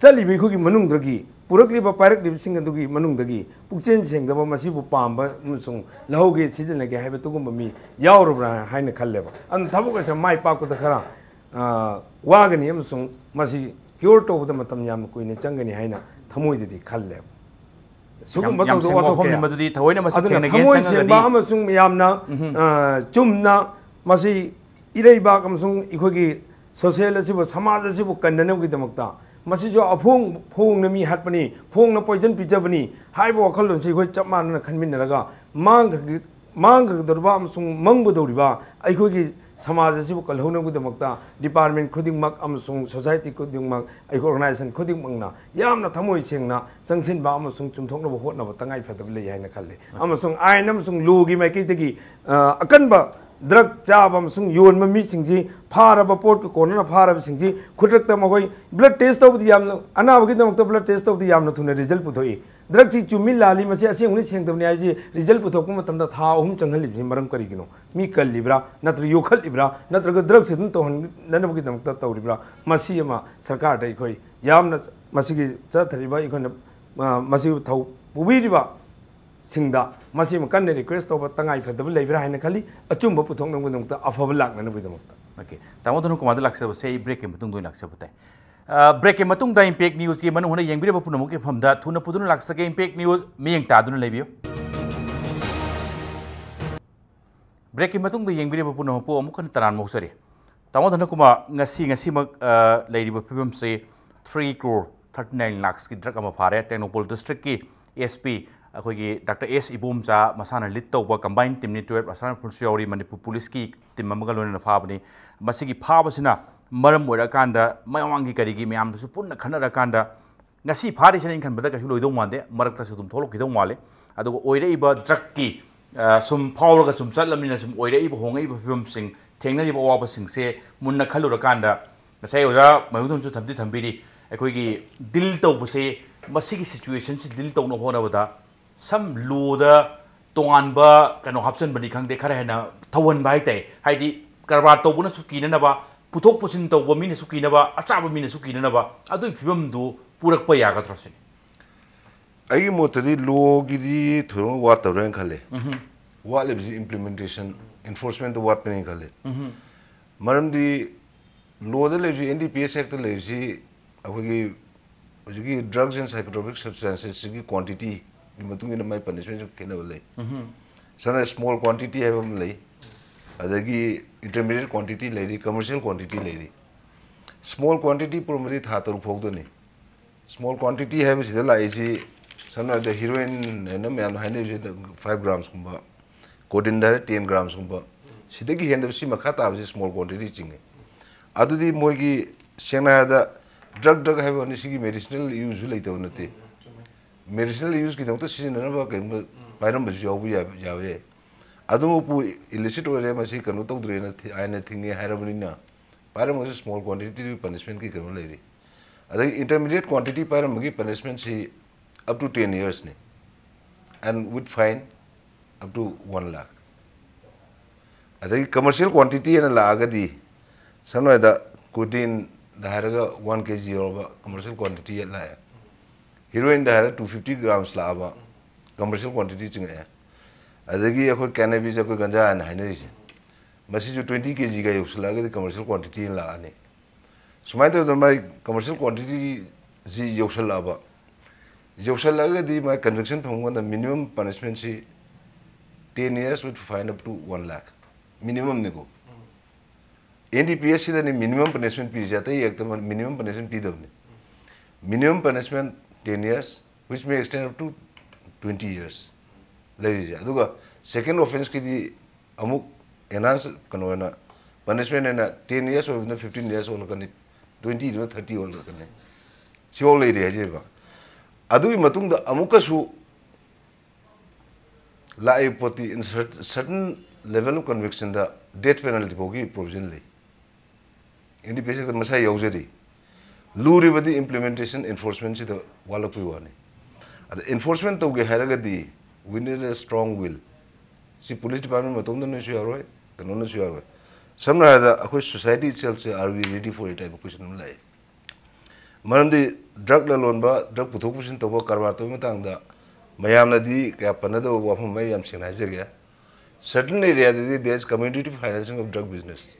ꯆꯠꯂꯤꯕ ꯑꯩꯈꯣꯏꯒꯤ ꯃꯅꯨꯡꯗꯒꯤ, ꯄꯨꯔꯛꯂꯤꯕ, ꯄꯥꯏꯔꯛꯂꯤꯕꯁꯤꯡ ꯑꯗꯨꯒꯤ ꯃꯅꯨꯡꯗꯒꯤ ꯄꯨꯛꯆꯦꯜ ꯁꯦꯡꯗꯕ, ꯃꯁꯤꯕꯨ ꯄꯥꯝꯕ ꯑꯃꯁꯨꯡ ꯂꯧꯍꯧꯒꯦ, ꯁꯤꯖꯤꯟꯅꯒꯦ ꯍꯥꯏꯕ ꯑꯗꯨꯒꯨꯝꯕ ꯃꯤ ꯌꯥꯎꯔꯕ꯭ꯔꯥ ꯍꯥꯏꯅ ꯈꯜꯂꯦꯕ꯫ ꯑꯗꯨꯅ ꯊꯕꯛ ꯑꯁꯤ ꯃꯥꯏ ꯄꯥꯛꯄꯗ ꯈꯔ, ꯑ, ꯋꯥꯒꯅꯤ ꯑꯃꯁꯨꯡ ꯃꯁꯤ ꯀ꯭ꯌꯣꯔ ꯇꯧꯕꯗ ꯃꯇꯝ ꯌꯥꯝꯅ ꯀꯨꯏꯅ ꯆꯪꯒꯅꯤ ꯍꯥꯏꯅ ꯊꯃꯣꯏꯗꯗꯤ ꯈꯜꯂꯦꯕ꯫ ꯁꯤꯒꯨꯝꯕ ꯌꯥꯝ ꯊꯧꯗꯣꯛ ꯁꯦꯡꯕ ꯋꯥꯊꯣꯛ ꯋꯥꯐꯝꯅꯤ ꯀꯌꯥ꯫ ꯃꯗꯨꯗꯤ꯫ ꯊꯑꯣꯏꯅ ꯃꯁꯤ ꯑꯗꯨꯅ ꯊꯦꯡꯅꯒꯦꯅ ꯊꯃꯣꯏ ꯆꯪꯉꯒꯗꯤ ꯁꯦꯡꯕ ꯑꯃꯁꯨꯡ ꯌꯥꯝꯅ, ꯎꯝꯍꯨꯝ꯫ ꯑ, ꯆꯨꯝꯅ ꯃꯁꯤ ꯏꯔꯩꯕꯥꯛ ꯑꯃꯁꯨꯡ ꯑꯩꯈꯣꯏꯒꯤ ꯁꯣꯁꯦꯜ ꯑꯁꯤꯕꯨ, ꯁꯃꯥꯖ ꯑꯁꯤꯕꯨ ꯀꯟꯅꯅꯕꯒꯤꯗꯃꯛꯇ, ꯃꯁꯤꯁꯨ ꯑꯐꯣꯡ-, ꯐꯣꯡꯅ ꯃꯤ ꯍꯥꯠꯄꯅꯤ, ꯐꯣꯡꯅ ꯄꯣꯏꯖꯟ ꯄꯤꯖꯕꯅꯤ ꯍꯥꯏꯕ ꯋꯥꯈꯜꯂꯣꯟꯁꯤ ꯑꯩꯈꯣꯏ ꯆꯞ ꯃꯥꯟꯅꯅ ꯈꯟꯃꯤꯟꯅꯔꯒ, ꯃꯥꯡꯈ꯭ꯔꯒ-, ꯃꯥꯡꯒꯗꯧꯔꯤꯕ ꯑꯃꯁꯨꯡ ꯃꯪꯒꯗꯧꯔꯤꯕ ꯑꯩꯈꯣꯏꯒꯤ ꯁꯃꯥꯖ ꯑꯁꯤꯕꯨ ꯀꯜꯍꯧꯅꯕꯒꯤꯗꯃꯛꯇ ꯗꯤꯄꯥꯔꯠꯃꯦꯟ ꯈꯨꯗꯤꯡꯃꯛ ꯑꯃꯁꯨꯡ ꯁꯣꯁꯥꯏꯇꯤ ꯈꯨꯗꯤꯡꯃꯛ, ꯑꯩꯈꯣꯏ ꯑꯣꯔꯒꯅꯥꯏꯖꯦꯁꯟ ꯈꯨꯗꯤꯡꯃꯛꯅ ꯌꯥꯝꯅ ꯊꯃꯣꯏ ꯁꯦꯡꯅ ꯆꯪꯁꯤꯟꯕ ꯑꯃꯁꯨꯡ ꯆꯨꯝꯊꯣꯛꯅꯕ ꯍꯣꯠꯅꯕ ꯇꯉꯥꯏ ꯐꯗꯕ ꯂꯩ ꯍꯥꯏꯅ ꯈꯜꯂꯤ꯫ ꯑꯃꯁꯨꯡ ꯑꯥꯏꯟ ꯑꯃꯁꯨꯡ ꯂꯣꯒꯤ ꯃꯥꯏꯀꯩꯗꯒꯤ, ꯑ, ꯑꯀꯟꯕ ꯗ꯭ꯔꯒ ꯆꯥꯕ ꯑꯃꯁꯨꯡ ꯌꯣꯟꯕ ꯃꯤꯁꯤꯡꯁꯤ ꯐꯥꯔꯕ, ꯄꯣꯠꯀ ꯀꯣꯟꯅꯅ ꯐꯥꯔꯕꯁꯤꯡꯁꯤ ꯈꯨꯗꯛꯇ ꯃꯈꯣꯏ ꯕ꯭ꯂꯗ ꯇꯦꯁ ꯇꯧꯕꯗꯤ ꯌꯥꯝꯅ, ꯑꯅꯥꯕꯒꯤꯗꯃꯛꯇ ꯕ꯭ꯂꯗ ꯇꯦꯁ ꯇꯧꯕꯗꯤ ꯌꯥꯝꯅ ꯊꯨꯅ ꯔꯤꯖꯜ ꯄꯨꯊꯣꯛꯏ꯫ ꯗ꯭ꯔꯒꯁꯤ ꯆꯨꯝꯃꯤ ꯂꯥꯜꯂꯤ, ꯃꯁꯤ ꯑꯁꯦꯡꯕꯅꯤ ꯁꯦꯡꯗꯕꯅꯤ ꯍꯥꯏꯁꯤ ꯔꯤꯖꯜ ꯄꯨꯊꯣꯛꯄ ꯃꯇꯝꯗ ꯊꯥ ꯑꯍꯨꯝ ꯆꯪꯍꯜꯂꯤꯕꯁꯤ ꯃꯔꯝ ꯀꯔꯤꯒꯤꯅꯣ? ꯃꯤ ꯀꯜꯂꯤꯕ꯭ꯔꯥ? ꯅꯠꯇ꯭ꯔꯒ ꯌꯣꯛꯈꯠꯂꯤꯕ꯭ꯔꯥ? ꯅꯠꯇ꯭ꯔꯒ ꯗ꯭ꯔꯒꯁꯤ ꯑꯗꯨꯝ ꯇꯧꯍꯟꯅꯅꯕꯒꯤꯗꯃꯛꯇ ꯇꯧꯔꯤꯕ꯭ꯔꯥ? ꯃꯁꯤ ꯑꯃ ꯁꯔꯀꯥꯔꯗ ꯑꯩꯈꯣꯏ ꯌꯥꯝꯅ, ꯃꯁꯤꯒꯤ ꯆꯠꯊꯔꯤꯕ ꯑꯩꯈꯣꯏꯅ, ꯑ, ꯃꯁꯤ ꯊꯧ ꯄꯨꯕꯤꯔꯤꯕ ꯁꯤꯡꯗ ꯃꯁꯤ ꯑꯃ ꯀꯟꯅ ꯔꯤꯀ꯭ꯋꯦꯁ ꯇꯧꯕ ꯇꯉꯥꯏ ꯐꯗꯕ ꯂꯩꯕ꯭ꯔꯥ ꯍꯥꯏꯅ ꯈꯜꯂꯤ, ꯑꯆꯨꯝꯕ ꯄꯨꯊꯣꯛꯅꯕꯒꯤꯗꯃꯛꯇ, ꯑꯐꯕ ꯂꯥꯛꯅꯅꯕꯒꯤꯗꯃꯛꯇ꯫ ꯑꯣꯀꯦ꯫ ꯇꯥꯃꯣ ꯙꯅꯨ ꯀꯨꯃꯥꯔꯗ ꯂꯥꯛꯆꯕꯁꯦ ꯑꯩ ꯕ꯭ꯔꯦꯛꯀꯤ ꯃꯇꯨꯡꯗ ꯑꯣꯏꯅ ꯂꯥꯛꯆꯕ ꯇꯥꯏ꯫ ꯑ, ꯕ꯭ꯔꯦꯛꯀꯤ ꯃꯇꯨꯡꯗ ꯏꯝꯄꯦꯛ ꯅ꯭ꯌꯨꯁꯀꯤ ꯃꯅꯨꯡ ꯍꯨꯠꯅ ꯌꯦꯡꯕꯤꯔꯤꯕ ꯄꯨꯝꯅꯃꯛꯀꯤ ꯃꯐꯝꯗ ꯊꯨꯅ ꯄꯨꯗꯨꯅ ꯂꯥꯛꯆꯒꯦ꯫ ꯏꯝꯄꯦꯛ ꯅ꯭ꯌꯨꯁ ꯃꯤꯠꯌꯦꯡ ꯇꯥꯗꯨꯅ ꯂꯩꯕꯤꯌꯨ꯫ ꯕ꯭ꯔꯦꯛꯀꯤ ꯃꯇꯨꯡꯗ ꯌꯦꯡꯕꯤꯔꯤꯕ ꯄꯨꯝꯅꯃꯛꯄꯨ ꯑꯃꯨꯛ ꯍꯟꯅ ꯇꯔꯥꯝꯅ ꯑꯣꯛꯆꯔꯤ꯫ ꯇꯥꯃꯣ ꯙꯅꯀꯨꯃꯥꯔ, ꯉꯁꯤ, ꯉꯁꯤꯃꯛ, ꯑ, ꯂꯩꯔꯤꯕ ꯐꯤꯕꯝꯁꯤ three crore thirty nine lakhsꯀꯤ drug ꯑꯃ ꯐꯥꯔꯦ꯫ ꯇꯦꯡꯅꯧꯄꯜ districtꯀꯤ SP ꯑꯩꯈꯣꯏꯒꯤ Doctor S ꯏꯕꯣꯝꯆꯥ ꯃꯁꯥꯅ lead ꯇꯧꯕ combined teamꯅꯤ, twelve ꯑꯁꯥꯝ riflesꯁꯨ ꯌꯥꯎꯔꯤ, ꯃꯅꯤꯄꯨꯔ policeꯀꯤ team ꯑꯃꯒ ꯂꯣꯏꯅꯅ ꯐꯥꯕꯅꯤ꯫ ꯃꯁꯤꯒꯤ ꯐꯥꯕꯁꯤꯅ ꯃꯔꯝ ꯑꯣꯏꯔꯀꯥꯟꯗ ꯃꯃꯥꯡꯒꯤ ꯀꯔꯤꯒꯤ ꯃꯌꯥꯝꯗꯨꯁꯨ ꯄꯨꯟꯅ ꯈꯟꯅꯔꯀꯥꯟꯗ ꯉꯁꯤ ꯐꯥꯔꯤꯁꯤꯅ ꯑꯩꯅ ꯈꯟꯕꯗ ꯀꯩꯁꯨ ꯂꯣꯏꯗꯧ ꯃꯥꯟꯗꯦ, ꯃꯔꯛꯇꯁꯨ ꯑꯗꯨꯝ ꯊꯣꯛꯂꯛꯈꯤꯗꯧ ꯃꯥꯜꯂꯤ꯫ ꯑꯗꯨꯒ ꯑꯣꯏꯔꯛꯏꯕ drugꯀꯤ, ꯑ, ꯁꯨꯝ ꯐꯥꯎꯔꯒ ꯁꯨꯝ ꯆꯠꯂꯕꯅꯤꯅ ꯁꯨꯝ ꯑꯣꯏꯔꯛꯏꯕ ꯍꯣꯡꯉꯛꯏꯕ ꯐꯤꯕꯝꯁꯤꯡ, ꯊꯦꯡꯅꯔꯤꯕ ꯑꯋꯥꯕꯁꯤꯡꯁꯦ ꯃꯨꯟꯅ ꯈꯜꯂꯨꯔꯀꯥꯟꯗ ꯉꯁꯥꯏ ꯑꯣꯖꯥ ꯃꯍꯤꯊꯣꯟꯁꯨ ꯊꯝꯗꯤ ꯊꯝꯕꯤꯔꯤ, ꯑꯩꯈꯣꯏꯒꯤ deal ꯇꯧꯕꯁꯦ, ꯃꯁꯤꯒꯤ situationꯁꯤ deal ꯇꯧꯅꯕ ꯍꯣꯠꯅꯕꯗ ꯁꯝ lawꯗ ꯇꯣꯉꯥꯟꯕ ꯀꯩꯅꯣ ꯍꯥꯞꯆꯤꯟꯕꯅꯤ ꯈꯪꯗꯦ, ꯈꯔ ꯍꯦꯟꯅ ꯊꯧꯍꯟꯕ ꯍꯥꯏꯇꯥꯔꯦ꯫ ꯍꯥꯏꯗꯤ ꯀꯔꯕꯥꯔ ꯇꯧꯕꯅꯁꯨ ꯀꯤꯅꯅꯕ, ꯄꯨꯊꯣꯛ ꯄꯨꯁꯤꯟ ꯇꯧꯕ ꯃꯤꯅꯁꯨ ꯀꯤꯅꯕ, ꯑꯆꯥꯕ ꯃꯤꯅꯁꯨ ꯀꯤꯅꯅꯕ, ꯑꯗꯨꯒꯤ ꯐꯤꯕꯝꯗꯨ ꯄꯨꯔꯛꯄ ꯌꯥꯒꯗ꯭ꯔꯣ ꯁꯤꯅꯤ? ꯑꯩꯒꯤ ꯃꯣꯠꯇꯗꯤ lawꯒꯤꯗꯤ ꯊꯣꯏꯗꯣꯛꯅ ꯋꯥꯠꯇꯕ꯭ꯔꯥ ꯍꯥꯏꯅ ꯈꯜꯂꯦ꯫ ꯎꯝꯍꯨꯝ꯫ ꯋꯥꯠꯂꯤꯕꯁꯤ implementation, enforcementꯇ ꯋꯥꯠꯄꯅꯦꯅ ꯈꯜꯂꯦ꯫ ꯎꯝꯍꯨꯝ꯫ ꯃꯔꯝꯗꯤ lawꯗ ꯂꯩꯔꯤꯕꯁꯤ, NDPS Actꯇ ꯂꯩꯔꯤꯕꯁꯤ ꯑꯩꯈꯣꯏꯒꯤ ꯍꯧꯖꯤꯛꯀꯤ drugs and psychotropic substancesꯁꯤꯒꯤ quantityꯒꯤ ꯃꯇꯨꯡ ꯏꯟꯅ ꯃꯥꯏ punishmentꯁꯨ ꯈꯦꯠꯅꯕ ꯂꯩ꯫ ꯎꯝꯍꯨꯝ꯫ ꯁꯝꯅ small quantity ꯍꯥꯏꯕ ꯑꯃ ꯂꯩ, ꯑꯗꯒꯤ intermediate quantity ꯂꯩꯔꯤ, commercial quantity ꯂꯩꯔꯤ꯫ Small quantity ꯄꯨꯔꯝꯕꯗꯤ ꯊꯥ ꯇꯔꯨꯛ ꯐꯥꯎꯗꯅꯤ꯫ Small quantity ꯍꯥꯏꯕꯁꯤꯗ ꯂꯥꯛꯏꯁꯤ, ꯁꯝꯅ ꯍꯥꯏꯔꯕꯗ heroin ꯍꯥꯏꯅ ꯃꯌꯥꯝꯅ ꯍꯥꯏꯅꯔꯤꯁꯤ five gramsꯀꯨꯝꯕ, codeineꯗ ꯍꯥꯏꯔ ten gramsꯀꯨꯝꯕ, ꯁꯤꯗꯒꯤ ꯍꯦꯟꯗꯕ, ꯁꯤ ꯃꯈꯥ ꯇꯥꯕꯁꯤ small quantity ꯆꯤꯡꯉꯤ꯫ ꯑꯗꯨꯗꯤ ꯃꯣꯏꯒꯤ, ꯁꯦꯡꯅ ꯍꯥꯏꯔꯕꯗ, drug drug ꯍꯥꯏꯕ ꯋꯥꯅꯤ, ꯁꯤꯒꯤ medicinal useꯁꯨ ꯂꯩꯇꯕ ꯅꯠꯇꯦ꯫ Medicinal useꯀꯤꯗꯃꯛꯇ ꯁꯤꯖꯤꯟꯅꯅꯕ ꯀꯩꯒꯨꯝꯕ ꯄꯥꯏꯔꯝꯕꯁꯨ ꯌꯥꯎꯕ ꯌꯥꯏ, ꯌꯥꯕ ꯌꯥꯏ꯫ ꯑꯗꯨꯃꯛꯄꯨ illicit ꯑꯣꯏꯔꯦ, ꯃꯁꯤ ꯀꯩꯅꯣ ꯇꯧꯗ꯭ꯔꯦꯅ ꯊꯤ-, ꯍꯥꯏꯅ ꯊꯤꯡꯉꯦ ꯍꯥꯏꯔꯕꯅꯤꯅ, ꯄꯥꯏꯔꯝꯃꯒꯁꯨ small quantityꯗꯨꯒꯤ punishmentꯀꯤ ꯀꯩꯅꯣ ꯂꯩꯔꯤ꯫ ꯑꯗꯒꯤ intermediate quantity ꯄꯥꯏꯔꯝꯕꯒꯤ punishmentꯁꯤ up to ten yearsꯅꯤ, and with fine up to one lakh꯫ ꯑꯗꯒꯤ commercial quantity ꯍꯥꯏꯅ ꯂꯥꯛꯑꯒꯗꯤ, ꯁꯝꯅ ꯍꯥꯏꯔꯕꯗ codeineꯗ ꯍꯥꯏꯔꯒ one kg ꯌꯧꯔꯕ commercial quantity ꯂꯥꯛꯑꯦ, heroinꯗ ꯍꯥꯏꯔꯒ two fifty grams ꯂꯥꯛꯑꯕ commercial quantity ꯆꯤꯡꯉꯛꯑꯦ꯫ ꯑꯗꯒꯤ ꯑꯩꯈꯣꯏ cannabis, ꯑꯩꯈꯣꯏ ꯒꯟꯖꯥ ꯍꯥꯏꯅ ꯍꯥꯏꯅꯔꯤꯁꯦ, ꯃꯁꯤꯁꯨ twenty kgꯒ ꯌꯧꯁꯤꯜꯂꯛꯑꯒꯗꯤ commercial quantity ꯍꯥꯏꯅ ꯂꯥꯛꯑꯅꯤ꯫ ꯁꯨꯃꯥꯏꯅ ꯇꯧꯗꯅ ꯃꯥꯏ commercial quantityꯁꯤ ꯌꯧꯁꯤꯜꯂꯛꯑꯕ, ꯌꯧꯁꯤꯜꯂꯛꯑꯒꯗꯤ ꯃꯥꯏ conviction ꯐꯪꯕ ꯀꯥꯟꯗ minimum punishmentꯁꯤ ten years with fine up to one lakh, minimum ꯅꯤꯀꯣ꯫ N D P S Sydney minimum punishment ꯄꯤꯔꯤꯁꯦ, ꯑꯇꯩ act minimum punishment ꯄꯤꯗꯕꯅꯤ꯫ Minimum punishment ten years, which may extend up to twenty years ꯂꯩꯔꯤꯁꯦ꯫ ꯑꯗꯨꯒ second offenceꯀꯤꯗꯤ ꯑꯃꯨꯛ enhance ꯀꯩꯅꯣ ꯑꯣꯏꯅ punishment ꯑꯣꯏꯅ ten years ꯑꯣꯏꯕꯗꯨꯅ fifteen years ꯑꯣꯜꯂꯛꯀꯅꯤ, twenty ꯗꯨꯅ thirty ꯑꯣꯜꯂꯛꯀꯅꯤ꯫ ꯁꯤꯐꯥꯎ ꯂꯩꯔꯤ ꯍꯥꯏꯖꯔꯤꯕ꯫ ꯑꯗꯨꯒꯤ ꯃꯇꯨꯡꯗ ꯑꯃꯨꯛꯀꯁꯨ ꯂꯥꯛꯏꯕ ꯄꯣꯠꯇꯤ in cer-, certain level of convictionꯗ death penalty ꯐꯥꯎꯒꯤ provision ꯂꯩ꯫ N D P S Act ꯃꯁꯥ ꯌꯥꯎꯖꯔꯤ꯫ ꯂꯨꯔꯤꯕꯗꯤ implementation, enforcementꯁꯤꯗ ꯋꯥꯠꯂꯛꯄꯒꯤ ꯋꯥꯅꯤ꯫ ꯑꯗ enforcement ꯇꯧꯒꯦ ꯍꯥꯏꯔꯒꯗꯤ we need a strong will꯫ ꯁꯤ police department ꯃꯇꯣꯝꯗꯅꯁꯨ ꯌꯥꯔꯣꯏ, ꯀꯩꯅꯣꯅꯁꯨ ꯌꯥꯔꯣꯏ꯫ ꯁꯝꯅ ꯍꯥꯏꯔꯕꯗ ꯑꯩꯈꯣꯏ society itselfꯁꯦ, are we ready for it ꯍꯥꯏꯕ question ꯑꯃ ꯂꯥꯛꯑꯦ꯫ ꯃꯔꯝꯗꯤ drug ꯂꯂꯣꯟꯕ, drug ꯄꯨꯊꯣꯛ ꯄꯨꯁꯤꯟ ꯇꯧꯕ, ꯀꯔꯕꯥꯔ ꯇꯧꯕꯒꯤ ꯃꯇꯥꯡꯗ ꯃꯌꯥꯝꯅꯗꯤ ꯀꯌꯥ ꯄꯟꯅꯗꯕ ꯋꯥꯐꯝ ꯑꯃ ꯑꯩ ꯌꯥꯝ ꯁꯦꯡꯅ ꯍꯥꯏꯖꯒꯦ꯫ Certain areaꯗꯗꯤ there is community financing of drug business꯫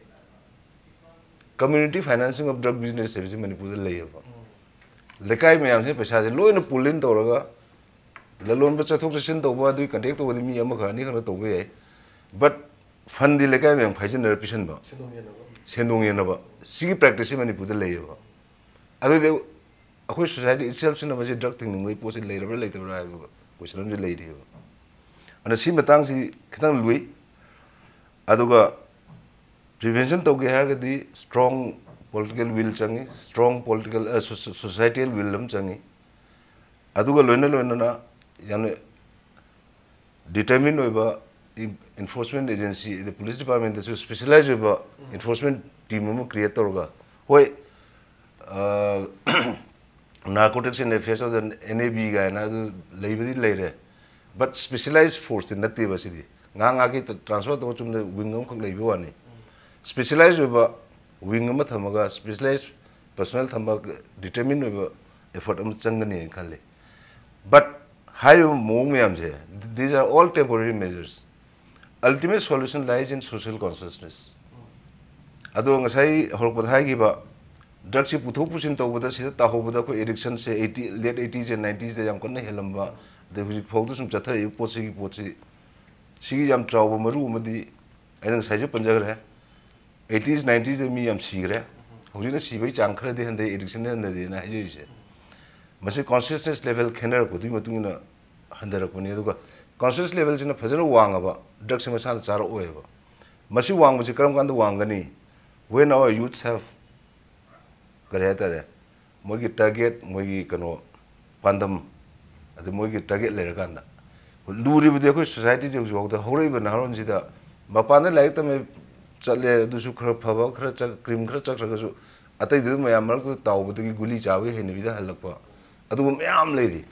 Community financing of drug business ꯍꯥꯏꯕꯁꯤ ꯃꯅꯤꯄꯨꯔꯗ ꯂꯩꯌꯦꯕ꯫ ꯂꯩꯀꯥꯏ ꯃꯌꯥꯝꯁꯤꯅ ꯄꯩꯁꯥꯁꯦ ꯂꯣꯏꯅ pull in ꯇꯧꯔꯒ ꯂꯂꯣꯟꯕ ꯆꯠꯊꯣꯛ ꯆꯠꯁꯤꯟ ꯇꯧꯕ, ꯑꯗꯨꯒꯤ contact ꯇꯧꯕꯗꯤ ꯃꯤ ꯑꯃꯈꯛ ꯑꯅꯤꯈꯛꯅ ꯇꯧꯕ ꯌꯥꯏ꯫ But fundꯗꯤ ꯂꯩꯀꯥꯏ ꯃꯌꯥꯝ ꯈꯥꯏꯖꯤꯟꯅꯔ ꯄꯤꯁꯟꯕ꯫ ꯁꯦꯟꯗꯣꯡ ꯌꯦꯟꯅꯕ꯫ ꯁꯦꯟꯗꯣꯡ ꯌꯦꯟꯅꯕ꯫ ꯁꯤꯒꯤ practiceꯁꯤ ꯃꯅꯤꯄꯨꯔꯗ ꯂꯩꯌꯦꯕ꯫ ꯑꯗꯨꯗꯤ ꯑꯩꯈꯣꯏ society itselfꯁꯤꯅ ꯃꯁꯤ drug ꯊꯤꯡꯅꯤꯡꯕꯒꯤ ꯄꯣꯠꯁꯤ ꯂꯩꯔꯕ꯭ꯔꯥ ꯂꯩꯇꯕ꯭ꯔꯥ ꯍꯥꯏꯕ question ꯑꯃꯁꯨ ꯂꯩꯔꯤꯑꯕ꯫ ꯑꯗꯨꯅ ꯁꯤ ꯃꯇꯥꯡꯁꯤ ꯈꯤꯇꯪ ꯂꯨꯏ꯫ ꯑꯗꯨꯒ prevention ꯇꯧꯒꯦ ꯍꯥꯏꯔꯒꯗꯤ strong political will ꯆꯪꯉꯤ, strong political, ꯑ, so-, so-, societal will ꯑꯃ ꯆꯪꯉꯤ꯫ ꯑꯗꯨꯒ ꯂꯣꯏꯅ ꯂꯣꯏꯅꯅ ꯌꯥꯝꯅ determine ꯑꯣꯏꯕ enforcement agency, ꯑꯗꯩ police departmentꯇꯁꯨ specialize ꯑꯣꯏꯕ enforcement team ꯑꯃ create ꯇꯧꯔꯒ, ꯍꯣꯏ, ꯑ, narcotics in the face of the N A B ꯀꯥꯏꯅ ꯑꯗꯨ ꯂꯩꯕꯗꯤ ꯂꯩꯔꯦ, but specialized forceꯇꯤ ꯅꯠꯇꯦꯕ ꯁꯤꯗꯤ꯫ ꯉꯥꯏꯍꯥꯛ ꯉꯥꯏꯍꯥꯛꯀꯤ transfer ꯇꯧꯕ ꯆꯨꯝꯅ wing ꯑꯃꯈꯛ ꯂꯩꯕ ꯋꯥꯅꯤ꯫ Specialized ꯑꯣꯏꯕ wing ꯑꯃ ꯊꯝꯃꯒ specialized personnel ꯊꯝꯕ determine ꯑꯣꯏꯕ effort ꯑꯃ ꯆꯪꯒꯅꯤ ꯍꯥꯏꯅ ꯈꯜꯂꯤ꯫ But ꯍꯥꯏꯔꯤꯕ ꯃꯑꯣꯡ ꯃꯌꯥꯝꯁꯦ, these are all temporary measures. Ultimate solution lies in social consciousness. ꯑꯗꯣ ꯉꯁꯥꯏ ꯍꯧꯔꯛꯄꯗ ꯍꯥꯏꯈꯤꯕ drugꯁꯤ ꯄꯨꯊꯣꯛ ꯄꯨꯁꯤꯟ ꯇꯧꯕꯗ ꯁꯤꯗ ꯇꯥꯍꯧꯕꯗ ꯑꯩꯈꯣꯏ addiction say eighty, late eighties and nineties ꯌꯥꯝ ꯀꯟꯅ ꯍꯦꯜꯂꯝꯕ, ꯑꯗꯩ ꯍꯧꯖꯤꯛ ꯐꯥꯎꯗ ꯁꯨꯝ ꯆꯠꯊꯔꯛꯏꯕ ꯄꯣꯠꯁꯤꯒꯤ ꯄꯣꯠꯁꯤ ꯁꯤꯒꯤ ꯌꯥꯝ ꯆꯥꯎꯕ ꯃꯔꯨ ꯑꯃꯗꯤ ꯑꯩꯅ ꯉꯁꯥꯏꯁꯨ ꯄꯟꯖꯈ꯭ꯔꯦ, ꯑꯩꯠꯇꯤꯁ ꯅꯥꯏꯟꯇꯤꯁꯗ ꯃꯤ ꯌꯥꯝ ꯁꯤꯈ꯭ꯔꯦ꯫ ꯍꯧꯖꯤꯛꯅ ꯁꯤꯕꯒꯤ ꯆꯥꯡ ꯈꯔꯗꯤ ꯍꯟꯊꯩ, ꯑꯦꯗꯤꯛꯁꯟꯗꯤ ꯍꯟꯊꯗꯦꯅ ꯍꯥꯏꯖꯔꯤꯁꯦ꯫ ꯃꯁꯤ ꯀꯣꯟꯁꯤꯌꯁꯅꯦꯁ ꯂꯦꯚꯦꯜ ꯈꯦꯠꯅꯔꯛꯄꯗꯨꯒꯤ ꯃꯇꯨꯡ ꯏꯟꯅ ꯍꯟꯊꯔꯛꯄꯅꯤ꯫ ꯑꯗꯨꯒ ꯀꯣꯟꯁꯤꯌꯁ ꯂꯦꯚꯦꯜꯁꯤꯅ ꯐꯖꯅ ꯋꯥꯡꯉꯕ ꯗ꯭ꯔꯒꯁꯦ ꯃꯁꯥꯅ ꯆꯥꯔꯛꯑꯣꯏꯕ꯫ ꯃꯁꯤ ꯋꯥꯡꯕꯁꯤ ꯀꯔꯝ ꯀꯥꯟꯗ ꯋꯥꯡꯒꯅꯤ? When our youths have, ꯀꯔꯤ ꯍꯥꯏꯇꯥꯔꯦ, ꯃꯣꯏꯒꯤ ꯇꯥꯔꯒꯦꯠ, ꯃꯣꯏꯒꯤ ꯀꯩꯅꯣ, ꯄꯥꯟꯗꯝ, ꯑꯗꯨ ꯃꯣꯏꯒꯤ ꯇꯥꯔꯒꯦꯠ ꯂꯩꯔꯀꯥꯟꯗ꯫ ꯂꯨꯔꯤꯕꯗꯤ ꯑꯩꯈꯣꯏ ꯁꯣꯁꯥꯏꯇꯤꯁꯦ ꯍꯧꯖꯤꯛ ꯐꯥꯎꯗ ꯍꯧꯔꯛꯏꯕ ꯅꯍꯥꯔꯣꯟꯁꯤꯗ ꯃꯄꯥꯟꯗ ꯂꯥꯏꯔꯤꯛ ꯇꯝꯕ ꯆꯠꯂꯦ, ꯑꯗꯨꯁꯨ ꯈꯔ ꯐꯕ ꯈꯔ ꯆꯠ-, ꯀ꯭ꯔꯤꯝ ꯈꯔ ꯆꯠꯈ꯭ꯔꯒꯁꯨ ꯑꯇꯩꯗꯨꯗ ꯃꯌꯥꯝ ꯃꯔꯛꯇ ꯇꯥꯎꯕꯗꯒꯤ ꯒꯨꯂꯤ ꯆꯥꯕꯒꯤ ꯍꯩꯅꯕꯤꯗ ꯍꯜꯂꯛꯄ, ꯑꯗꯨꯒꯨꯝꯕ ꯃꯌꯥꯝ ꯂꯩꯔꯤ꯫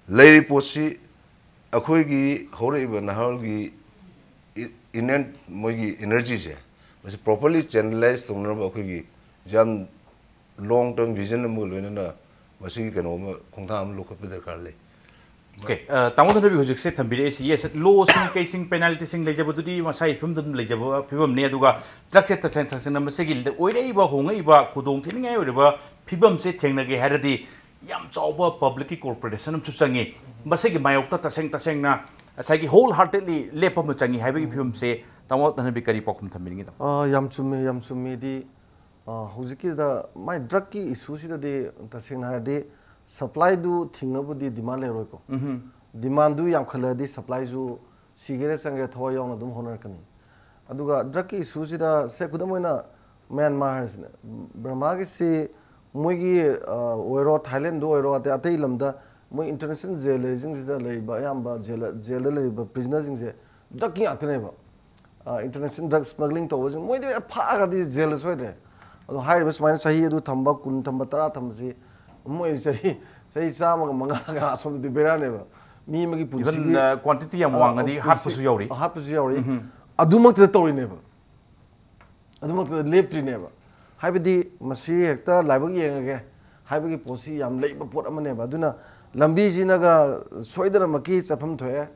ꯂꯩꯔꯤ ꯄꯣꯠꯁꯤ ꯑꯩꯈꯣꯏꯒꯤ ꯍꯧꯔꯛꯏꯕ ꯅꯍꯥꯔꯣꯜꯒꯤ ꯏ-, ꯏꯅꯦꯟ ꯃꯣꯏꯒꯤ ꯏꯅꯔꯖꯤꯁꯦ, ꯃꯁꯤ ꯄ꯭ꯔꯣꯄꯔꯂꯤ ꯆꯦꯅꯦꯂꯥꯏꯁ ꯇꯧꯅꯅꯕ ꯑꯩꯈꯣꯏꯒꯤ ꯌꯥꯝ ꯂꯣꯡ ꯇꯔꯝ ꯚꯤꯖꯟ ꯑꯃꯒ ꯂꯣꯏꯅꯅ ꯃꯁꯤꯒꯤ ꯀꯩꯅꯣ ꯑꯃ, ꯈꯣꯡꯊꯥꯡ ꯑꯃ ꯂꯧꯈꯠꯄ ꯗꯔꯀꯥꯔ ꯂꯩ꯫ ꯑꯣꯀꯦ, ꯑ, ꯇꯥꯃꯣ ꯊꯟꯗꯕꯤ ꯍꯧꯖꯤꯛꯁꯦ ꯊꯝꯕꯤꯔꯛꯏꯁꯤ, ꯌꯦꯁ, ꯂꯣꯁꯤꯡ, ꯀꯩꯁꯤꯡ, ꯄꯦꯅꯥꯜꯇꯤꯁꯤꯡ ꯂꯩꯖꯕꯗꯨꯗꯤ ꯃꯁꯥꯒꯤ ꯐꯤꯕꯝꯗ ꯑꯗꯨꯝ ꯂꯩꯖꯕ ꯐꯤꯕꯝꯅꯤ꯫ ꯑꯗꯨꯒ ꯗ꯭ꯔꯒꯁꯦ ꯇꯁꯦꯡ ꯇꯁꯦꯡꯅ ꯃꯁꯤꯒꯤ ꯑꯣꯏꯔꯛꯏꯕ ꯍꯣꯡꯉꯛꯏꯕ ꯈꯨꯗꯣꯡ ꯊꯤꯅꯤꯡꯉꯥꯏ ꯑꯣꯏꯔꯤꯕ ꯐꯤꯕꯝꯁꯦ ꯊꯦꯡꯅꯒꯦ ꯍꯥꯏꯔꯗꯤ ꯌꯥꯝ ꯆꯥꯎꯕ ꯄꯕ꯭ꯂꯤꯛꯀꯤ ꯀꯣꯔꯄꯣꯔꯦꯁꯟ ꯑꯃꯁꯨ ꯆꯪꯉꯤ꯫ ꯃꯁꯤꯒꯤ ꯃꯥꯌꯣꯛꯇ ꯇꯁꯦꯡ ꯇꯁꯦꯡꯅ ꯉꯁꯥꯏꯒꯤ ꯍꯣꯜ ꯍꯥꯔꯇꯦꯗꯂꯤ ꯂꯦꯞꯄ ꯑꯃ ꯆꯪꯉꯤ ꯍꯥꯏꯕꯒꯤ ꯐꯤꯕꯝꯁꯦ ꯇꯥꯃꯣ ꯊꯟꯗꯕꯤ ꯀꯔꯤ ꯄꯥꯎꯈꯨꯝ ꯊꯝꯕꯤꯅꯤꯡꯉꯤ, ꯇꯥꯃꯣ? ꯑ, ꯌꯥꯝ ꯆꯨꯝꯃꯦ, ꯌꯥꯝ ꯆꯨꯝꯃꯦꯗꯤ, ꯑ, ꯍꯧꯖꯤꯛꯀꯤꯗ ꯃꯥꯏ ꯗ꯭ꯔꯒꯀꯤ ꯏꯁꯨꯁꯤꯗꯗꯤ ꯇꯁꯦꯡꯅ ꯍꯥꯏꯔꯗꯤ ꯁꯄ꯭ꯂꯥꯏꯗꯨ ꯊꯤꯡꯉꯕꯨꯗꯤ ꯗꯤꯃꯥꯟ ꯂꯩꯔꯣꯏꯀꯣ꯫ ꯗꯤꯃꯥꯟꯗꯨ ꯌꯥꯝꯈꯠꯂꯛꯑꯗꯤ ꯁꯄ꯭ꯂꯥꯏꯁꯨ ꯁꯤꯒꯦꯔꯥ ꯆꯪꯒꯦꯔꯥ ꯊꯋꯥꯏ ꯌꯥꯎꯅ ꯑꯗꯨꯝ ꯍꯣꯠꯅꯔꯛꯀꯅꯤ꯫ ꯑꯗꯨꯒ ꯗ꯭ꯔꯒꯀꯤ ꯏꯁꯨꯁꯤꯗ ꯁꯦ ꯈꯨꯗꯝ ꯑꯣꯏꯅ ꯃ꯭ꯌꯥꯟꯃꯥꯔ ꯍꯥꯏꯁꯤꯅꯦ, ꯕꯔꯃꯥꯒꯤꯁꯤ ꯃꯣꯏꯒꯤ, ꯑ, ꯑꯣꯏꯔꯣ, ꯊꯥꯏꯂꯦꯟꯗ ꯑꯣꯏꯔꯣ, ꯑꯇꯩ ꯑꯇꯩ ꯂꯝꯗ ꯃꯣꯏ ꯏꯟꯇꯔꯅꯦꯁꯅꯦꯜ ꯖꯦꯜ ꯂꯩꯔꯤꯁꯤꯡꯁꯤꯗ ꯂꯩꯔꯤꯕ ꯑꯌꯥꯝꯕ ꯖꯦꯜ, ꯖꯦꯜꯗ ꯂꯩꯔꯤꯕ ꯄ꯭ꯔꯤꯖꯅꯔꯁꯤꯡꯁꯦ ꯗ꯭ꯔꯒꯀꯤ ꯉꯥꯛꯇꯅꯦꯕ꯫ ꯏꯟꯇꯔꯅꯦꯁꯅꯦꯜ ꯗ꯭ꯔꯒ ꯁ꯭ꯃꯒ꯭ꯂꯤꯡ ꯇꯧꯕꯁꯤꯡ ꯃꯣꯏꯗꯤ ꯐꯥꯈ꯭ꯔꯗꯤ ꯖꯦꯜꯗ ꯁꯣꯏꯗ꯭ꯔꯦ꯫ ꯑꯗꯣ ꯍꯥꯏꯔꯤꯕ ꯁꯨꯃꯥꯏꯅ ꯆꯍꯤ ꯑꯗꯨ ꯊꯝꯕ, ꯀꯨꯟ ꯊꯝꯕ, ꯇꯔꯥ ꯊꯝꯕꯁꯤ ꯃꯣꯏ ꯆꯍꯤ, ꯆꯍꯤ ꯆꯥꯝꯃꯒ ꯃꯉꯥꯒ ꯑꯁꯣꯝꯗꯗꯤ ꯕꯦꯔꯥꯅꯦꯕ꯫ ꯃꯤ ꯑꯃꯒꯤ ꯄꯨꯟꯁꯤꯒꯤ, ꯏꯚꯟ ꯀ꯭ꯋꯥꯟꯇꯤꯇꯤ ꯌꯥꯝ ꯑ, ꯋꯥꯡꯉꯗꯤ ꯄꯨꯟꯁꯤ-, ꯍꯥꯠꯄꯁꯨ ꯌꯥꯎꯔꯤ꯫ ꯍꯥꯠꯄꯁꯨ ꯌꯥꯎꯔꯤ꯫ ꯑꯗꯨꯃꯛꯇꯗ ꯇꯧꯔꯤꯅꯦꯕ꯫ ꯑꯗꯨꯃꯛꯇꯗ ꯂꯦꯞꯇ꯭ꯔꯤꯅꯦꯕ꯫ ꯍꯥꯏꯕꯗꯤ ꯃꯁꯤ ꯍꯦꯛꯇ ꯂꯥꯏꯕꯛ ꯌꯦꯡꯉꯒꯦ ꯍꯥꯏꯕꯒꯤ ꯄꯣꯠꯁꯤ ꯌꯥꯝ ꯂꯩꯕ ꯄꯣꯠ ꯑꯃꯅꯦꯕ꯫ ꯑꯗꯨꯅ ꯂꯝꯕꯤꯁꯤꯅꯒ ꯁꯣꯏꯗꯅꯃꯛꯀꯤ ꯆꯠꯐꯝ ꯊꯣꯛꯑꯦ꯫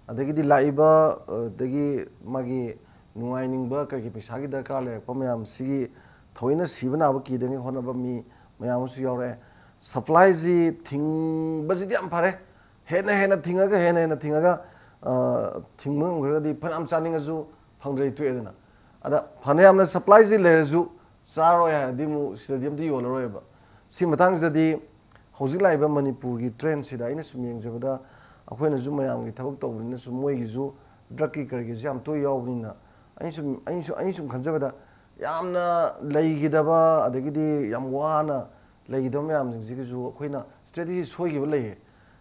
ꯑꯗꯒꯤꯗꯤ ꯂꯥꯛꯏꯕ, ꯑꯗꯒꯤ ꯃꯥꯒꯤ ꯅꯨꯡꯉꯥꯏꯅꯤꯡꯕ ꯀꯔꯤꯒꯤ ꯄꯩꯁꯥꯒꯤ ꯗꯔꯀꯥꯔ ꯂꯩꯔꯛꯄ ꯃꯌꯥꯝꯁꯤꯒꯤ ꯊꯑꯣꯏꯅ ꯁꯤꯕ ꯅꯥꯕ ꯀꯤꯗꯅꯤ ꯍꯣꯠꯅꯕ ꯃꯤ ꯃꯌꯥꯝ ꯑꯃꯁꯨ ꯌꯥꯎꯔꯛꯑꯦ꯫ ꯁꯄ꯭ꯂꯥꯏꯁꯤ ꯊꯤꯡꯕꯁꯤꯗꯤ ꯌꯥꯝ ꯐꯔꯦ꯫ ꯍꯦꯟꯅ ꯍꯦꯟꯅ ꯊꯤꯡꯉꯒ, ꯍꯦꯟꯅ ꯍꯦꯟꯅ ꯊꯤꯡꯉꯒ, ꯑ, ꯊꯤꯡꯕ ꯉꯝꯈ꯭ꯔꯒꯗꯤ ꯐꯅꯌꯥꯝ ꯆꯥꯅꯤꯡꯉꯁꯨ ꯐꯪꯗ꯭ꯔꯗꯤ ꯇꯣꯛꯑꯦꯗꯅ꯫ ꯑꯗ ꯐꯅꯌꯥꯝꯅ supplyꯁꯤ ꯂꯩꯔꯁꯨ ꯆꯥꯔꯣꯏ ꯍꯥꯏꯔꯗꯤ ꯑꯃꯨꯛ ꯁꯤꯗꯗꯤ ꯑꯝꯇ ꯌꯣꯜꯂꯔꯣꯏꯕ꯫ ꯁꯤ ꯃꯇꯥꯡꯁꯤꯗꯗꯤ ꯍꯧꯖꯤꯛ ꯂꯥꯛꯏꯕ ꯃꯅꯤꯄꯨꯔꯒꯤ trendꯁꯤꯗ ꯑꯩꯅ ꯁꯨꯝ ꯌꯦꯡꯖꯕꯗ, ꯑꯩꯈꯣꯏꯅꯁꯨ ꯃꯌꯥꯝꯒꯤ ꯊꯕꯛ ꯇꯧꯕꯅꯤꯅꯁꯨ ꯃꯣꯏꯒꯤꯁꯨ drugꯀꯤ ꯀꯔꯤꯒꯤꯁꯨ ꯌꯥꯝ ꯇꯣꯏ ꯌꯥꯎꯕꯅꯤꯅ, ꯑꯩꯅ ꯁꯨꯝ, ꯑꯩꯅ ꯁꯨꯝ, ꯑꯩꯅ ꯁꯨꯝ ꯈꯟꯖꯕꯗ ꯌꯥꯝꯅ ꯂꯩꯈꯤꯗꯕ, ꯑꯗꯒꯤꯗꯤ ꯌꯥꯝ ꯋꯥꯅ ꯂꯩꯈꯤꯗꯕ ꯃꯌꯥꯝꯁꯤꯡꯁꯤꯒꯤꯁꯨ ꯑꯩꯈꯣꯏꯅ strategy ꯁꯣꯏꯈꯤꯕ ꯂꯩꯌꯦ꯫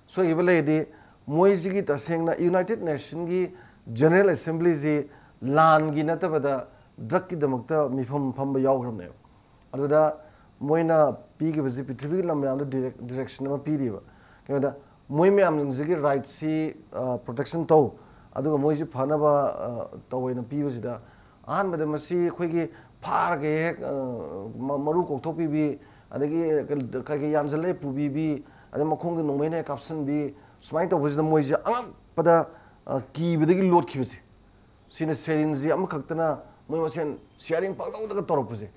ꯁꯣꯏꯈꯤꯕ ꯂꯩꯔꯗꯤ ꯃꯣꯏꯁꯤꯒꯤ ꯇꯁꯦꯡꯅ United Nationꯒꯤ General Assemblyꯁꯤ ꯂꯥꯟꯒꯤ ꯅꯠꯇꯕꯗ drugꯀꯤꯗꯃꯛꯇ ꯃꯤꯐꯝ ꯐꯝꯕ ꯌꯥꯎꯈ꯭ꯔꯕꯅꯦꯕ꯫ ꯑꯗꯨꯗ ꯃꯣꯏꯅ ꯄꯤꯈꯤꯕꯁꯤ ꯄ꯭ꯔꯤꯊꯤꯕꯤꯒꯤ ꯂꯝ ꯃꯌꯥꯝꯗ direct-, direction ꯑꯃ ꯄꯤꯔꯤꯕ꯫ ꯀꯩꯅꯣꯗ ꯃꯣꯏ ꯃꯌꯥꯝꯁꯤꯡꯁꯤꯒꯤ rightꯁꯤ, ꯑ, protection ꯇꯧ, ꯑꯗꯨꯒ ꯃꯣꯏꯁꯤ ꯐꯅꯕ, ꯑ, ꯇꯧꯋꯦꯅ ꯄꯤꯕꯁꯤꯗ, ꯑꯍꯥꯟꯕꯗ ꯃꯁꯤ ꯑꯩꯈꯣꯏꯒꯤ ꯐꯥꯔꯒ ꯍꯦꯛ, ꯑ, ꯃ-, ꯃꯔꯨ ꯀꯣꯛꯊꯣꯛꯄꯤꯕꯤ, ꯑꯗꯒꯤ ꯀꯩ-, ꯀꯩ-, ꯀꯩ ꯌꯥꯟꯁꯤꯜꯂꯦ ꯄꯨꯕꯤꯕꯤ, ꯑꯗꯩ ꯃꯈꯣꯡꯗ ꯅꯣꯡꯃꯩꯅ ꯍꯦꯛ ꯀꯥꯞꯁꯤꯟꯕꯤ, ꯁꯨꯃꯥꯏꯅ ꯇꯧꯕꯁꯤꯗ ꯃꯣꯏꯁꯦ ꯑꯉꯛꯄꯗ, ꯑ, ꯀꯤꯕꯗꯒꯤ ꯂꯣꯠꯈꯤꯕꯁꯦ꯫ ꯁꯤꯅ ꯁꯦꯔꯤꯟꯁꯤ ꯑꯃꯈꯛꯇꯅ ꯃꯣꯏ ꯃꯁꯦꯟ sharing ꯄꯪꯇꯧꯗꯒ ꯇꯧꯔꯛꯄꯁꯦ꯫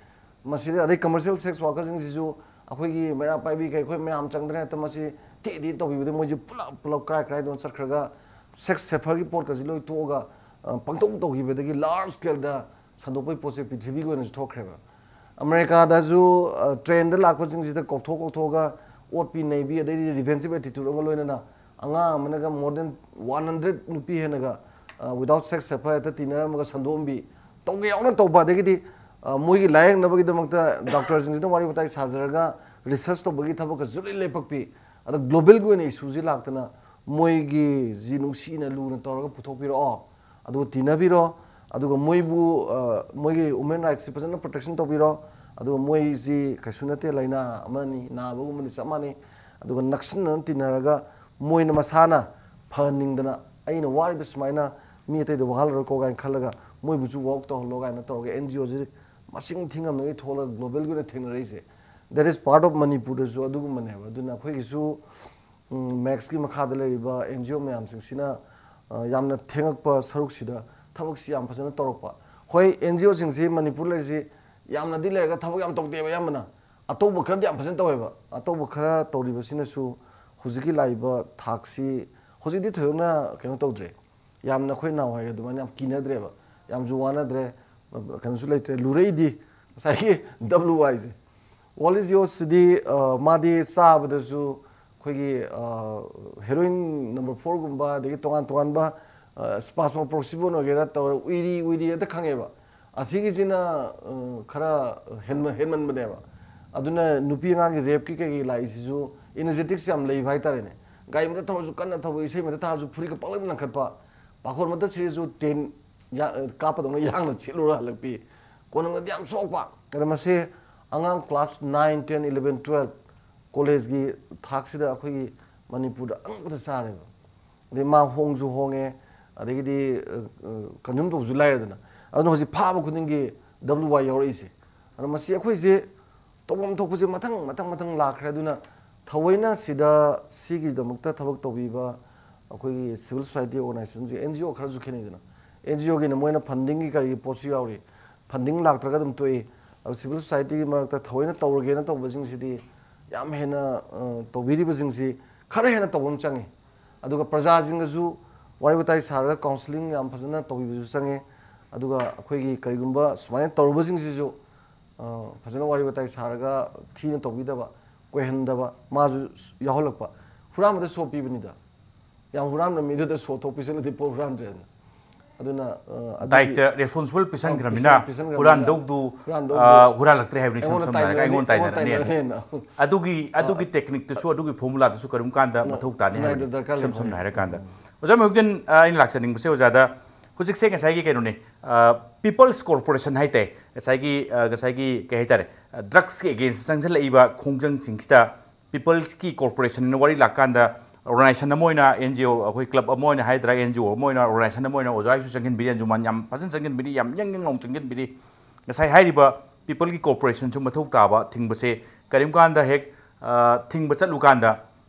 ꯃꯁꯤꯗ ꯑꯗꯩ commercial sex workerꯁꯤꯡꯁꯤꯁꯨ ꯑꯩꯈꯣꯏꯒꯤ ꯃꯩꯔꯥ ꯄꯥꯏꯕꯤ ꯀꯩ ꯑꯩꯈꯣꯏ ꯃꯌꯥꯝ ꯆꯪꯗꯅ ꯍꯦꯛꯇ ꯃꯁꯤ ꯇꯦꯛ ꯇꯦꯛ ꯇꯧꯕꯤꯕꯗ ꯃꯣꯏꯁꯦ ꯄꯨꯂꯞ ꯄꯨꯂꯞ ꯀꯔꯥꯏ ꯀꯔꯥꯏꯗꯅꯣ ꯆꯠꯈ꯭ꯔꯒ sex sapperꯒꯤ ꯄꯣꯠꯀꯁꯤ ꯂꯣꯏ ꯇꯣꯛꯑꯒ, ꯑ, ꯄꯪꯇꯧ ꯇꯧꯈꯤꯕꯗꯒꯤ large scaleꯗ ꯁꯟꯗꯣꯛꯄꯒꯤ ꯄꯣꯠꯁꯦ ꯄ꯭ꯔꯤꯊꯤꯕꯤꯒꯤ ꯑꯣꯏꯅꯁꯨ ꯊꯣꯛꯈ꯭ꯔꯦꯕ꯫ ꯑꯃꯦꯔꯤꯀꯥꯗꯁꯨ, ꯑ, trainꯗ ꯂꯥꯛꯄꯁꯤꯡꯁꯤꯗ ꯀꯧꯊꯣꯛ ꯀꯧꯊꯣꯛꯑꯒ ꯑꯣꯠꯄꯤ ꯅꯩꯕꯤ, ꯑꯗꯩꯗꯤ defensive attitude ꯑꯃ ꯂꯣꯏꯅꯅ ꯑꯉꯥꯡ ꯑꯃꯅꯒ more than one hundred ꯅꯨꯄꯤ ꯍꯦꯟꯅꯒ, ꯑ, without sex sapper ꯍꯦꯛꯇ ꯇꯤꯟꯅꯔꯝꯃꯒ ꯁꯟꯗꯣꯛꯑꯝꯕꯤ, ꯇꯧꯒꯦ ꯌꯥꯎꯅ ꯇꯧꯕ, ꯑꯗꯒꯤꯗꯤ, ꯑ, ꯃꯣꯏꯒꯤ ꯂꯥꯌꯦꯡꯅꯕꯒꯤꯗꯃꯛꯇ doctorꯁꯤꯡꯁꯤꯗ ꯋꯥꯔꯤ ꯋꯥꯇꯥꯏ ꯁꯥꯖꯔꯒ research ꯇꯧꯕꯒꯤ ꯊꯕꯛꯀꯁꯨ ꯂꯣꯏ ꯂꯦꯞꯄꯛꯄꯤ꯫ ꯑꯗ globalꯒꯤ ꯑꯣꯏꯅ issueꯁꯤ ꯂꯥꯛꯇꯅ ꯃꯣꯏꯒꯤ ꯖꯤ ꯅꯨꯡꯁꯤꯅ ꯂꯨꯅ ꯇꯧꯔꯒ ꯄꯨꯊꯣꯛꯄꯤꯔꯛꯑꯣ, ꯑꯗꯨꯒ ꯇꯤꯟꯅꯕꯤꯔꯣ, ꯑꯗꯨꯒ ꯃꯣꯏꯕꯨ, ꯑ, ꯃꯣꯏꯒꯤ human rightsꯁꯤ ꯐꯖꯅ protection ꯇꯧꯕꯤꯔꯣ, ꯑꯗꯨꯒ ꯃꯣꯏꯁꯤ ꯀꯩꯁꯨ ꯅꯠꯇꯦ, ꯂꯥꯏꯅꯥ ꯑꯃꯅꯤ, ꯅꯥꯕꯒꯨꯝꯕꯅꯤ, ꯆꯞ ꯃꯥꯟꯅꯩ꯫ ꯑꯗꯨꯒ ꯅꯛꯁꯤꯟꯅꯅ ꯇꯤꯟꯅꯔꯒ ꯃꯣꯏꯅ ꯃꯁꯥꯅ ꯐꯍꯟꯅꯤꯡꯗꯅ, "ꯑꯩꯅ ꯋꯥꯔꯤꯕ ꯁꯨꯃꯥꯏꯅ ꯃꯤ ꯑꯇꯩꯗ ꯋꯥꯍꯜꯂꯔꯣꯏꯀꯣ" ꯀꯥꯏꯅ ꯈꯜꯂꯒ ꯃꯣꯏꯕꯨꯁꯨ work ꯇꯧꯍꯜꯂꯣ ꯀꯥꯏꯅ ꯇꯧꯔꯒ NGOꯁꯤ ꯃꯁꯤꯡ ꯊꯤꯉꯝꯗꯉꯩ ꯊꯣꯛꯂꯒ globalꯒꯤ ꯑꯣꯏꯅ ꯊꯦꯡꯅꯔꯛꯏꯁꯦ꯫ That is part of ꯃꯅꯤꯄꯨꯔꯗꯁꯨ ꯑꯗꯨꯒꯨꯝꯕꯅꯦꯕ꯫ ꯑꯗꯨꯅ ꯑꯩꯈꯣꯏꯒꯤꯁꯨ, ꯎꯝ, ꯃꯦꯛꯁꯀꯤ ꯃꯈꯥꯗ ꯂꯩꯔꯤꯕ NGO ꯃꯌꯥꯝꯁꯤꯡꯁꯤꯅ, ꯑ, ꯌꯥꯝꯅ ꯊꯦꯡꯉꯛꯄ ꯁꯔꯨꯛꯁꯤꯗ ꯊꯕꯛꯁꯤ ꯌꯥꯝ ꯐꯖꯅ ꯇꯧꯔꯛꯄ꯫ ꯍꯣꯏ, NGOꯁꯤꯡꯁꯤ ꯃꯅꯤꯄꯨꯔ ꯂꯩꯔꯤꯁꯤ ꯌꯥꯝꯅꯗꯤ ꯂꯩꯔꯒ ꯊꯕꯛ ꯌꯥꯝ ꯇꯧꯗꯦꯕ ꯑꯌꯥꯝꯕꯅ꯫ ꯑꯇꯧꯕ ꯈꯔꯗꯤ ꯌꯥꯝ ꯐꯖꯅ ꯇꯧꯋꯦꯕ꯫ ꯑꯇꯧꯕ ꯈꯔ ꯇꯧꯔꯤꯕꯁꯤꯅꯁꯨ ꯍꯧꯖꯤꯛꯀꯤ ꯂꯥꯛꯏꯕ ꯊꯥꯛꯁꯤ ꯍꯧꯖꯤꯛꯇꯤ ꯊꯣꯏꯗꯣꯛꯅ ꯀꯩꯅꯣ ꯇꯧꯗ꯭ꯔꯦ꯫ ꯌꯥꯝꯅ ꯑꯩꯈꯣꯏ ꯅꯍꯥꯟꯋꯥꯏꯒ ꯑꯗꯨꯃꯥꯏꯅ ꯌꯥꯝ ꯀꯤꯅꯗ꯭ꯔꯦꯕ꯫ ꯌꯥꯝꯁꯨ ꯋꯥꯅꯗ꯭ꯔꯦ꯫ ꯀꯩꯅꯣꯁꯨ ꯂꯩꯇ꯭ꯔꯦ꯫ ꯂꯨꯔꯛꯏꯗꯤ ꯉꯁꯥꯏꯒꯤ W Yꯁꯦ꯫ Wallace Youthꯁꯤꯗꯤ, ꯑ, ꯃꯥꯗꯤ ꯆꯥꯕꯗꯁꯨ ꯑꯩꯈꯣꯏꯒꯤ, ꯑ, heroin number fourꯒꯨꯝꯕ, ꯑꯗꯒꯤ ꯇꯣꯉꯥꯟ ꯇꯣꯉꯥꯟꯕ, ꯑ, spasmoproxephone ꯑꯣꯏꯒꯦꯔꯥ ꯇꯧꯔ ꯎꯏꯔꯤ ꯎꯏꯔꯤ ꯍꯦꯛꯇ ꯈꯪꯉꯦꯕ꯫ ꯑꯁꯤꯒꯤꯁꯤꯅ, ꯑ, ꯈꯔ ꯍꯦꯟꯃ-, ꯍꯦꯟꯃꯟꯕꯅꯦꯕ꯫ ꯑꯗꯨꯅ ꯅꯨꯄꯤ ꯑꯉꯥꯡꯒꯤ rapeꯀꯤ ꯀꯩꯀꯩ ꯂꯥꯛꯏꯁꯤꯁꯨ energetics ꯌꯥꯝ ꯂꯩꯕ ꯍꯥꯏꯇꯥꯔꯦꯅꯦ꯫ ꯒꯥꯔꯤ ꯃꯊꯛ ꯊꯧꯔꯁꯨ ꯀꯟꯅ ꯊꯧꯕ, ꯏꯁꯩ ꯃꯊꯛ ꯊꯥꯔꯁꯨ ꯐꯨꯔꯤꯠꯀ ꯄꯪꯂꯪ ꯂꯪꯈꯠꯄ, ꯄꯥꯈꯣꯟ ꯃꯊꯛ ꯁꯤꯔꯁꯨ ꯇꯦꯟ ꯌꯥ-, ꯀꯥꯞꯄꯗꯧꯅ ꯌꯥꯡꯅ ꯁꯦꯠꯂꯨꯔ ꯍꯜꯂꯛꯄꯤ꯫ ꯀꯣꯟꯅꯗꯤ ꯌꯥꯝ ꯁꯣꯛꯄ꯫ ꯑꯗ ꯃꯁꯦ ꯑꯉꯥꯡ class nine, ten, eleven, twelve, collegeꯀꯤ ꯊꯥꯛꯁꯤꯗ ꯑꯩꯈꯣꯏꯒꯤ ꯃꯅꯤꯄꯨꯔꯗ ꯑꯉꯛꯄꯗ ꯆꯥꯔꯦꯕ꯫ ꯑꯗꯩ ꯃꯥ ꯍꯣꯡꯁꯨ ꯍꯣꯡꯉꯦ, ꯑꯗꯒꯤꯗꯤ, ꯑ, ꯑ, consume ꯇꯧꯕꯁꯨ ꯂꯥꯏꯔꯗꯅ꯫ ꯑꯗꯨꯅ ꯍꯧꯖꯤꯛ ꯐꯥꯕ ꯈꯨꯗꯤꯡꯒꯤ W Y ꯌꯥꯎꯔꯛꯏꯁꯦ꯫ ꯑꯗꯣ ꯃꯁꯤ ꯑꯩꯈꯣꯏꯁꯦ ꯇꯧꯐꯝ ꯊꯣꯛꯄꯁꯦ ꯃꯊꯪ, ꯃꯊꯪ, ꯃꯊꯪ ꯂꯥꯛꯈ꯭ꯔꯦ꯫ ꯑꯗꯨꯅ ꯊꯑꯣꯏꯅ ꯁꯤꯗ ꯁꯤꯒꯤꯗꯃꯛꯇ ꯊꯕꯛ ꯇꯧꯕꯤꯕ ꯑꯩꯈꯣꯏꯒꯤ civil society organizationꯁꯦ, N G O ꯈꯔꯁꯨ ꯈꯦꯠꯅꯩꯗꯅ꯫ N G Oꯒꯤꯅ ꯃꯣꯏꯅ fundingꯒꯤ ꯀꯔꯤꯒꯤ ꯄꯣꯠꯁꯨ ꯌꯥꯎꯔꯤ, funding ꯂꯥꯛꯇ꯭ꯔꯒ ꯑꯗꯨꯝ ꯇꯣꯛꯏ꯫ ꯑꯗꯨ civil societyꯒꯤ ꯃꯔꯛꯇ ꯊꯑꯣꯏꯅ ꯇꯧꯔꯒꯦꯅ ꯇꯧꯕꯁꯤꯡꯁꯤꯗꯤ ꯌꯥꯝ ꯍꯦꯟꯅ, ꯑ, ꯇꯧꯕꯤꯔꯤꯕꯁꯤꯡꯁꯤ ꯈꯔ ꯍꯦꯟꯅ ꯇꯧꯕ ꯑꯃ ꯆꯪꯉꯤ꯫ ꯑꯗꯨꯒ ꯄ꯭ꯔꯖꯥꯁꯤꯡꯒꯁꯨ ꯋꯥꯔꯤ ꯋꯥꯇꯥꯏ ꯁꯥꯔꯒ counselling ꯌꯥꯝ ꯐꯖꯅ ꯇꯧꯕꯤꯕꯁꯨ ꯆꯪꯉꯤ꯫ ꯑꯗꯨꯒ ꯑꯩꯈꯣꯏꯒꯤ ꯀꯔꯤꯒꯨꯝꯕ ꯁꯨꯃꯥꯏꯅ ꯇꯧꯔꯨꯕꯁꯤꯡꯁꯤꯁꯨ, ꯑ, ꯐꯖꯅ ꯋꯥꯔꯤ ꯋꯥꯇꯥꯏ ꯁꯥꯔꯒ ꯊꯤꯅ ꯇꯧꯕꯤꯗꯕ, ꯀꯣꯏꯍꯟꯗꯕ, ꯃꯥꯁꯨ ꯌꯥꯎꯍꯜꯂꯛꯄ꯫ ꯍꯨꯔꯥꯟꯕꯗ ꯁꯣ ꯄꯤꯕꯅꯤꯗ꯫ ꯌꯥꯝ ꯍꯨꯔꯥꯟꯕ ꯃꯤꯗꯨꯗ ꯁꯣ ꯊꯣꯛ ꯄꯤꯁꯜꯂꯗꯤ ꯄꯣꯠ ꯍꯨꯔꯥꯟꯗ꯭ꯔꯦꯗꯅ꯫ ꯑꯗꯨꯅ, ꯑ, ꯑꯗꯨꯒꯤ, direct responsible ꯑ, ꯄꯤꯁꯟꯈ꯭ꯔꯕꯅꯤꯅ, ꯄꯤꯁꯟ-, ꯄꯤꯁꯟꯈ꯭ꯔꯕꯅꯤꯅ ꯍꯨꯔꯥꯟꯗꯧꯗꯨ, ꯍꯨꯔꯥꯟꯗꯧꯗꯨ ꯑ, ꯍꯨꯔꯥꯜꯂꯛꯇ꯭ꯔꯦ ꯍꯥꯏꯕꯅꯤ, ꯏꯁꯝ ꯑꯩꯉꯣꯟꯗ ꯁꯝꯅ ꯍꯥꯏꯔꯒ ꯇꯥꯏꯅꯔꯅꯤ, ꯑꯩꯉꯣꯟꯗ ꯑꯩꯉꯣꯟꯗ ꯇꯥꯏꯅꯔꯅꯤ꯫ ꯇꯥꯏꯅꯔꯅꯤꯅ꯫ ꯑꯗꯨꯒꯤ, ꯑ, ꯑꯗꯨꯒꯤ techniqueꯗꯨꯁꯨ, ꯑꯗꯨꯒꯤ formulaꯗꯨꯁꯨ ꯀꯔꯝ ꯀꯥꯟꯗ ꯅ-, ꯃꯊꯧ ꯇꯥꯅꯤ ꯈꯨꯟꯅꯥꯏꯗ ꯍꯥꯏꯕꯅꯤ, ꯗꯔꯀꯥꯔ ꯏꯁꯝ ꯂꯩꯕ ꯁꯝꯅ ꯑꯣꯏꯔꯦ꯫ ꯍꯥꯏꯔꯀꯥꯟꯗ꯫ ꯎꯝ꯫ ꯑꯣꯖꯥ ꯃꯍꯤꯎꯗꯤꯟ, ꯑ, ꯑꯩꯅ ꯂꯥꯛꯆꯅꯤꯡꯕꯁꯦ ꯑꯣꯖꯥꯗ ꯍꯧꯖꯤꯛꯁꯦ ꯉꯁꯥꯏꯒꯤ ꯀꯩꯅꯣꯅꯤ, ꯑ, People's Corporation ꯍꯥꯏꯇꯥꯏ, ꯉꯁꯥꯏꯒꯤ, ꯑ, ꯉꯁꯥꯏꯒꯤ ꯀꯩ ꯍꯥꯏꯇꯥꯔꯦ, ꯑ, drugsꯀꯤ against ꯆꯪꯁꯤꯜꯂꯛꯏꯕ ꯈꯣꯡꯖꯪꯁꯤꯡꯁꯤꯗ People's Corporationꯅ ꯋꯥꯔꯤ ꯂꯥꯛꯀꯥꯟꯗ, organization ꯑꯃ ꯑꯣꯏꯅ, N G O, ꯑꯩꯈꯣꯏ club ꯑꯃ ꯑꯣꯏꯅ ꯍꯥꯏꯗ꯭ꯔꯥ, N G O ꯑꯃ ꯑꯣꯏꯅ, organization ꯑꯃ ꯑꯣꯏꯅ ꯑꯣꯖꯥ ꯍꯣꯏꯁꯨ ꯆꯪꯁꯤꯟꯕꯤꯔꯤ, ꯑꯟꯖꯨꯃꯥꯟ ꯌꯥꯝ ꯐꯖꯅ ꯆꯪꯁꯤꯟꯕꯤꯔꯤ, ꯌꯥꯝ ꯌꯥꯡ ꯌꯥꯡ ꯂꯥꯎꯅ ꯆꯪꯁꯤꯟꯕꯤꯔꯤ꯫ ꯉꯁꯥꯏ ꯍꯥꯏꯔꯤꯕ People's Corporationꯁꯨ ꯃꯊꯧ ꯇꯥꯕ ꯊꯤꯡꯕꯁꯦ ꯀꯔꯤꯒꯨꯝꯕ ꯀꯥꯟꯗ ꯍꯦꯛ, ꯑ, ꯊꯤꯡꯕ ꯆꯠꯂꯨꯀꯥꯟꯗ,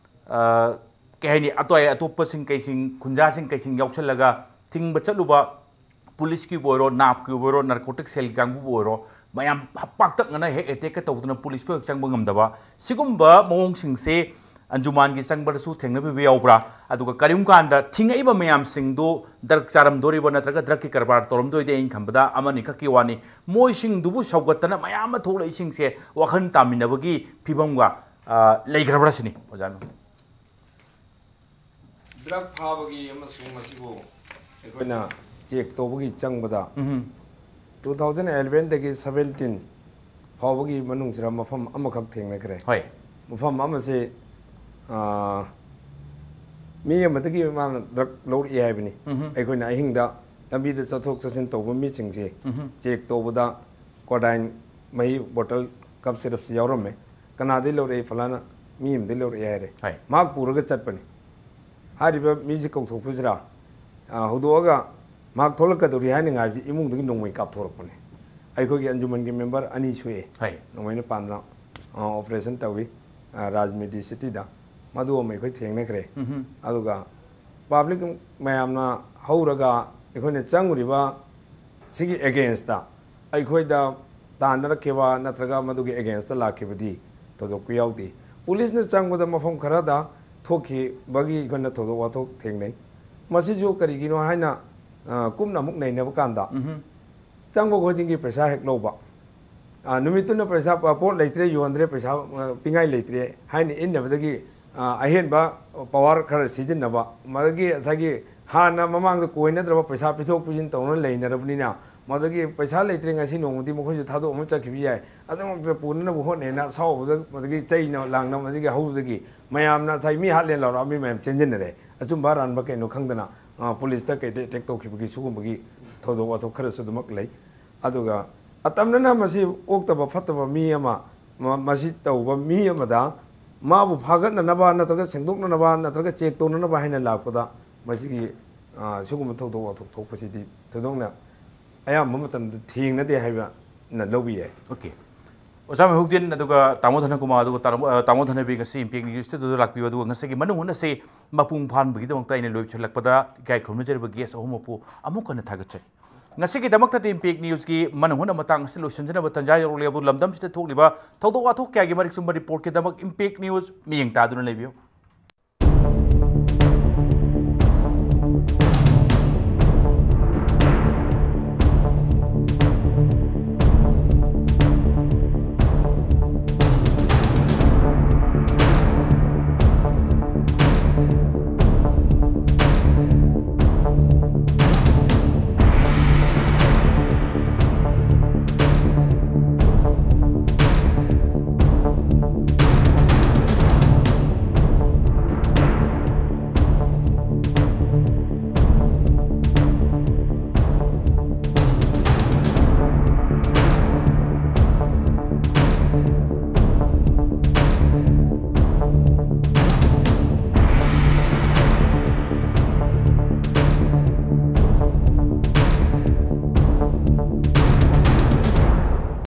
ꯑ, ꯀꯩ ꯍꯥꯏꯅꯤ, ꯑꯇꯣꯞ ꯑꯇꯣꯞꯄꯁꯤꯡ ꯀꯩꯁꯤꯡ, ꯈꯨꯟꯖꯥꯁꯤꯡ ꯀꯩꯁꯤꯡ ꯌꯥꯎꯁꯜꯂꯒ ꯊꯤꯡꯕ ꯆꯠꯂꯨꯕ, policeꯀꯤꯕꯨ ꯑꯣꯏꯔꯣ, napꯀꯤꯕꯨ ꯑꯣꯏꯔꯣ, narcotic cellꯒꯤ ꯀꯥꯡꯕꯨꯕꯨ ꯑꯣꯏꯔꯣ, ꯃꯌꯥꯝ ꯄꯥꯛꯇꯛꯅꯅ ꯍꯦꯛ attackꯀ ꯇꯧꯗꯅ policeꯄꯨ ꯍꯦꯛ ꯆꯪꯕ ꯉꯝꯗꯕ, ꯁꯤꯒꯨꯝꯕ ꯃꯑꯣꯡꯁꯤꯡꯁꯦ ꯑꯟꯖꯨꯃꯥꯟꯒꯤ ꯆꯪꯕꯗꯁꯨ ꯊꯦꯡꯅꯕꯤꯕ ꯌꯥꯎꯕ꯭ꯔꯥ? ꯑꯗꯨꯒ ꯀꯔꯤꯒꯨꯝꯕ ꯀꯥꯟꯗ ꯊꯤꯡꯉꯛꯏꯕ ꯃꯌꯥꯝꯁꯤꯡꯗꯨ ꯗ꯭ꯔꯒ ꯆꯥꯔꯝꯗꯣꯔꯤꯕ ꯅꯠꯇ꯭ꯔꯒ ꯗ꯭ꯔꯒꯀꯤ ꯀꯔꯕꯥꯔ ꯇꯧꯔꯝꯗꯣꯏꯗꯤ ꯑꯩꯅ ꯈꯟꯕꯗ ꯑꯃꯅꯤ ꯈꯛꯀꯤ ꯋꯥꯅꯤ꯫ ꯃꯣꯏꯁꯤꯡꯗꯨꯕꯨ ꯁꯧꯒꯠꯇꯅ ꯃꯌꯥꯝ ꯑꯃ ꯊꯣꯛꯂꯛꯏꯁꯤꯡꯁꯦ ꯋꯥꯈꯜ ꯇꯥꯃꯤꯟꯅꯕꯒꯤ ꯐꯤꯕꯝꯒ, ꯑ, ꯂꯩꯈ꯭ꯔꯕ꯭ꯔꯥ ꯁꯤꯅꯤ, ꯑꯣꯖꯥ꯫ ꯗ꯭ꯔꯒ ꯐꯥꯕꯒꯤ ꯑꯃꯁꯨꯡ ꯃꯁꯤꯕꯨ ꯑꯩꯈꯣꯏꯅ ꯆꯦꯛ ꯇꯧꯕꯒꯤ ꯆꯪꯕꯗ, ꯎꯝꯍꯨꯝ꯫ Two thousand eleven ꯗꯒꯤ seventeen ꯐꯥꯎꯕꯒꯤ ꯃꯅꯨꯡꯁꯤꯗ ꯃꯐꯝ ꯑꯃꯈꯛ ꯊꯦꯡꯅꯈ꯭ꯔꯦ꯫ ꯍꯣꯏ꯫ ꯃꯐꯝ ꯑꯃꯁꯦ, ꯑꯥ, ꯃꯤ ꯑꯃꯗꯒꯤ ꯃꯥꯅ ꯗ꯭ꯔꯒ ꯂꯧꯔꯛꯏ ꯍꯥꯏꯕꯅꯤ꯫ ꯎꯝꯍꯨꯝ꯫ ꯑꯩꯈꯣꯏꯅ ꯑꯍꯤꯡꯗ ꯂꯝꯕꯤꯗ ꯆꯠꯊꯣꯛ ꯆꯠꯁꯤꯟ ꯇꯧꯕ ꯃꯤꯁꯤꯡꯁꯦ ꯎꯝꯍꯨꯝ꯫ ꯆꯦꯛ ꯇꯧꯕꯗ ꯀꯣꯗꯥꯏꯟ ꯃꯍꯤ ꯕꯣꯇꯜ ꯀꯞ ꯁꯤꯔꯞꯁꯤ ꯌꯥꯎꯔꯝꯃꯦ꯫ ꯀꯅꯥꯗꯒꯤ ꯂꯧꯔꯛꯏ? ꯐꯂꯥꯅ ꯃꯤ ꯑꯃꯗꯒꯤ ꯂꯧꯔꯛꯑꯦ ꯍꯥꯏꯔꯦ꯫ ꯍꯣꯏ꯫ ꯃꯍꯥꯛ ꯄꯨꯔꯒ ꯆꯠꯄꯅꯤ꯫ ꯍꯥꯏꯔꯤꯕ ꯃꯤꯁꯤ ꯀꯧꯊꯣꯛꯄꯁꯤꯗ, ꯑ, ꯍꯧꯗꯣꯛꯑꯒ ꯃꯍꯥꯛ ꯊꯣꯛꯂꯛꯀꯗꯧꯔꯤ ꯍꯥꯏꯅ ꯉꯥꯏꯕꯁꯤ ꯏꯃꯨꯡꯗꯒꯤ ꯅꯣꯡꯃꯩ ꯀꯥꯞꯊꯣꯔꯛꯄꯅꯤ꯫ ꯑꯩꯈꯣꯏꯒꯤ ꯑꯟꯖꯨꯃꯟꯒꯤ ꯃꯦꯝꯕꯔ ꯑꯅꯤ ꯁꯣꯛꯑꯦ꯫ ꯍꯣꯏ꯫ ꯅꯣꯡꯃꯩꯅ ꯄꯥꯟꯗꯅ, ꯑ, ꯑꯣꯄꯔꯦꯁꯟ ꯇꯧꯏ, ꯑ, ꯔꯥꯖꯃꯤꯗꯤ ꯁꯤꯇꯤꯗ꯫ ꯃꯗꯨ ꯑꯃ ꯑꯩꯈꯣꯏ ꯊꯦꯡꯅꯈ꯭ꯔꯦ꯫ ꯎꯝꯍꯨꯝ꯫ ꯑꯗꯨꯒ ꯄꯕ꯭ꯂꯤꯛ ꯃꯌꯥꯝꯅ ꯍꯧꯔꯒ ꯑꯩꯈꯣꯏꯅ ꯆꯪꯉꯨꯔꯤꯕ ꯁꯤꯒꯤ ꯑꯦꯒꯦꯟꯁꯇ ꯑꯩꯈꯣꯏꯗ ꯇꯥꯟꯅꯔꯛꯈꯤꯕ ꯅꯠꯇ꯭ꯔꯒ ꯃꯗꯨꯒꯤ ꯑꯦꯒꯦꯟꯁꯇ ꯂꯥꯛꯈꯤꯕꯗꯤ ꯊꯣꯏꯗꯣꯛꯄ ꯌꯥꯎꯗꯦ꯫ ꯄꯨꯂꯤꯁꯅ ꯆꯪꯕꯗ ꯃꯐꯝ ꯈꯔꯗ ꯊꯣꯛꯈꯤꯕꯒꯤ ꯑꯩꯈꯣꯏꯅ ꯊꯧꯗꯣꯛ ꯋꯥꯊꯣꯛ ꯊꯦꯡꯅꯩ꯫ ꯃꯁꯤꯁꯨ ꯀꯔꯤꯒꯤꯅꯣ ꯍꯥꯏꯅ, ꯑ, ꯀꯨꯞꯅ ꯑꯃꯨꯛ ꯅꯩꯅꯕ ꯀꯥꯟꯗ, ꯎꯝꯍꯨꯝ꯫ ꯆꯪꯕ ꯈꯨꯗꯤꯡꯒꯤ ꯄꯩꯁꯥ ꯍꯦꯛ ꯂꯧꯕ꯫ ꯑ, ꯅꯨꯃꯤꯠꯇꯨꯅ ꯄꯩꯁꯥ, ꯄ-, ꯄꯣꯠ ꯂꯩꯇ꯭ꯔꯦ, ꯌꯣꯟꯗ꯭ꯔꯦ, ꯄꯩꯁꯥ, ꯑ, ꯄꯤꯉꯥꯏ ꯂꯩꯇ꯭ꯔꯦ ꯍꯥꯏꯅ ꯏꯟꯅꯕꯗꯒꯤ, ꯑ, ꯑꯍꯦꯟꯕ ꯄꯋꯥꯔ ꯈꯔ ꯁꯤꯖꯤꯟꯅꯕ, ꯃꯗꯨꯒꯤ ꯉꯁꯥꯏꯒꯤ ꯍꯥꯟꯅ ꯃꯃꯥꯡꯗ ꯀꯣꯏꯅꯗ꯭ꯔꯕ ꯄꯩꯁꯥ ꯄꯤꯊꯣꯛ ꯄꯤꯁꯤꯟ ꯇꯧꯅ ꯂꯩꯅꯔꯕꯅꯤꯅ, ꯃꯗꯨꯒꯤ ꯄꯩꯁꯥ ꯂꯩꯇ꯭ꯔꯦ, ꯉꯁꯤ ꯅꯣꯡꯃꯗꯤ ꯃꯈꯣꯏꯁꯨ ꯊꯥꯗꯣꯛꯑꯝꯃ ꯆꯠꯈꯤꯕ ꯌꯥꯏ, ꯑꯗꯨꯃꯛꯇ ꯄꯨꯅꯅꯕ ꯍꯣꯠꯅꯩꯅ ꯑꯁꯥꯎꯕꯗ, ꯃꯗꯨꯒꯤ ꯆꯩꯅ ꯂꯥꯡꯅ, ꯃꯗꯨꯒꯤ ꯍꯧꯕꯗꯒꯤ ꯃꯌꯥꯝꯅ ꯉꯁꯥꯏ ꯃꯤ ꯍꯥꯠꯂꯦ ꯂꯥꯎꯔ ꯃꯤ ꯃꯌꯥꯝ ꯆꯦꯟꯁꯤꯟꯅꯔꯦ꯫ ꯑꯆꯨꯝꯕ ꯑꯔꯥꯟꯕ ꯀꯩꯅꯣ ꯈꯪꯗꯅ, ꯑ, ꯄꯨꯂꯤꯁꯇ ꯀꯩꯗ ꯑꯦꯇꯦꯛ ꯇꯧꯈꯤꯕꯒꯤ ꯁꯤꯒꯨꯝꯕꯒꯤ ꯊꯧꯗꯣꯛ ꯋꯥꯊꯣꯛ ꯈꯔꯁꯨ ꯑꯗꯨꯃꯛ ꯂꯩ꯫ ꯑꯗꯨꯒ ꯑꯇꯝꯅꯅ ꯃꯁꯤ ꯑꯣꯛꯇꯕ ꯐꯠꯇꯕ ꯃꯤ ꯑꯃ, ꯃ-, ꯃꯁꯤ ꯇꯧꯕ ꯃꯤ ꯑꯃꯗ ꯃꯥꯕꯨ ꯐꯥꯒꯠꯅꯅꯕ ꯅꯠꯇ꯭ꯔꯒ ꯁꯦꯡꯗꯣꯛꯅꯅꯕ ꯅꯠꯇ꯭ꯔꯒ ꯆꯦꯛ ꯇꯧꯅꯅꯕ ꯍꯥꯏꯅ ꯂꯥꯛꯄꯗ ꯃꯁꯤꯒꯤ, ꯑ, ꯁꯤꯒꯨꯝꯕ ꯊꯧꯗꯣꯛ ꯋꯥꯊꯣꯛ ꯊꯣꯛꯄꯁꯤꯗꯤ ꯊꯣꯏꯗꯣꯛꯅ ꯑꯌꯥꯝꯕ ꯃꯇꯝꯗ ꯊꯦꯡꯅꯗꯦ ꯍꯥꯏꯕꯅ ꯂꯧꯕ ꯌꯥꯏ꯫ ꯑꯣꯀꯦ꯫ ꯑꯣꯖꯥ ꯃꯩꯍꯧꯗꯦꯟ, ꯑꯗꯨꯒ ꯇꯥꯃꯣ ꯙꯅꯀꯨꯃꯥꯔ, ꯑꯗꯨꯒ ꯇꯥꯃꯣ-, ꯑ, ꯇꯥꯃꯣ ꯙꯅꯕꯤꯔ ꯉꯁꯤ ꯏꯝꯄꯦꯛ ꯅ꯭ꯌꯨꯁ ꯁ꯭ꯇꯨꯗꯤꯑꯣꯗ ꯂꯥꯛꯄꯤꯕ, ꯑꯗꯨꯒ ꯉꯁꯤꯒꯤ ꯃꯅꯨꯡ ꯍꯨꯠꯅꯁꯤ ꯃꯄꯨꯡ ꯐꯥꯍꯟꯕꯒꯤꯗꯃꯛꯇ ꯑꯩꯅ ꯂꯣꯏꯁꯤꯜꯂꯛꯄꯗ ꯏꯀꯥꯏ ꯈꯨꯝꯅꯖꯔꯤꯕ ꯒꯦꯁ ꯑꯍꯨꯝꯃꯛꯄꯨ ꯑꯃꯨꯛ ꯍꯟꯅ ꯊꯥꯒꯠꯆꯔꯤ꯫ ꯉꯁꯤꯒꯤꯗꯃꯛꯇꯗꯤ ꯏꯝꯄꯦꯛ ꯅ꯭ꯌꯨꯁꯀꯤ ꯃꯅꯨꯡ ꯍꯨꯠꯅ ꯃꯇꯥꯡ ꯑꯁꯤ ꯂꯣꯏꯁꯤꯟꯖꯅꯕ ꯇꯟꯖꯥ ꯌꯧꯔꯛꯂꯦ꯫ ꯑꯗꯨ ꯂꯝꯗꯝꯁꯤꯗ ꯊꯣꯛꯂꯤꯕ ꯊꯧꯗꯣꯛ ꯋꯥꯊꯣꯛ ꯀꯌꯥꯒꯤ ꯃꯔꯤꯛ ꯆꯨꯝꯕ ꯔꯤꯄꯣꯔꯠꯀꯤꯗꯃꯛ ꯏꯝꯄꯦꯛ ꯅ꯭ꯌꯨꯁ ꯃꯤꯠꯌꯦꯡ ꯇꯥꯗꯨꯅ ꯂꯩꯕꯤꯌꯨ꯫